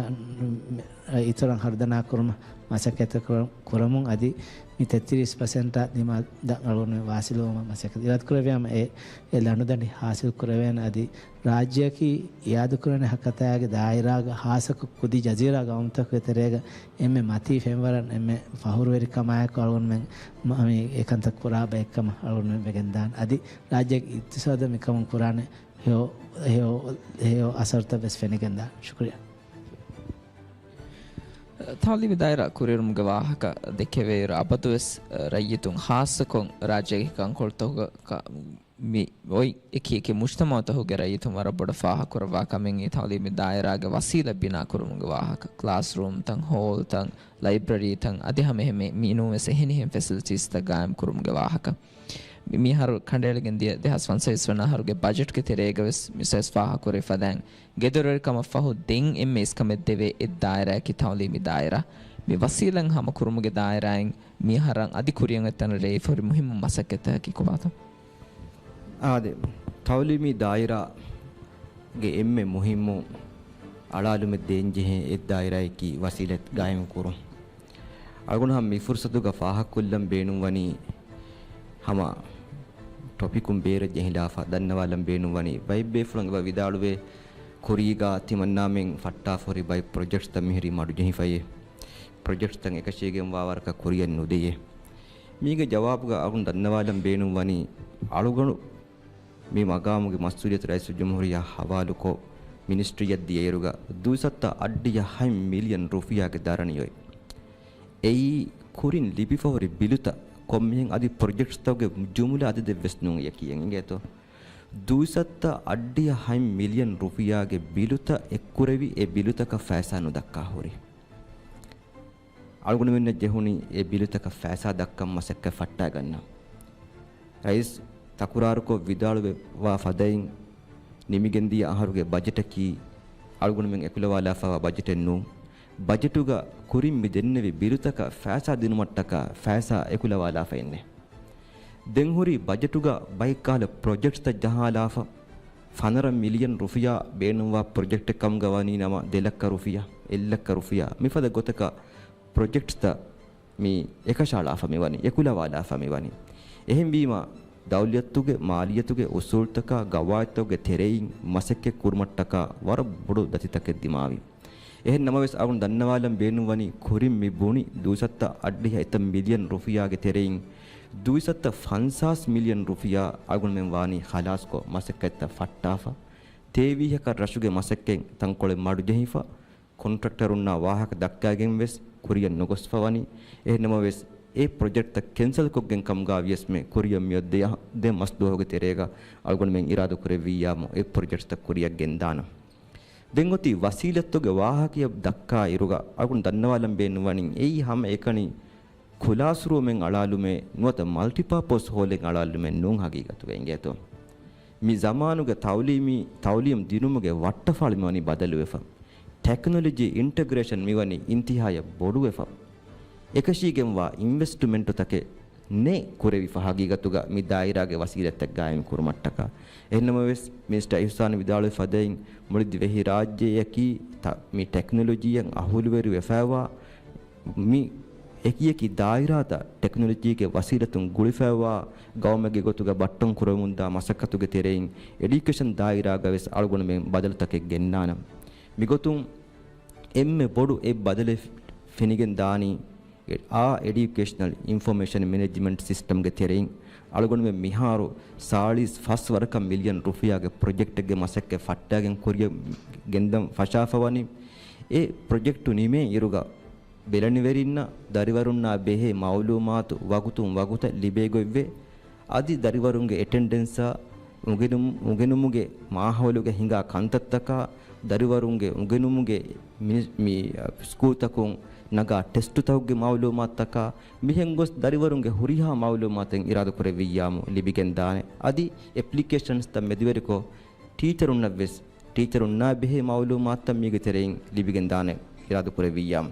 މި-، އިތުރަށް ހަރުދަނާކުރުމަށް މަސައްކަތެއް ކުރ-، ކުރަމުން އަދި މި ތެއްތިރީސް ޕަސެންޓާ ދިމާ ދަށް އަޅުގަނޑުމެން ވާސިލުވުމަށް މަސައްކަތް އިރާދަކުރެއްވިއްޔާމަ އެ، އެ ލަނޑުދަނޑި ހާސިލް ކުރެވޭނެ އަދި ރާއްޖެއަކީ އިއާދަކުރާނެ ހަކަތާގެ ދާއިރާގަ ހާއްސަކޮށް ކުދި ޖަޒީރާ ގައުމުތަކުގެ ތެރޭގަ އެންމެ މަތީ ފެންވަރަށް އެންމެ ފަހުރުވެރިކަމާއެކު އަޅުގަނޑުމެން މަ-، މި އެކަންތައް ކުރާ ބައެއްކަމަށް އަޅުގަނޑުމެން ވެގެންދާނެ. އަދި ރާއްޖޭގެ އިގްތިސާދަށް މިކަމުން ކުރާނެ ހެޔޮ، ހެޔޮ، ހެޔޮ އަސަރުތައް ވެސް ފެނިގެންދާނެ. ޝުކުރިއްޔާ. ތައުލީމީ ދާއިރާ ކުރިއެރުމުގެ ވާހަކަ ދެކެވޭއިރު އަބަދުވެސް ރައްޔިތުން ހާއްސަކޮށް ރާއްޖޭގެ ކަންކޮޅުތަކުގަ މި އޮތް އެކި އެކި މުޖްތަމައުތަކުގެ ރައްޔިތުން ވަރަށް ބޮޑަށް ފާހަގަކުރައްވާ ކަމެއް އެ ތައުލީމީ ދާއިރާގެ ވަސީލަތް ބިނާކުރުމުގެ ވާހަކަ. ކްލާސްރޫމްތައް، ހޯލްތައް، ލައިބްރަރީތައް އަދި ހަމައެހެންމެ މިނޫންވެސް އެހެނިހެން ފެސިލިޓީސްތައް ގާއިމްކުރުމުގެ ވާހަކަ. މި-، މިހާރު ކަނޑައެޅިގެން ދިޔަ ދެހާސް ފަންސަވީސް ވަނަ އަހަރުގެ ބަޖެޓްގެ ތެރޭގަވެސް މިސް ވެސް ފާހަގަކުރެވި ފަދައިން، ގެދޮރުވެރިކަމަށްފަހު ދެން އެންމެ އިސްކަމެއް ދެވޭ އެއް ދާއިރާއަކީ ތައުލީމީ ދާއިރާ. މި ވަސީލަތް ހަމަކުރުމުގެ ދާއިރާއިން މިއަހަރަށް އަދި ކުރިއަށް އޮތްތަނަށް ރޭވިފަހުރި މުހިއްމު މަސައްކަތްތަކަކީ ކޮބާތޯ؟ އާދެ، ތައުލީމީ ދާއިރާގެ އެންމެ މުހިއްމު އަޅާލުމެއް ދޭންޖެހޭ އެއް ދާއިރާއަކީ ވަސީލަތް ގާއިމްކުރުން. އަޅުގަނޑު ހަމަ މި ފުރުސަތުގަ ފާހަގަކޮށްލަން ބޭނުންވަނީ ހަމަ ޓޮޕިކުން ބޭރަށް ޖެހިލާފަ ދަންނަވާލަން ބޭނުންވަނީ ބައެއް ބޭފުޅުން އެބަ ވިދާޅުވޭ، ކުރީގަ ތިމަންނާމެން ފައްޓާފަހުރި ބައެއް ޕްރޮޖެކްޓްތައް މިހުރީ މަޑުޖެހިފައޭ. ޕްރޮޖެކްޓްތައް އެކަށީގެންވާ ވަރަކަށް ކުރިއަށް ނުދެޔޭ. މީގެ ޖަވާބުގަ އަޅުގަނޑު ދަންނަވާލަން ބޭނުންވަނީ، އަޅުގަނޑު މި މަގާމުގެ މަސްއޫލިއްޔަތު ރައީސުލްޖުމްހޫރިއްޔާ ހަވާލުކޮށް މިނިސްޓްރީއަށް ދިޔައިރުގަ ދުއިސައްތަ އަށްޑިހަ ހަތް މިލިއަން ރުފިޔާގެ ދަރަނި އޮތް. އެއީ ކުރިން ލިބިފަހުރި ބިލުތައް ކޮންމެހެން އަދި ޕްރޮޖެކްޓްތަކުގެ ޖުމުލަ އަދަދެއްވެސް ނޫން އެޔަކީ އެނގޭތޯ. ދުއިސައްތަ އަށްޑިހަ ހަތް މިލިއަން ރުފިޔާގެ ބިލުތައް އެއްކުރެވި އެ ބިލުތަކަށް ފައިސާ ނުދައްކާ ހުރި. އަޅުގަނޑުމެންނަށް ޖެހުނީ އެ ބިލުތަކަށް ފައިސާ ދައްކަން މަސައްކަތް ފައްޓާގަންނަން. ރައީސް ތަކުރާރުކޮށް ވިދާޅުވެވާ ފަދައިން، ނިމިގެންދިޔަ އަހަރުގެ ބަޖެޓަކީ އަޅުގަނޑުމެން އެކުލަވާލާފައިވާ ބަޖެޓެއް ނޫން. ބަޖެޓުގަ ކުރިން މި ދެންނެވި ބިލުތަކަށް ފައިސާ ދިނުމަށްޓަކާ ފައިސާ އެކުލަވާލާފައެއްނެ. ދެންހުރީ ބަޖެޓުގަ ބައެއްކަހަލަ ޕްރޮޖެކްޓްތައް ޖަހާލާފަ، ފަނަރަ މިލިއަން ރުފިޔާ ބޭނުންވާ ޕްރޮޖެކްޓެއް ކަމުގަ ވަނީ ނަމަ، ދެ ލައްކަ ރުފިޔާ، އެއް ލައްކަ ރުފިޔާ، މިފަދަ ގޮތަކަށް ޕްރޮޖެކްޓްތައް މި އެކަށާޅާފަ މިވަނީ، އެކުލަވާލާފަ މިވަނީ. އެހެންވީމަ، ދައުލިޔަތުގެ މާލިއްޔަތުގެ އުސޫލުތަކާ ގަވާއިދުތަކުގެ ތެރެއިން މަސައްކަތް ކުރުމަށްޓަކާ ވަރަށް ބޮޑު ދަތިތަކެއް ދިމާވި. އެހެން ނަމަވެސް، އަޅުގަނޑު ދަންނަވާލަން ބޭނުންވަނީ، ކުރިން މި ބުނި ދުއިސައްތަ އަށްޑިހަ އެތައް މިލިއަން ރުފިޔާގެ ތެރެއިން ދުއިސައްތަ ފަންސާސް މިލިއަން ރުފިޔާ އަޅުގަނޑުމެން ވާނީ ޚަލާސްކޮށް، މަސައްކަތްތައް ފައްޓާފަ، ތޭވީހަކަށް ރަށުގެ މަސައްކަތް ތަންކޮޅެއް މަޑުޖެހިފަ، ކޮންޓްރެކްޓަރުންނާ ވާހަކަ ދައްކާގެން ވެސް ކުރިއަށް ނުގޮސްފަ ވަނީ. އެހެން ނަމަވެސް، އެ ޕްރޮޖެކްޓްތައް ކެންސަލްކޮށްގެން ކަމުގަ ވިޔަސްމެ ކުރިއަށް މިއޮތް ދެ، ދެ މަސް ދުވަހުގެ ތެރޭގަ އަޅުގަނޑުމެން އިރާދަ ކުރެއްވިއްޔާމު އެ ޕްރޮޖެކްޓްތައް ކުރިއަށް ގެންދާނަން. ދެން އޮތީ ވަސީލަތުގެ ވާހަކައަށް ދައްކާ އިރުގަ އަޅުގަނޑު ދަންނަވާލަން ބޭނުންވަނީ އެއީ ހަމައެކަނި ކުލާސްރޫމެއް އަޅާލުމެއް ނުވަތަ މަލްޓިޕާޕަސް ހޯލެއް އަޅާލުމެއް ނޫން ހަގީގަތުގަ އިނގޭތޯ. މި ޒަމާނުގެ ތައުލީމީ، ތައުލީމް ދިނުމުގެ ވައްޓަފާޅު މިވަނީ ބަދަލުވެފަ. ޓެކްނޮލޮޖީ އިންޓަގްރޭޝަން މިވަނީ އިންތިހާޔަށް ބޮޑުވެފަ. އެކަށީގެންވާ އިންވެސްޓްމަންޓުތަކެއް ނެތް ކުރެވިފަ ހަގީގަތުގަ މި ދާއިރާގެ ވަސީލަތްތައް ގާއިމް ކުރުމަށްޓަކާ. އެހެންނަމަވެސް، މިނިސްޓަރ އިޙްސާން ވިދާޅުވި ފަދައިން، މުޅި ދިވެހިރާއްޖެއަކީ ތަ-، މި ޓެކްނޮލޮޖީއަށް އަހުލުވެރިވެފައިވާ މި އެކިއެކި ދާއިރާތައް ޓެކްނޮލޮޖީގެ ވަސީލަތުން ގުޅިފައިވާ ގައުމެއްގެ ގޮތުގަ ބައްޓަން ކުރަމުންދާ މަސައްކަތުގެ ތެރެއިން އެޑިއުކޭޝަން ދާއިރާގަވެސް އަޅުގަނޑުމެން ބަދަލުތަކެއް ގެންނާނަން. މިގޮތުން އެންމެ ބޮޑު އެއް ބަދަލެއް ފެނިގެން ދާނީ އާ އެޑިއުކޭޝަނަލް އިންފޮމޭޝަން މެނޭޖްމަންޓް ސިސްޓަމްގެ ތެރެއިން އަޅުގަނޑުމެން މިހާރު ސާޅީސް ފަސް ވަރަކަށް މިލިއަން ރުފިޔާގެ ޕްރޮޖެކްޓެއްގެ މަސައްކަތް ފައްޓާގެން ކުރިއަށް ގެންދަން ފަށާފަ ވަނީ. އެ ޕްރޮޖެކްޓު ނިމޭ އިރުގަ ބެލެނިވެރިންނަށް ދަރިވަރުންނާ ބެހޭ މައުލޫމާތު ވަގުތުން ވަގުތަށް ލިބޭގޮތްވެ، އަދި ދަރިވަރުންގެ އެޓެންޑެންސާ އުނގެނުމު-، އުނގެނުމުގެ މާހައުލުގަ ހިނގާ ކަންތައްތަކާ، ދަރިވަރުންގެ އުނގެނުމުގެ މި-، މި، ސްކޫލްތަކުން ނަގާ ޓެސްޓުތަކުގެ މައުލޫމާތުތަކާ، މިހެން ގޮސް ދަރިވަރުންގެ ހުރިހާ މައުލޫމާތެއް އިރާދަ ކުރެއްވިއްޔާމު ލިބިގެންދާނެ. އަދި އެޕްލިކޭޝަންސްތައް މެދުވެރިކޮށް، ޓީޗަރުންނަށްވެސް، ޓީޗަރުންނާ ބެހޭ މައުލޫމާތުތައް މީގެ ތެރެއިން ލިބިގެންދާނެ އިރާދަ ކުރެއްވިއްޔާމު.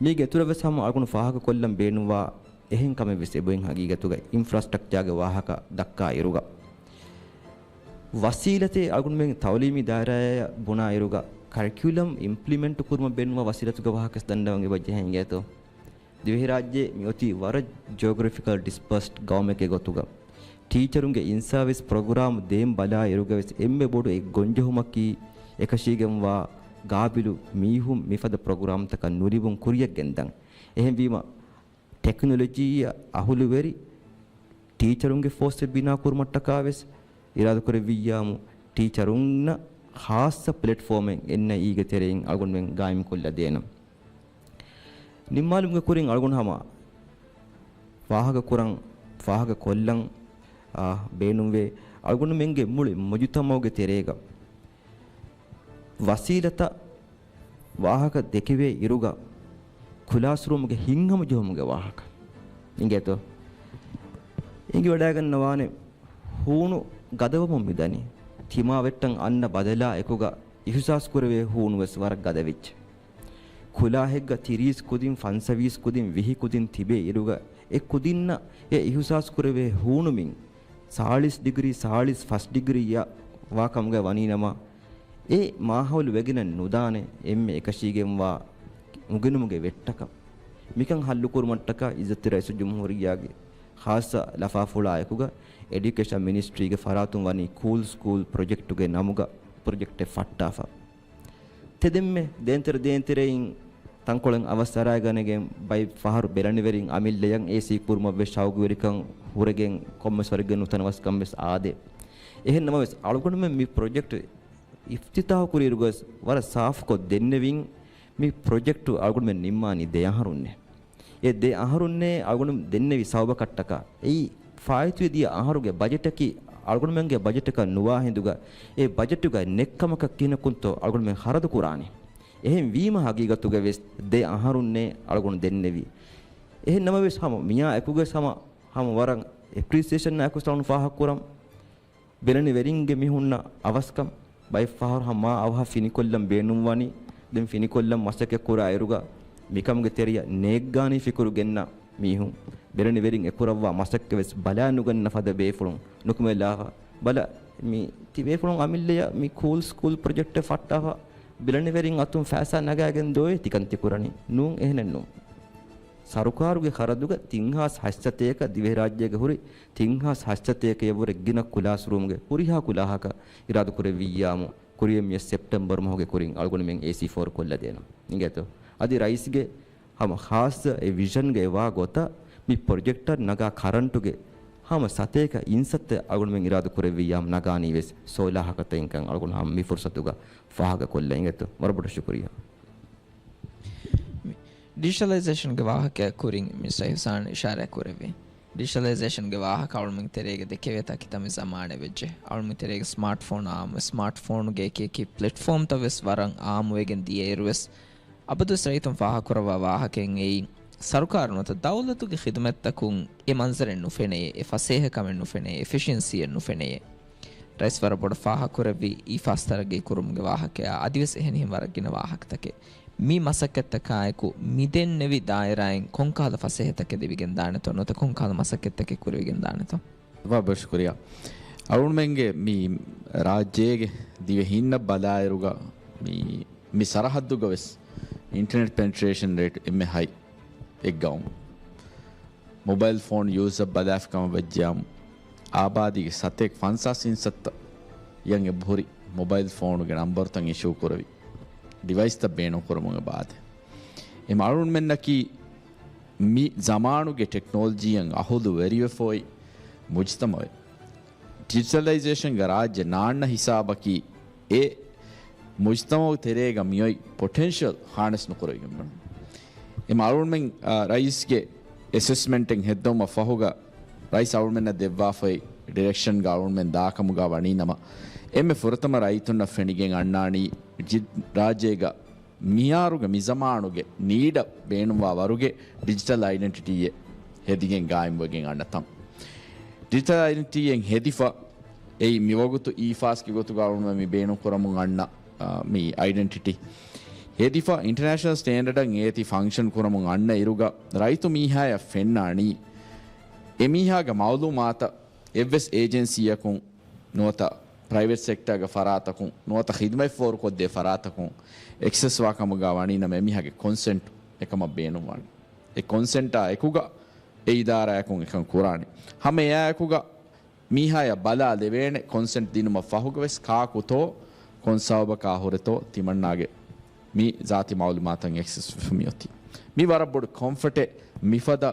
މީގެ އިތުރަށް ވެސް ހަމަ އަޅުގަނޑު ފާހަގަކޮށްލަން ބޭނުންވާ އެހެން ކަމެއް ވެސް އެބައިން ހަގީގަތުގަ އިންފްރާސްޓްރަކްޗާގެ ވާހަކަ ދައްކާ އިރުގަ، ވަސީލަތެއް އަޅުގަނޑުމެން ތައުލީމީ ދާއިރާއަށް ބުނާ އިރުގަ، ކަރިކިއުލަމް އިމްޕްލިމެންޓް ކުރުމަށް ބޭނުންވާ ވަސީލަތުގެ ވާހަކަ ވެސް ދަންނަވަން އެބަޖެހޭ އިނގޭތޯ. ދިވެހިރާއްޖެ މިއޮތީ ވަރަށް ޖިއޮގްރަފިކަލް ޑިސްޕާސްޑް ގައުމެއްގެ ގޮތުގަ، ޓީޗަރުންގެ އިންސާވިސް ޕްރޮގްރާމް ދޭން ބަލާ އިރުގަ ވެސް އެންމެ ބޮޑު އެއް ގޮންޖެހުމަކީ، އެކަށީގެންވާ ގާބިލު މީހުން މިފަދަ ޕްރޮގްރާމްތަކަށް ނުލިބުން ކުރިއަށް ގެންދަން. އެހެންވީމަ، ޓެކްނޮލޮޖީއަށް އަހުލުވެރި ޓީޗަރުންގެ ފޯސްއެއް ބިނާ ކުރުމަށްޓަކާ ވެސް އިރާދަކުރެއްވިއްޔާމު، ޓީޗަރުންނަށް ޚާއްޞަ ޕްލެޓްފޯމެއް އެންއައިއީގެ ތެރެއިން އަޅުގަނޑުމެން ގާއިމްކޮށްލަދޭނަން. ނިންމާލުމުގެ ކުރިން އަޅުގަނޑު ހަމަ ފާހަގަކުރަން، ފާހަގަކޮށްލަން، އާ، ބޭނުންވޭ، އަޅުގަނޑުމެންގެ މުޅި މުޖުތަމަޢުގެ ތެރޭގަ ވަސީލަތަށް ވާހަކަ ދެކެވޭ އިރުގަ ކްލާސްރޫމުގެ ހިތްހަމަޖެހުމުގެ ވާހަކަ އިނގޭތޯ؟ އިނގިވަޑައިގަންނަވާނެ ހޫނު ގަދަވަމުން މިދަނީ. ތިމާވެއްޓަށް އަންނަ ބަދަލާ އެކުގަ އިހުސާސްކުރެވޭ ހޫނު ވެސް ވަރަށް ގަދަވެއްޖެ. ކުލާހެއްގަ ތިރީސް ކުދިން، ފަންސަވީސް ކުދިން، ވިހި ކުދިން ތިބޭ އިރުގަ އެ ކުދިންނަށް އެ އިހުސާސްކުރެވޭ ހޫނުމިން ސާޅީސް ޑިގްރީ، ސާޅީސް ފަސް ޑިގްރީއަށް ވާ ކަމުގަ ވަނީނަމަ، އެ މާހައުލު ވެގެނެއް ނުދާނެ އެންމެ އެކަށީގެންވާ އުނގެނުމުގެ ވެއްޓަކަށް. މިކަން ހައްލުކުރުމަށްޓަކާ އިއްޒަތްތެރި ރައީސުލްޖުމްހޫރިއްޔާގެ ޚާއްޞަ ލަފާފުޅާ އެކުގަ އެޑިއުކޭޝަން މިނިސްޓްރީގެ ފަރާތުން ވަނީ ކޫލް ސްކޫލް ޕްރޮޖެކްޓުގެ ނަމުގަ ޕްރޮޖެކްޓެއް ފައްޓާފަ. ތެދެންމެ ދޭންތެރެ ދޭންތެރެއިން ތަންކޮޅެއް އަވަސް އަރާގަނެގެން ބައެއް ފަހަރު ބެލަނިވެރިން އަމިއްލަޔަށް އޭސީ ކުރުމަށްވެސް ޝައުގުވެރިކަން ހުރެގެން ކޮންމެސް ވަރެއްގެ ނުތަނަވަސްކަން ވެސް އާދޭ. އެހެން ނަމަވެސް އަޅުގަނޑުމެން މި ޕްރޮޖެކްޓް އިފްތިތާހު ކުރިއިރުގަސް ވަރަށް ސާފުކޮށް ދެންނެވިން މި ޕްރޮޖެކްޓު އަޅުގަނޑުމެން ނިންމާނީ ދެ އަހަރުންނޭ. އެ ދެ އަހަރުންނޭ އަޅުގަނޑު ދެންނެވި ސަބަބަކަށްޓަކާ. އެއީ ފާއިތުވެ ދިޔަ އަހަރުގެ ބަޖެޓަކީ އަޅުގަނޑުމެންގެ ބަޖެޓަކަށް ނުވާ ހިނދުގަ، އެ ބަޖެޓުގަ ނެއްކަމަކަށް ކިހިނަކުންތޯ އަޅުގަނޑުމެން ޚަރަދު ކުރާނީ. އެހެން ވީމަ ހަގީގަތުގަ ވެސް ދެ އަހަރުންނޭ އަޅުގަނޑު ދެންނެވީ. އެހެން ނަމަވެސް ހަމަ މިޔާ އެކުގަސް ހަމަ، ހަމަ ވަރަށް އެޕްރިސިއޭޝަން އެކުސް އަޅުން ފާހަގަ ކުރަން. ބެލެނިވެރިންގެ މީހުންނަށް އަވަސްކަން ބައެއް ފަހަރު ހަމަ އަވަހަށް ފިނިކޮށްލަން ބޭނުންވަނީ. ދެން ފިނިކޮށްލަން މަސައްކަތް ކުރާ އިރުގަ މިކަމުގެ ތެރެޔަށް ނޭއްގާނީ ފިކުރު ގެންނަ މީހުން ބެލެނިވެރިން އެކުރައްވާ މަސައްކަތް ވެސް ބަލާ ނުގަންނަ ފަދަ ބޭފުޅުން ނުކުމެލާފަ. ބަލަ، މި ތި ބޭފުޅުން އަމިއްލަޔަށް މި ކޫލް ސްކޫލް ޕްރޮޖެކްޓެއް ފައްޓާފަ ބެލެނިވެރިން އަތުން ފައިސާ ނަގާގެން ދޯއޭ ތިކަން ތި ކުރަނީ؟ ނޫން، އެހެނެއް ނޫން. ސަރުކާރުގެ ޚަރަދުގަ ތިން ހާސް ހަތްސަތޭކަ ދިވެހިރާއްޖޭގަ ހުރި ތިން ހާސް ހަތްސަތޭކަޔަށްވުރެ ގިނަ ކުލާސްރޫމްގެ ހުރިހާ ކުލާހަކަށް އިރާދަކުރެއްވިއްޔާމު، ކުރިއަށް މިއޮތް ސެޕްޓެމްބަރު މަހުގެ ކުރިން އަޅުގަނޑުމެން އޭސީ ފޯރު ކޮށްލަދޭނަން. އިނގޭތޯ؟ އަދި ރައީސްގެ ހަމަ ޚާއްޞަ އެ ވިޝަންގައި ވާ ގޮތަށް މި ޕްރޮޖެކްޓަށް ނަގާ ކަރަންޓުގެ ހަމަ ސަތޭކަ އިންސައްތަ އަޅުގަނޑުމެން އިރާދަކުރެއްވިއްޔާމު ނަގާނީ ވެސް ސޯލާހަކަށް ތައްޔަންކަން އަޅުގަނޑު ހަމަ މި ފުރުސަތުގަ ފާހަގަކޮށްލަން. އިނގޭތޯ؟ ވަރަށް ބޮޑަށް ޝުކުރިއްޔާ. ޑިޖިޓަލައިޒޭޝަންގެ ވާހަކައަށް ކުރިން މިސް އިޙްސާން އިޝާރާތް ކުރެއްވި. ޑިޖިޓަލައިޒޭޝަންގެ ވާހަކަ އަޅުމެން ތެރޭގަ ދެކެވޭތާ ކިތަންމެ ޒަމާނެއް ވެއްޖެ. އަޅުމެން ތެރޭގަ ސްމާޓްފޯން އާއްމު، ސްމާޓްފޯނުގެ އެކި އެކި ޕްލެޓްފޯމްތައް ވެސް ވަރަށް އާއްމުވެގެން ދިޔައިރު ވެސް، އަބަދުވެސް ރައްޔިތުން ފާހަގަކުރައްވާ ވާހަކައިން އެއީ، ސަރުކާރު ނުވަތަ ދައުލަތުގެ ޚިދުމަތްތަކުން އެ މަންޒަރެއް ނުފެނެޔޭ، އެ ފަސޭހަކަމެއް ނުފެނެޔޭ، އެފިޝިއެންސީއެއް ނުފެނެޔޭ. ރައީސް ވަރަށް ބޮޑަށް ފާހަގަކުރެއްވި އީފާސް ތަރައްގީ ކުރުމުގެ ވާހަކަޔާ އަދިވެސް އެހެނިހެން ވަރަށް ގިނަ ވާހަކަތަކެއް. މި މަސައްކަތްތަކާއެކު މިދެންނެވި ދާއިރާއިން ކޮންކަހަލަ ފަސޭހަތަކެއް ލިބިގެންދާނެތޯ؟ ނުވަތަ ކޮންކަހަލަ މަސައްކަތްތަކެއް ކުރެވިގެންދާނެތޯ؟ ވަރަށް ބޮޑަށް ޝުކުރިއްޔާ. އަޅުމެންގެ މި ރާއްޖޭގެ ދިވެހީންނަށް ބަލާއިރުގަ މި، މި ސަރަހައްދުގަ ވެސް އިންޓަރނެޓް ޕެނެޓްރޭޝަން ރޭޓް އެންމެ ހައި އެއް ގައުމު. މޮބައިލް ފޯން ޔޫޒަށް ބަލާފި ކަމަށް ވެއްޖެއްޔާމު، އާބާދީގެ ސަތޭކަ ފަންސާސް އިންސައްތަ އެއަށް އެބަހުރި މޮބައިލް ފޯނުގެ ނަންބަރުތައް އިޝޫ ކުރެވި ޑިވައިސްތައް ބޭނުން ކުރަމުން އެބަ އާދޭ. އެ އަޅުގަނޑުމެންނަކީ މި ޒަމާނުގެ ޓެކްނޮލޮޖީއަށް އަހުލު ވެރިވެފަ އޮތް މުޖްތަމައެއް. ޑިޖިޓަލައިޒޭޝަންގެ ރާއްޖެ ނާންނަ ހިސާބަކީ އެ މުޖްތަމައު ތެރޭގަ މިއޮތް ޕޮޓެންޝަލް ހާނެސް ނުކުރެވިގެން ބުނުން. އެ އަޅުގަނޑުމެން، އާ، ރައީސްގެ އެސެސްމެންޓެއް ހެއްދެވުމަށް ފަހުގަ ރައީސް އަޅުގަނޑުމެންނަށް ދެއްވާފައި ޑިރެކްޝަންގަ އަޅުގަނޑުމެން ދާކަމުގަ ވަނީ ނަމަ، އެންމެ ފުރަތަމަ ރައްޔިތުންނަށް ފެނިގެން އަންނާނީ ޖި-، ރާއްޖޭގަ މިހާރުގެ މިޒަމާނުގެ ނީޑަށް ބޭނުންވާ ވަރުގެ ޑިޖިޓަލް އައިޑެންޓިޓީއެއް ހެދިގެން ގާއިމްވެގެން އަންނަ ތަން. ޑިޖިޓަލް އައިޑެންޓިޓީއެއް ހެދިފަ އެއީ މިވަގުތު އީފާސްގެ ގޮތުގަ އަޅުގަނޑުމެން މި ބޭނުން ކުރަމުން އަންނަ، އާ، މި އައިޑެންޓިޓީ. ހެދިފަ އިންޓަރނޭޝަނަލް ސްޓޭންޑަޑަށް އޭތި ފަންކްޝަން ކުރަމުން އަންނަ އިރުގަ ރައްޔިތު މީހާޔަށް ފެންނާނީ އެމީހާގެ މައުލޫމާތަށް އެއްވެސް އޭޖެންސީއަކުން ނުވަތަ ޕްރައިވެޓް ސެކްޓާގެ ފަރާތަކުން ނުވަތަ ޚިދުމަތް ފޯރުކޮށްދޭ ފަރާތަކުން އެކްސެސް ވާ ކަމުގަ ވަނީ ނަމަ އެމީހާގެ ކޮންސެންޓް އެކަމަށް ބޭނުންވާނެ. އެ ކޮންސެންޓާ އެކުގަ އެ އިދާރާއަކުން އެކަން ކުރާނެ. ހަމަ އެއާއެކުގަ މީހާޔަށް ބަލާލެވޭނެ ކޮންސެންޓް ދިނުމަށް ފަހުގަވެސް ކާކުތޯ ކޮން ސަބަބަކާ ހުރެތޯ ތިމަންނާގެ މި ޒާތީ މައުލޫމާތަށް އެކްސެސް ވެފަ މިއޮތީ. މި ވަރަށް ބޮޑު ކޮންފަޓެއް މިފަދަ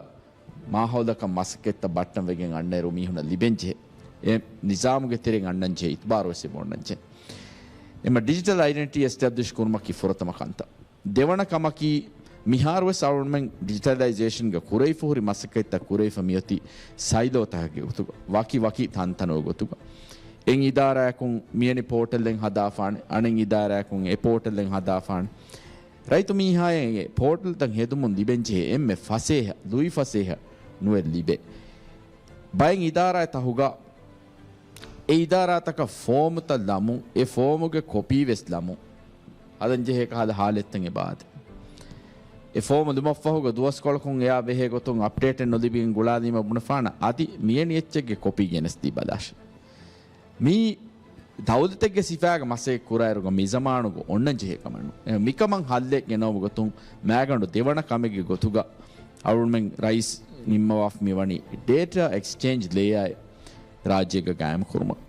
މާހައުލަކަށް މަސައްކަތްތައް ބައްޓަން ވެގެން އަންނައިރު މީހުނަށް ލިބެންޖެހޭ. އެ ނިޒާމުގެ ތެރެއިން އަންނަންޖެހޭ، އިތުބާރުވެސް އެބަ އޮންނަންޖެހޭ. އެމަ ޑިޖިޓަލް އައިޑެންޓިޓީ އެސްޓެބްލިޝް ކުރުމަކީ ފުރަތަމަ ކަންތައް. ދެވަނަ ކަމަކީ، މިހާރުވެސް އަޅުގަނޑުމެން ޑިޖިޓަލައިޒޭޝަންގަ ކުރެވިފަ ހުރި މަސައްކަތްތައް ކުރެވިފަ މިއޮތީ ސައިލޯތަކެއްގެ ގޮތުގަ، ވަކި ވަކި ތަންތަނުގެ ގޮތުގަ. އެއް އިދާރާއަކުން މިވެނި ޕޯޓަލެއް ހަދާފާނެ، އަނެއް އިދާރާއަކުން އެ ޕޯޓަލެއް ހަދާފާނެ. ރައްޔިތު މީހާޔަށް އެ ޕޯޓަލްތައް ހެދުމުން ލިބެންޖެހޭ އެންމެ ފަސޭހަ، ލުއިފަސޭހަ ނުވެ ލިބޭ. ބައެއް އިދާރާ ތަހުގަ އެ އިދާރާތަކަށް ފޯމުތައް ލަމުން، އެ ފޯމުގެ ކޮޕީ ވެސް ލަމުން ހަދަންޖެހޭ ކަހަލަ ހާލަތްތައް އެބަ އާދޭ. އެ ފޯމު ލުމަށްފަހުގަ ދުވަސްކޮޅަކުން އެއާ ބެހޭ ގޮތުން އަޕްޑޭޓެއް ނުލިބިގެން ގުޅާލީމަ ބުނެފާނަ އަދި މިވެނި އެއްޗެއްގެ ކޮޕީ ގެނެސްދީ ބަލާށޭ. މީ ދައުލަތެއްގެ ސިފައިގަ މަސައްކަތް ކުރާއިރުގަ މިޒަމާނުގަ އޮންނަންޖެހޭ ކަމެއް ނޫން. އެ މިކަމަށް ހައްލެއް ގެނައުމުގެ ގޮތުން މައިގަނޑު ދެވަނަ ކަމެއްގެ ގޮތުގަ އަޅުގަނޑުމެން ރައީސް ނިންމަވާފަ މިވަނީ ޑޭޓާ އެކްސްޗޭންޖް ލޭއާއެއް ރާއްޖޭގަ ގާއިމް ކުރުމަށް.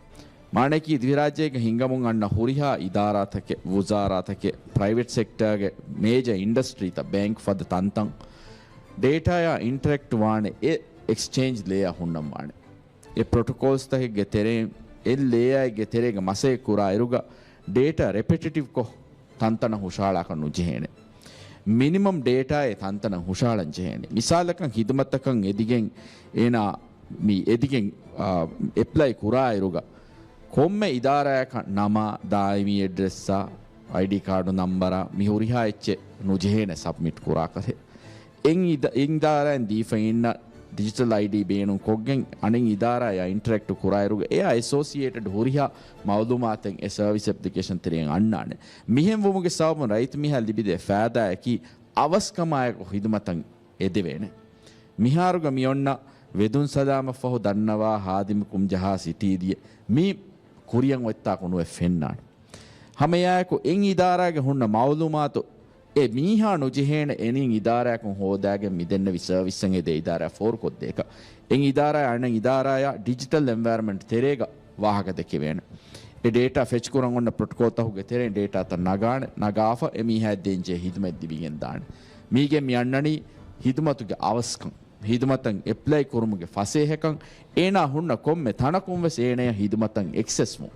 މާނައަކީ ދިވެހިރާއްޖޭގަ ހިނގަމުން އަންނަ ހުރިހާ އިދާރާތަކެއް، ވުޒާރާތަކެއް، ޕްރައިވެޓް ސެކްޓާގެ މޭޖަ އިންޑަސްޓްރީތައް، ބޭންކް ފަދަ ތަންތަން ޑޭޓާޔާ އިންޓަރެކްޓް ވާނެ އެ އެކްސްޗޭންޖް ލޭއާ ހުންނަން ވާނެ. އެ ޕްރޮޓޮކޯލްސްތަކެއްގެ ތެރެއިން، އެ ލޭއާއެއްގެ ތެރޭގަ މަސައްކަތް ކުރާ އިރުގަ ޑޭޓާ ރެޕެޓިޓިވްކޮށް ތަންތަނަށް ހުށަހަޅާކަށް ނުޖެހޭނެ. މިނިމަމް ޑޭޓާއެއް ތަންތަނަށް ހުށަހަޅަން ޖެހޭނެ. މިސާލަކަށް ހިދުމަތަކަށް އެދިގެން އޭނާ މި އެދިގެން، އާ، އެޕްލައި ކުރާއިރުގަ ކޮންމެ އިދާރާއަކަށް ނަމާ، ދާއިމީ އެޑްރެއްސާ، އައިޑީ ކާޑު ނަންބަރާ މި ހުރިހާ އެއްޗެއް ނުޖެހޭނެ ސަބްމިޓް ކުރާކަށެއް. އެއް އިދ-، އެއް އިދާރާއިން ދީފައިންނަ ޑިޖިޓަލް އައިޑީ ބޭނުން ކޮށްގެން އަނެއް އިދާރާޔާ އިންޓަރެކްޓް ކުރާއިރުގަ އެއާ އެސޯސިއޭޓެޑް ހުރިހާ މައުލޫމާތެއް އެ ސަރވިސް އެޕްލިކޭޝަން ތެރެއިން އަންނާނެ. މިހެން ވުމުގެ ސަބަބުން ރައްޔިތު މީހާ ލިބިދޭ ފައިދާއަކީ އަވަސްކަމާއެކު ހިދުމަތަށް އެދެވޭނެ. މިހާރުގަ މިއޮންނަ ވެދުން ސަލާމަށްފަހު ދަންނަވާ ހާދިމަކުން ޖަހާ ސިޓީލިއެއް މީ ކުރިއަށް އޮތްތާކު ނުވެ ފެންނާނެ. ހަމައެއާއެކު އެއް އިދާރާގެ ހުންނަ މައުލޫމާތު އެ މީހާ ނުޖެހޭނެ އެނިން އިދާރާއަކުން ހޯދާގެން މިދެންނެވި ސަރވިސްއެއް އެދޭ އިދާރާ ފޯރުކޮށްދޭކަށް. އެއް އިދާރާ އަނެއް އިދާރާޔާ ޑިޖިޓަލް އެންވަޔަރަމެންޓް ތެރޭގަ ވާހަކަ ދެކެވޭނެ. އެ ޑޭޓާ ފެޗްކުރަން އޮންނަ ޕްރޮޓޮކޯލްތަކުގެ ތެރެއިން ޑޭޓާތައް ނަގާނެ، ނަގާފަ އެމީހާއަށް ދޭންޖެހޭ ހިދުމަތް ލިބިގެން ދާނެ. މީގެން މި އަންނަނީ ހިދުމަތުގެ އަވަސްކަން، ހިދުމަތަށް އެޕްލައި ކުރުމުގެ ފަސޭހަކަން، އޭނާ ހުންނަ ކޮންމެ ތަނަކުން ވެސް އޭނަޔަށް ހިދުމަތަށް އެކްސެސްވުން.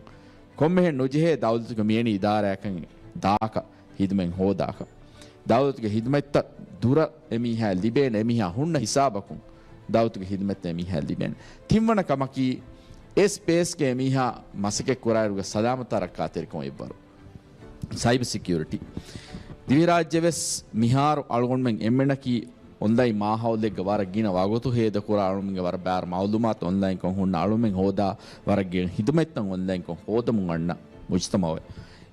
ކޮންމެހެން ނުޖެހޭ ދައުލަތުގެ މިވެނި އިދާރާއަކަށް ދާކަށް، ހިދުމަތް ހޯދާކަށް. ދައުލަތުގެ ހިދުމަތްތައް ދުރަށް އެމީހާ ލިބޭނެ، އެމީހާ ހުންނަ ހިސާބަކުން ދައުލަތުގެ ހިދުމަތްތައް އެމީހާ ލިބޭނެ. ތިންވަނަ ކަމަކީ، އެ ސްޕޭސްގެ އެމީހާ މަސައްކަތް ކުރާއިރުގަ ސަލާމަތާ ރައްކާތެރިކަމަށް އެއްވަރު. ސައިބަ ސެކިއުރިޓީ. ދިވެހިރާއްޖެ ވެސް މިހާރު އަޅުގަނޑުމެން އެންމެނަކީ އޮންލައިން މާހައުލެއްގަ ވަރަށް ގިނަ ވަގުތު ހޭދަކުރާ، އަޅުމެންގެ ވަރަށް ބާރު މައުލޫމާތު އޮންލައިންކޮށް ހުންނަ، އަޅުމެން ހޯދާ ވަރަށް ގިނަ ހިދުމަތްތައް އޮންލައިންކޮށް ހޯދަމުން އަންނަ މުޖުތަމައެއް.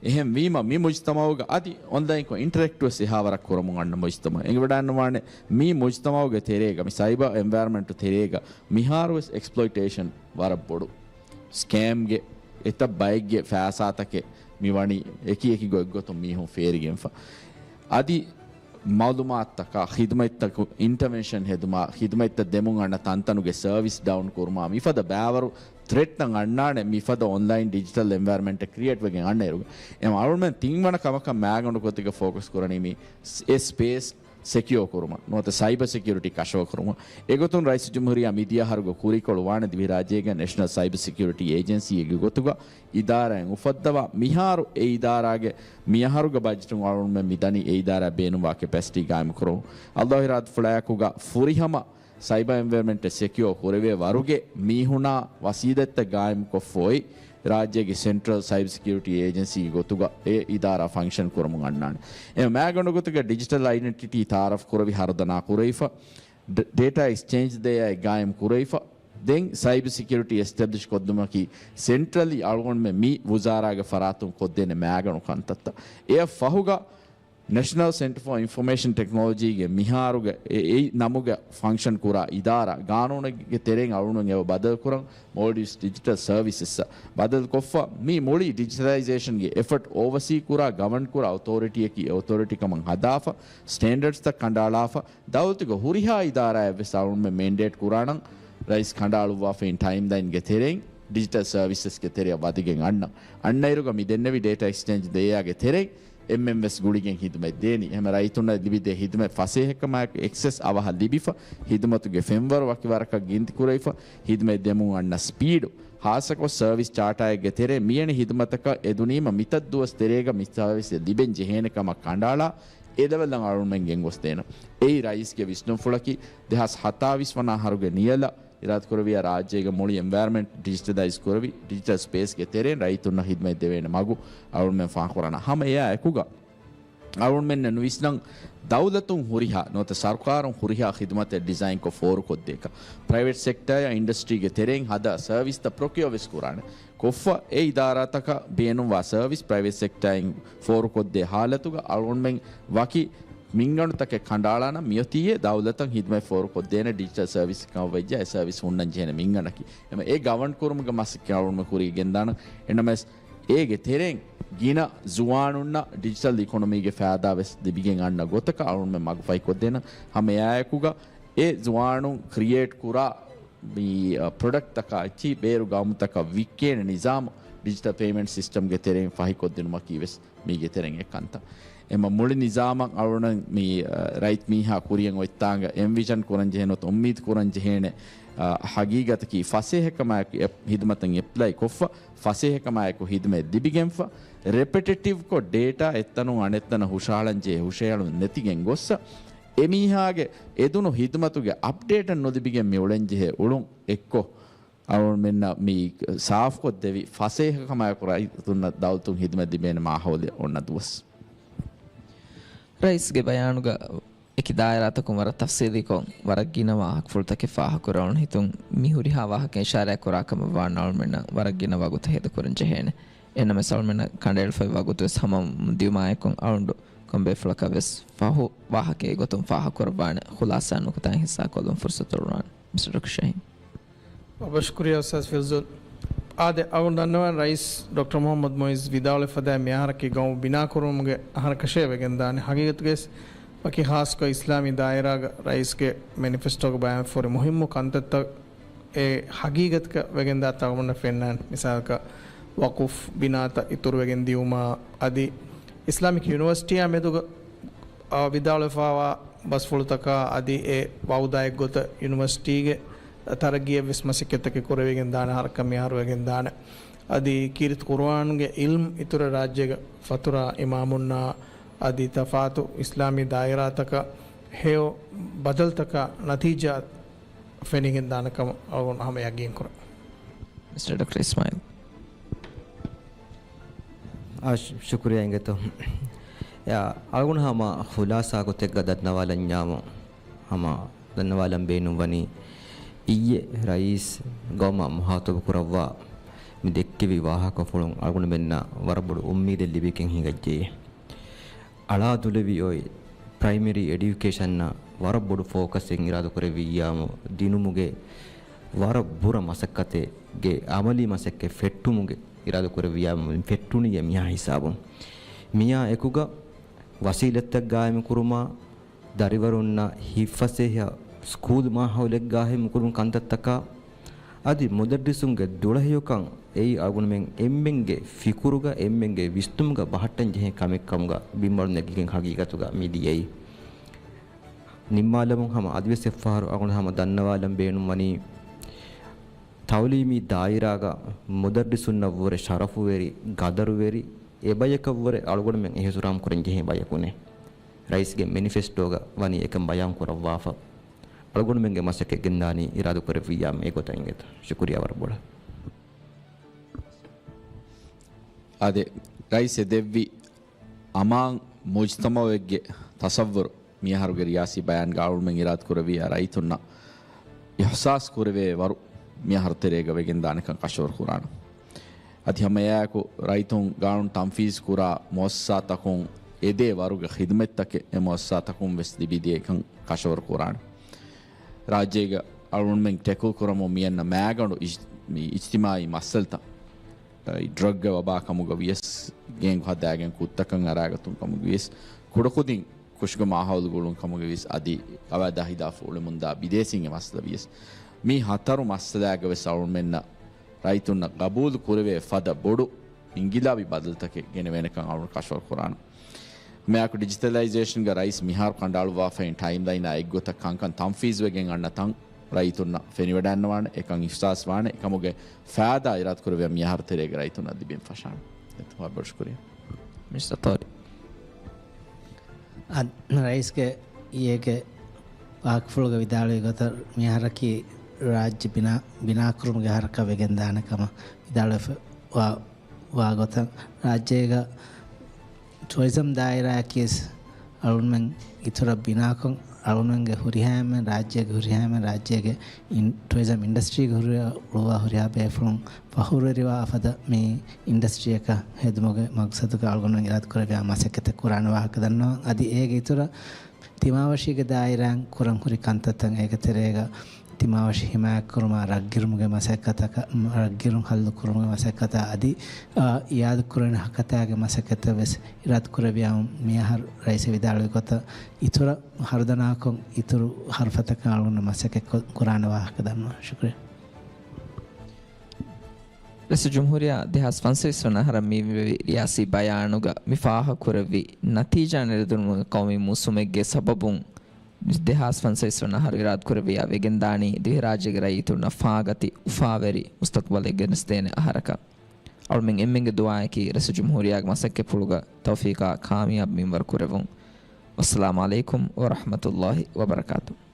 އެހެންވީމަ، މި މުޖުތަމައުގަ އަދި އޮންލައިންކޮށް އިންޓަރެކްޓް ވެސް އެހާވަރަށް ކުރަމުން އަންނަ މުޖުތަމައެއް. އެނގިވަޑައިންނަވާނެ މި މުޖުތަމައުގެ ތެރޭގަ، މި ސައިބަ އެންވަޔަރަމެންޓް ތެރޭގަ މިހާރު ވެސް އެކްސްޕްލޮއިޓޭޝަން ވަރަށް ބޮޑު. ސްކޭމްގެ އެތައް ބައެއްގެ ފައިސާތަކެއް މި ވަނީ އެކި އެކި ގޮތްގޮތުން މީހުން ފޭރިގެންފަ. އަދި މައުލޫމާތުތަކާ، ޚިދުމަތްތަކު އިންޓަވެންޝަން ހެދުމާ، ޚިދުމަތްތައް ދެމުން އަންނަ ތަންތަނުގެ ސަރވިސް ޑައުން ކުރުމާ، މިފަދަ ބައިވަރު ތްރެޓްތައް އަންނާނެ މިފަދަ އޮންލައިން ޑިޖިޓަލް އެންވަޔަރަމެންޓެއް ކްރިއޭޓް ވެގެން އަންނައިރުގަ. އެމަ އަޅުމެން ތިންވަނަ ކަމަކަށް މައިގަނޑު ގޮތެއްގަ ފޯކަސް ކުރަނީ މި ސް-، އެ ސްޕޭސް ސެކިއޯ ކުރުމަށް ނުވަތަ ސައިބަ ސެކިއުރިޓީ ކަށަވަރު ކުރުމަށް. އެގޮތުން ރައީސުލްޖުމްހޫރިއްޔާ މިދިޔަ އަހަރުގަ ކުރިކޮޅު ވާނެ ދިވެހިރާއްޖޭގެ ނޭޝަނަލް ސައިބަ ސެކިއުރިޓީ އޭޖެންސީއެއްގެ ގޮތުގަ އިދާރާއެއް އުފައްދަވާ، މިހާރު އެ އިދާރާގެ މިއަހަރުގެ ބަޖެޓުން އަޅުގަނޑުމެން މިދަނީ އެ އިދާރާ ބޭނުންވާ ކެޕޭސިޓީ ގާއިމުކުރަމުން. އައްލާހު އިރާދަފުޅާއެކުގަ ފުރިހަމަ ސައިބަ އެންވަޔަރަމެންޓެއް ސެކިއޯ ކުރެވޭ ވަރުގެ މީހުނާ ވަސީލަތްތައް ގާއިމުކޮށްފަ އޮތް ރާއްޖޭގެ ސެންޓްރަލް ސައިބަ ސެކިއުރިޓީ އޭޖެންސީގެ ގޮތުގަ އެ އިދާރާ ފަންކްޝަން ކުރަމުން އަންނާނެ. އެ މައިގަނޑު ގޮތުގަ ޑިޖިޓަލް އައިޑެންޓިޓީ ތައާރަފް ކުރެވި ހަރުދަނާ ކުރެވިފަ، ޑ-، ޑޭޓާ އެކްސްޗޭންޖް ލޭއާއެއް ގާއިމް ކުރެވިފަ، ދެން ސައިބަ ސެކިއުރިޓީ އެސްޓެބްލިޝް ކޮށްދުމަކީ ސެންޓްރަލީ އަޅުގަނޑުމެން މި ވުޒާރާގެ ފަރާތުން ކޮށްދޭނެ މައިގަނޑު ކަންތައްތައް. އެއަށް ފަހުގަ ނެޝަނަލް ސެންޓަރ ފޯ އިންފޮމޭޝަން ޓެކްނޮލޮޖީގެ މިހާރުގެ އެ، އެ ނަމުގަ ފަންކްޝަން ކުރާ އިދާރާ ގާނޫނުގެ ތެރެއިން އަޅުގަނޑު އެބަ ބަދަލުކުރަން، މޯލްޑިވްސް ޑިޖިޓަލް ސަރވިސަސްއަށް ބަދަލުކޮށްފަ. މި މުޅި ޑިޖިޓަލައިޒޭޝަންގެ އެފަޓް އޯވަސީ ކުރާ، ގަވަން ކުރާ އޮތޯރިޓީއަކީ އެ އޮތޯރިޓީ ކަމަށް ހަދާފަ، ސްޓޭންޑަޑްސްތައް ކަނޑައަޅާފަ، ދައުލަތުގެ ހުރިހާ އިދާރާއެއްވެސް އަޅުގަނޑުމެން މެންޑޭޓް ކުރާނަން، ރައީސް ކަނޑައަޅުއްވާފައިން ޓައިމްލައިންގެ ތެރެއިން ޑިޖިޓަލް ސަރވިސަސްގެ ތެރެއަށް ވަދެގެން އަންނަން. އަންނައިރުގަ މި ދެންނެވި ޑޭޓާ އެކްސްޗޭންޖް ދޭޔާގެ ތެރެއިން އެންމެންވެސް ގުޅިގެން ހިދުމަތް ދޭނީ. އެހެން ރައްޔިތުންނަށް ލިބިދޭ ހިދުމަތް ފަސޭހަކަމާއެކު އެކްސެސް އަވަހަށް ލިބިފަ، ހިދުމަތުގެ ފެންވަރު ވަކިވަރަކަށް ގިންތިކުރެވިފަ، ހިދުމަތް ދެމުން އަންނަ ސްޕީޑު، ހާއްސަކޮށް ސަރވިސް ޗާޓާއެއްގެ ތެރޭ މިއެނެ ހިދުމަތަކަށް އެދުނީމަ މިތައް ދުވަސް ތެރޭގަ މި ސަރވިސް ލިބެން ޖެހޭނެ ކަމަށް ކަނޑައަޅާ، އެ ލެވެލްއަށް އަޅުމެން ގެންގޮސްދޭނަން. އެއީ ރައީސްގެ ވިސްނުންފުޅަކީ. ދެހާސް ހަތާވީސް ވަނަ އަހަރުގެ ނިޔަލަށް އިރާދަކުރެއްވިޔާ ރާއްޖޭގެ މުޅި އެންވަޔަރަމެންޓް ޑިޖިޓަލައިޒް ކުރެވި، ޑިޖިޓަލް ސްޕޭސްގެ ތެރެއިން ރައްޔިތުންނަށް ހިދުމަތް ދެވޭނެ މަގު އަޅުމެން ފާހަގަކުރަން. ހަމަ އެއާ އެކުގަ އަޅުމެންނަށް ނުވިސްނަން، ދައުލަތުން ހުރިހާ ނުވަތަ ސަރުކާރުން ހުރިހާ ޚިދުމަތެއް ޑިޒައިންކޮށް ފޯރުކޮށްދޭކަށް، ޕްރައިވެޓް ސެކްޓަރ އިންޑަސްޓްރީގެ ތެރެއިން ހަދާ ސަރވިސްތައް ޕްރޮކިއޯ ވެސް ކުރާނެ. ކޮށްފަ އެ އިދާރާތަކަށް ބޭނުންވާ ސަރވިސް ޕްރައިވެޓް ސެކްޓަރއިން ފޯރުކޮށްދޭ ހާލަތުގަ އަޅުގަނޑުމެން ވަކި މިންގަނޑުތަކެއް ކަނޑައަޅާނަން. މިއޮތީ އެ ދައުލަތަށް ހިދުމަތް ފޯރުކޮށްދޭނެ ޑިޖިޓަލް ސަރވިސް ކަމަށް ވެއްޖެ އެ ސަރވިސް ހުންނަން ޖެހޭނެ މިންގަނޑަކީ. އެމަ އެ ގަވަން ކުރުމުގެ މަސައްކަތް އަޅުގަނޑުމެން ކުރިއަށް ގެންދާނަން. އެނަމަވެސް އޭގެ ތެރެއިން ގިނަ ޒުވާނުންނަށް ޑިޖިޓަލް އިކޮނޮމީގެ ފައިދާ ވެސް ލިބިގެން އަންނަ ގޮތަކަށް އަޅުގަނޑުމެން މަގުފަހިކޮށްދޭނަން. ހަމަ އެއާއެކުގަ އެ ޒުވާނުން ކްރިއޭޓް ކުރާ މި، އަ، ޕްރޮޑަކްޓްތަކާ އެއްޗިހި ބޭރު ގައުމުތަކަށް ވިއްކޭނެ ނިޒާމު ޑިޖިޓަލް ޕޭމެންޓް ސިސްޓަމްގެ ތެރެއިން ފަހިކޮށްދިނުމަކީ ވެސް މީގެ ތެރެއިން އެއް ކަންތައް. އެމަ މުޅި ނިޒާމަށް އަޅުގަނޑު މި، އަ، ރައްޔިތު މީހާ ކުރިއަށް އޮތްތާނގަ އެންވިޝަން ކުރަން ޖެހޭ ނުވަތަ އުއްމީދު ކުރަން ޖެހޭނެ، އަ، ހަގީގަތަކީ ފަސޭހަކަމާއެކު އެ ހިދުމަތަށް އެޕްލައި ކޮށްފަ، ފަސޭހަކަމާއެކު ހިދުމަތް ލިބިގެންފަ، ރެޕެޓެޓިވްކޮށް ޑޭޓާ އެއްތަނުން އަނެއްތަނަށް ހުށަހަޅަން ޖެހޭ ހުށަހެޅުން ނެތިގެން ގޮއްސަ، އެމީހާގެ އެދުނު ހިދުމަތުގެ އަޕްޑޭޓެއް ނުލިބިގެން މި އުޅެންޖެހޭ އުޅުން އެއްކޮށް، އަޅުގަނޑުމެންނަށް މި ސާފުކޮށްދެވި ފަސޭހަކަމާއެކު ރައްޔިތުންނަށް ދައުލަތުން ހިދުމަތް ލިބޭނެ މާހައުލެއް އޮންނަ ދުވަސް. ރައީސްގެ ބަޔާނުގަ އެކި ދާއިރާތަކުން ވަރަށް ތަފްސީލީކޮށް، ވަރަށް ގިނަ ވާހަކަފުޅުތަކެއް ފާހަގަކުރެވުނު ހިތުން، މި ހުރިހާ ވާހަކައިން އިޝާރާތް ކުރާ ކަމަށް ވާން އަޅުމެންނަށް ވަރަށް ގިނަ ވަގުތު ހޭދަކުރަން ޖެހޭނެ. އެހެންނަމަވެސް އަޅުމެންނަށް ކަނޑައެޅިފައި ވަގުތުވެސް ހަމަ ދިއުމާއެކު އަޅުގަނޑު ކޮންބޭފުޅަކަށް ވެސް ފަހު ވާހަކައެއް ގޮތުން ފާހަގަކުރައްވާނެ ޚުލާސާ ނުކުތާއިން ހިއްސާކޮށްލުން ފުރުސަތު އޮޅުވާނެ. މިސްޓަރ ޑޮކްޓަރ ޝަހީން. ބޮޑަށް ޝުކުރިއްޔާ އުސްތާޛް ފިރްޒޫން. އާދެ، އަޅުގަނޑު ދަންނަވަން ރައީސް ޑޮކްޓަރ މުޙައްމަދު މުޢިއްޒު ވިދާޅުވެފަދައި މިއަހަރަކީ ގައުމު ބިނާކުރުމުގެ އަހަރަކަށޭ ވެގެންދާނެ. ހަގީގަތުގައި ވަކި ޚާއްޞަކޮށް އިސްލާމީ ދާއިރާގަ ރައީސްގެ މެނިފެސްޓޯގަ ބަޔާންފުރި މުހިއްމު ކަންތައްތައް އެ ހަގީގަތަކަށް ވެގެންދާ ތަޅުމުންނަށް ފެންނާން. މިސާލަކަށް ވަޤުފް ބިނާތައް އިތުރުވެގެން ދިއުމާ އަދި އިސްލާމިކް ޔުނިވަރސިޓީއާ މެދުގަ އާ، ވިދާޅުވެފައިވާ ބަސްފުޅުތަކާ އަދި އެ ވައުދާއެއްގޮތަށް ޔުނިވަރސިޓީގެ ތަރައްގީއަށްވެސް މަސައްކަތްތަކެއް ކުރެވިގެން ދާނެ ހަރަކަށް މިހާރު ވެގެން ދާނެ. އަދި ކީރިތި ޤުރުއާންގެ ޢިލްމު އިތުރަށް ރާއްޖޭގަ ފަތުރާ އިމާމުންނާ އަދި ތަފާތު އިސްލާމީ ދާއިރާތަކަށް ހެޔޮ ބަދަލުތަކާ ނަތީޖާ ފެނިގެން ދާނެ ކަމަށް އަޅުގަނޑު ހަމަ ޔަގީން ކުރަން. މިސްޓަރ ޑޮކްޓަރ އިސްމާއިލް. އާ، ޝު-، ޝުކުރިއްޔާ އިނގޭތޯ. އެއާ، އަޅުގަނޑު ހަމަ ޚުލާސާ ގޮތެއްގަ ދަންނަވާލަންޏާމު، ހަމަ ދަންނަވާލަން ބޭނުންވަނީ، އިއްޔެ ރައީސް ގައުމާ މުޚާޠަބު ކުރައްވާ މި ދެއްކެވި ވާހަކަފުޅުން އަޅުގަނޑުމެންނަށް ވަރަށް ބޮޑު އުއްމީދެއް ލިބިގެން ހިނގައްޖެ. އަޅާ ދުލެވި އޮތް ޕްރައިމަރީ އެޑިއުކޭޝަންއަށް ވަރަށް ބޮޑު ފޯކަސްއެއް އިރާދަކުރެއްވިއްޔާމު ދިނުމުގެ ވަރަށް ބުރަ މަސައްކަތެއްގެ އަމަލީ މަސައްކަތް ފެއްޓުމުގެ އިރާދަކުރެއްވިއްޔާމު ފެއްޓުނީ މިހާ ހިސާބުން. މިއާ އެކުގަ ވަސީލަތްތައް ގާއިމުކުރުމާ، ދަރިވަރުންނަށް ހިތްފަސޭހަ ސްކޫލް މާހައުލެއް ގާއިމުކުރުމު ކަންތައްތަކާ، އަދި މުދައްރިސުންގެ ދުޅަހެޔޮކަން އެއީ އަޅުގަނޑުމެން އެންމެންގެ ފިކުރުގަ އެންމެންގެ ވިސްނުމުގަ ބަހައްޓަން ޖެހޭ ކަމެއް ކަމުގަ ބިންމަރު ނެގިގެން ހަގީގަތުގަ މި ދިޔައީ. ނިންމާލަމުން ހަމަ އަދިވެސް އެއްފަހަރު އަޅުގަނޑު ހަމަ ދަންނަވާލަން ބޭނުންވަނީ، ތައުލީމީ ދާއިރާގަ މުދައްރިސުންނަށްވުރެ ޝަރަފުވެރި، ގަދަރުވެރި، އެބަޔަކަށްވުރެ އަޅުގަނޑުމެން އިޙްތިރާމް ކުރަން ޖެހޭ ބަޔަކުނޭ. ރައީސްގެ މެނިފެސްޓޯގަ ވަނީ އެކަން ބަޔާން ކުރައްވާފަ. އަޅުގަނޑުމެންގެ މަސައްކަތް ގެންދާނީ އިރާދަކުރެއްވިއްޔާ އެގޮތަށް އިނގޭތޯ. ޝުކުރިއްޔާ ވަރަށް ބޮޑަށް. އާދެ، ރައީސް އެ ދެއްވި އަމާން މުޖްތަމަޢެއްގެ ތަޞައްވުރު މިއަހަރުގެ ރިޔާސީ ބަޔާންގަ އަޅުގަނޑުމެން އިރާދަކުރެއްވިއްޔާ ރައްޔިތުންނަށް އިޙްސާސް ކުރެވޭ ވަރު މިއަހަރު ތެރޭގަ ވެގެންދާނެކަން ކަށަވަރު ކުރާނަން. އަދި ހަމައެއާއެކު ރައްޔިތުން ގާނޫނު ތަންފީޒު ކުރާ މުއައްސަސާތަކުން އެދޭ ވަރުގެ ޚިދުމަތްތަކެއް އެ މުއައްސަސާތަކުން ވެސް ލިބިދޭކަން ކަށަވަރު ކުރާނެ. ރާއްޖޭގަ އަޅުގަނޑުމެން ޓެކުލް ކުރަމުން މިއަންނަ މާގަނޑު އިޖް-، މި އިޖްތިމާއީ މައްސަލަތައް، އައި، ޑްރަގްގެ ވަބާ ކަމުގަ ވިޔަސް، ގޭންގު ހަދާގެން ކުށްތަކަށް އަރާގަތުން ކަމުގަ ވިޔަސް، ކުޑަކުދިން ކުށުގެ މާހައުލު ގުޅުން ކަމުގަ ވިޔަސް، އަދި ގަވާއިދާ ހިލާފު އުޅެމުންދާ ބިދޭސީންގެ މައްސަލަ ވިޔަސް، މި ހަތަރު މައްސަލާގަ ވެސް އަޅުގަނޑުމެންނަށް ރައްޔިތުންނަށް ގަބޫލު ކުރެވޭ ފަދަ ބޮޑު އިންގިލާބީ ބަދަލުތަކެއް ގެނެވޭނެކަން އަޅުގަނޑު ކަށަވަރު ކުރާނަން. މިއާއެކު ޑިޖިޓަލައިޒޭޝަންގެ ރައީސް މިހާރު ކަނޑައަޅުއްވާފައި އިން ޓައިމްލައިނާ އެއްގޮތަށް ކަންކަން ތަންފީޒުވެގެން އަންނަ ތަން ރައްޔިތުންނަށް ފެނިވަޑައިންނަވާނެ، އެކަން އިހްސާސް ވާނެ، އެކަމުގެ ފައިދާ އިރާދަ ކުރެވޭ މިއަހަރު ތެރޭގެ ރައްޔިތުންނަށް ލިބެން ފަށާނެ. އެތައް ބޮޑު ޝުކުރިއްޔާ. މިނިސްޓަރ ތޯޑި. އަދި ރައީސްގެ އިއޭގެ ވާހަކަފުޅުގަ ވިދާޅުވި ގޮތަށް، މި އަހަރަކީ ރާއްޖެ ބިނާ، ބިނާކުރުމުގެ އަހަރަކަށް ވެގެންދާނެ ކަމަށް ވިދާޅުވެފަ ވާ، ވާ ގޮތަށް، ރާއްޖޭގަ ޓުއިޒަމް ދާއިރާއަކީ ވެސް އަޅުގަނޑުމެން އިތުރަށް ބިނާކޮށް، އަޅުގަނޑުމެންގެ ހުރިހާ އެންމެ ރާއްޖޭގެ ހުރިހާ އެންމެ ރާއްޖޭގެ އިން، ޓުއިޒަމް އިންޑަސްޓްރީގެ ހުރި، ހުޅުވާ ހުރިހާ ބޭފުޅުން ފަޚުރުވެރިވާ ފަދަ މި އިންޑަސްޓްރީއަކަށް ހެދުމުގެ މަގްސަދުގަ އަޅުގަނޑުމެން އިރާދަކުރެއްވިޔާ މަސައްކަތެއް ކުރާނެ ވާހަކަ ދަންނަވަން. އަދި އޭގެ އިތުރަށް ތިމާވެށީގެ ދާއިރާއިން ކުރަން ހުރި ކަންތައްތައް، އޭގެ ތެރޭގަ ތިމާވެށި ހިމާޔަތްކުރުމާ ރަށްގިރުމުގެ މަސައްކަތަކަށް، ރަށްގިރުން ހައްލު ކުރުމުގެ މަސައްކަތާ އަދި، އާ، އިއާދަކުރެވޭނެ ހަކަތާގެ މަސައްކަތަށް ވެސް އިރާދަކުރެއްވިޔާ މިއަހަރު ރައީސް ވިދާޅުވި ގޮތަށް އިތުރަށް ހަރުދަނާކޮށް، އިތުރު ހަރުފަތަކަށް އަޅުގަނޑު މަސައްކަތް ކު-، ކުރާނެ ވާހަކަ ދަންނަވަން. ޝުކުރިއްޔާ. ރައީސުލްޖުމްހޫރިއްޔާ ދެހާސް ފަންސަވީސް ވަނަ އަހަރަށް މި މިވެވި ރިޔާސީ ބަޔާނުގަ މި ފާހަގަކުރެއްވި ނަތީޖާ ނެރެދުނުމުގެ ޤައުމީ މޫސުމެއްގެ ސަބަބުން ދެހާސް ފަންސަވީސް ވަނަ އަހަރު އިރާދަކުރެއްވިޔާ ވެގެންދާނީ ދިވެހިރާއްޖޭގެ ރައްޔިތުންނަށް ފާގަތި އުފާވެރި މުސްތަޤްބަލެއް ގެނެސްދޭނެ އަހަރަކަށް. އަޅުމެން އެންމެންގެ ދުޢާއަކީ ރައީސުލްޖުމްހޫރިއްޔާގެ މަސައްކަތްޕުޅުގަ ތައުފީޤާ ކާމިޔާބު މިންވަރު ކުރެވުން. ވައްސަލާމު ޢަލައިކުމް ވަރަޙްމަތުﷲ ވަބަރަކާތުހު.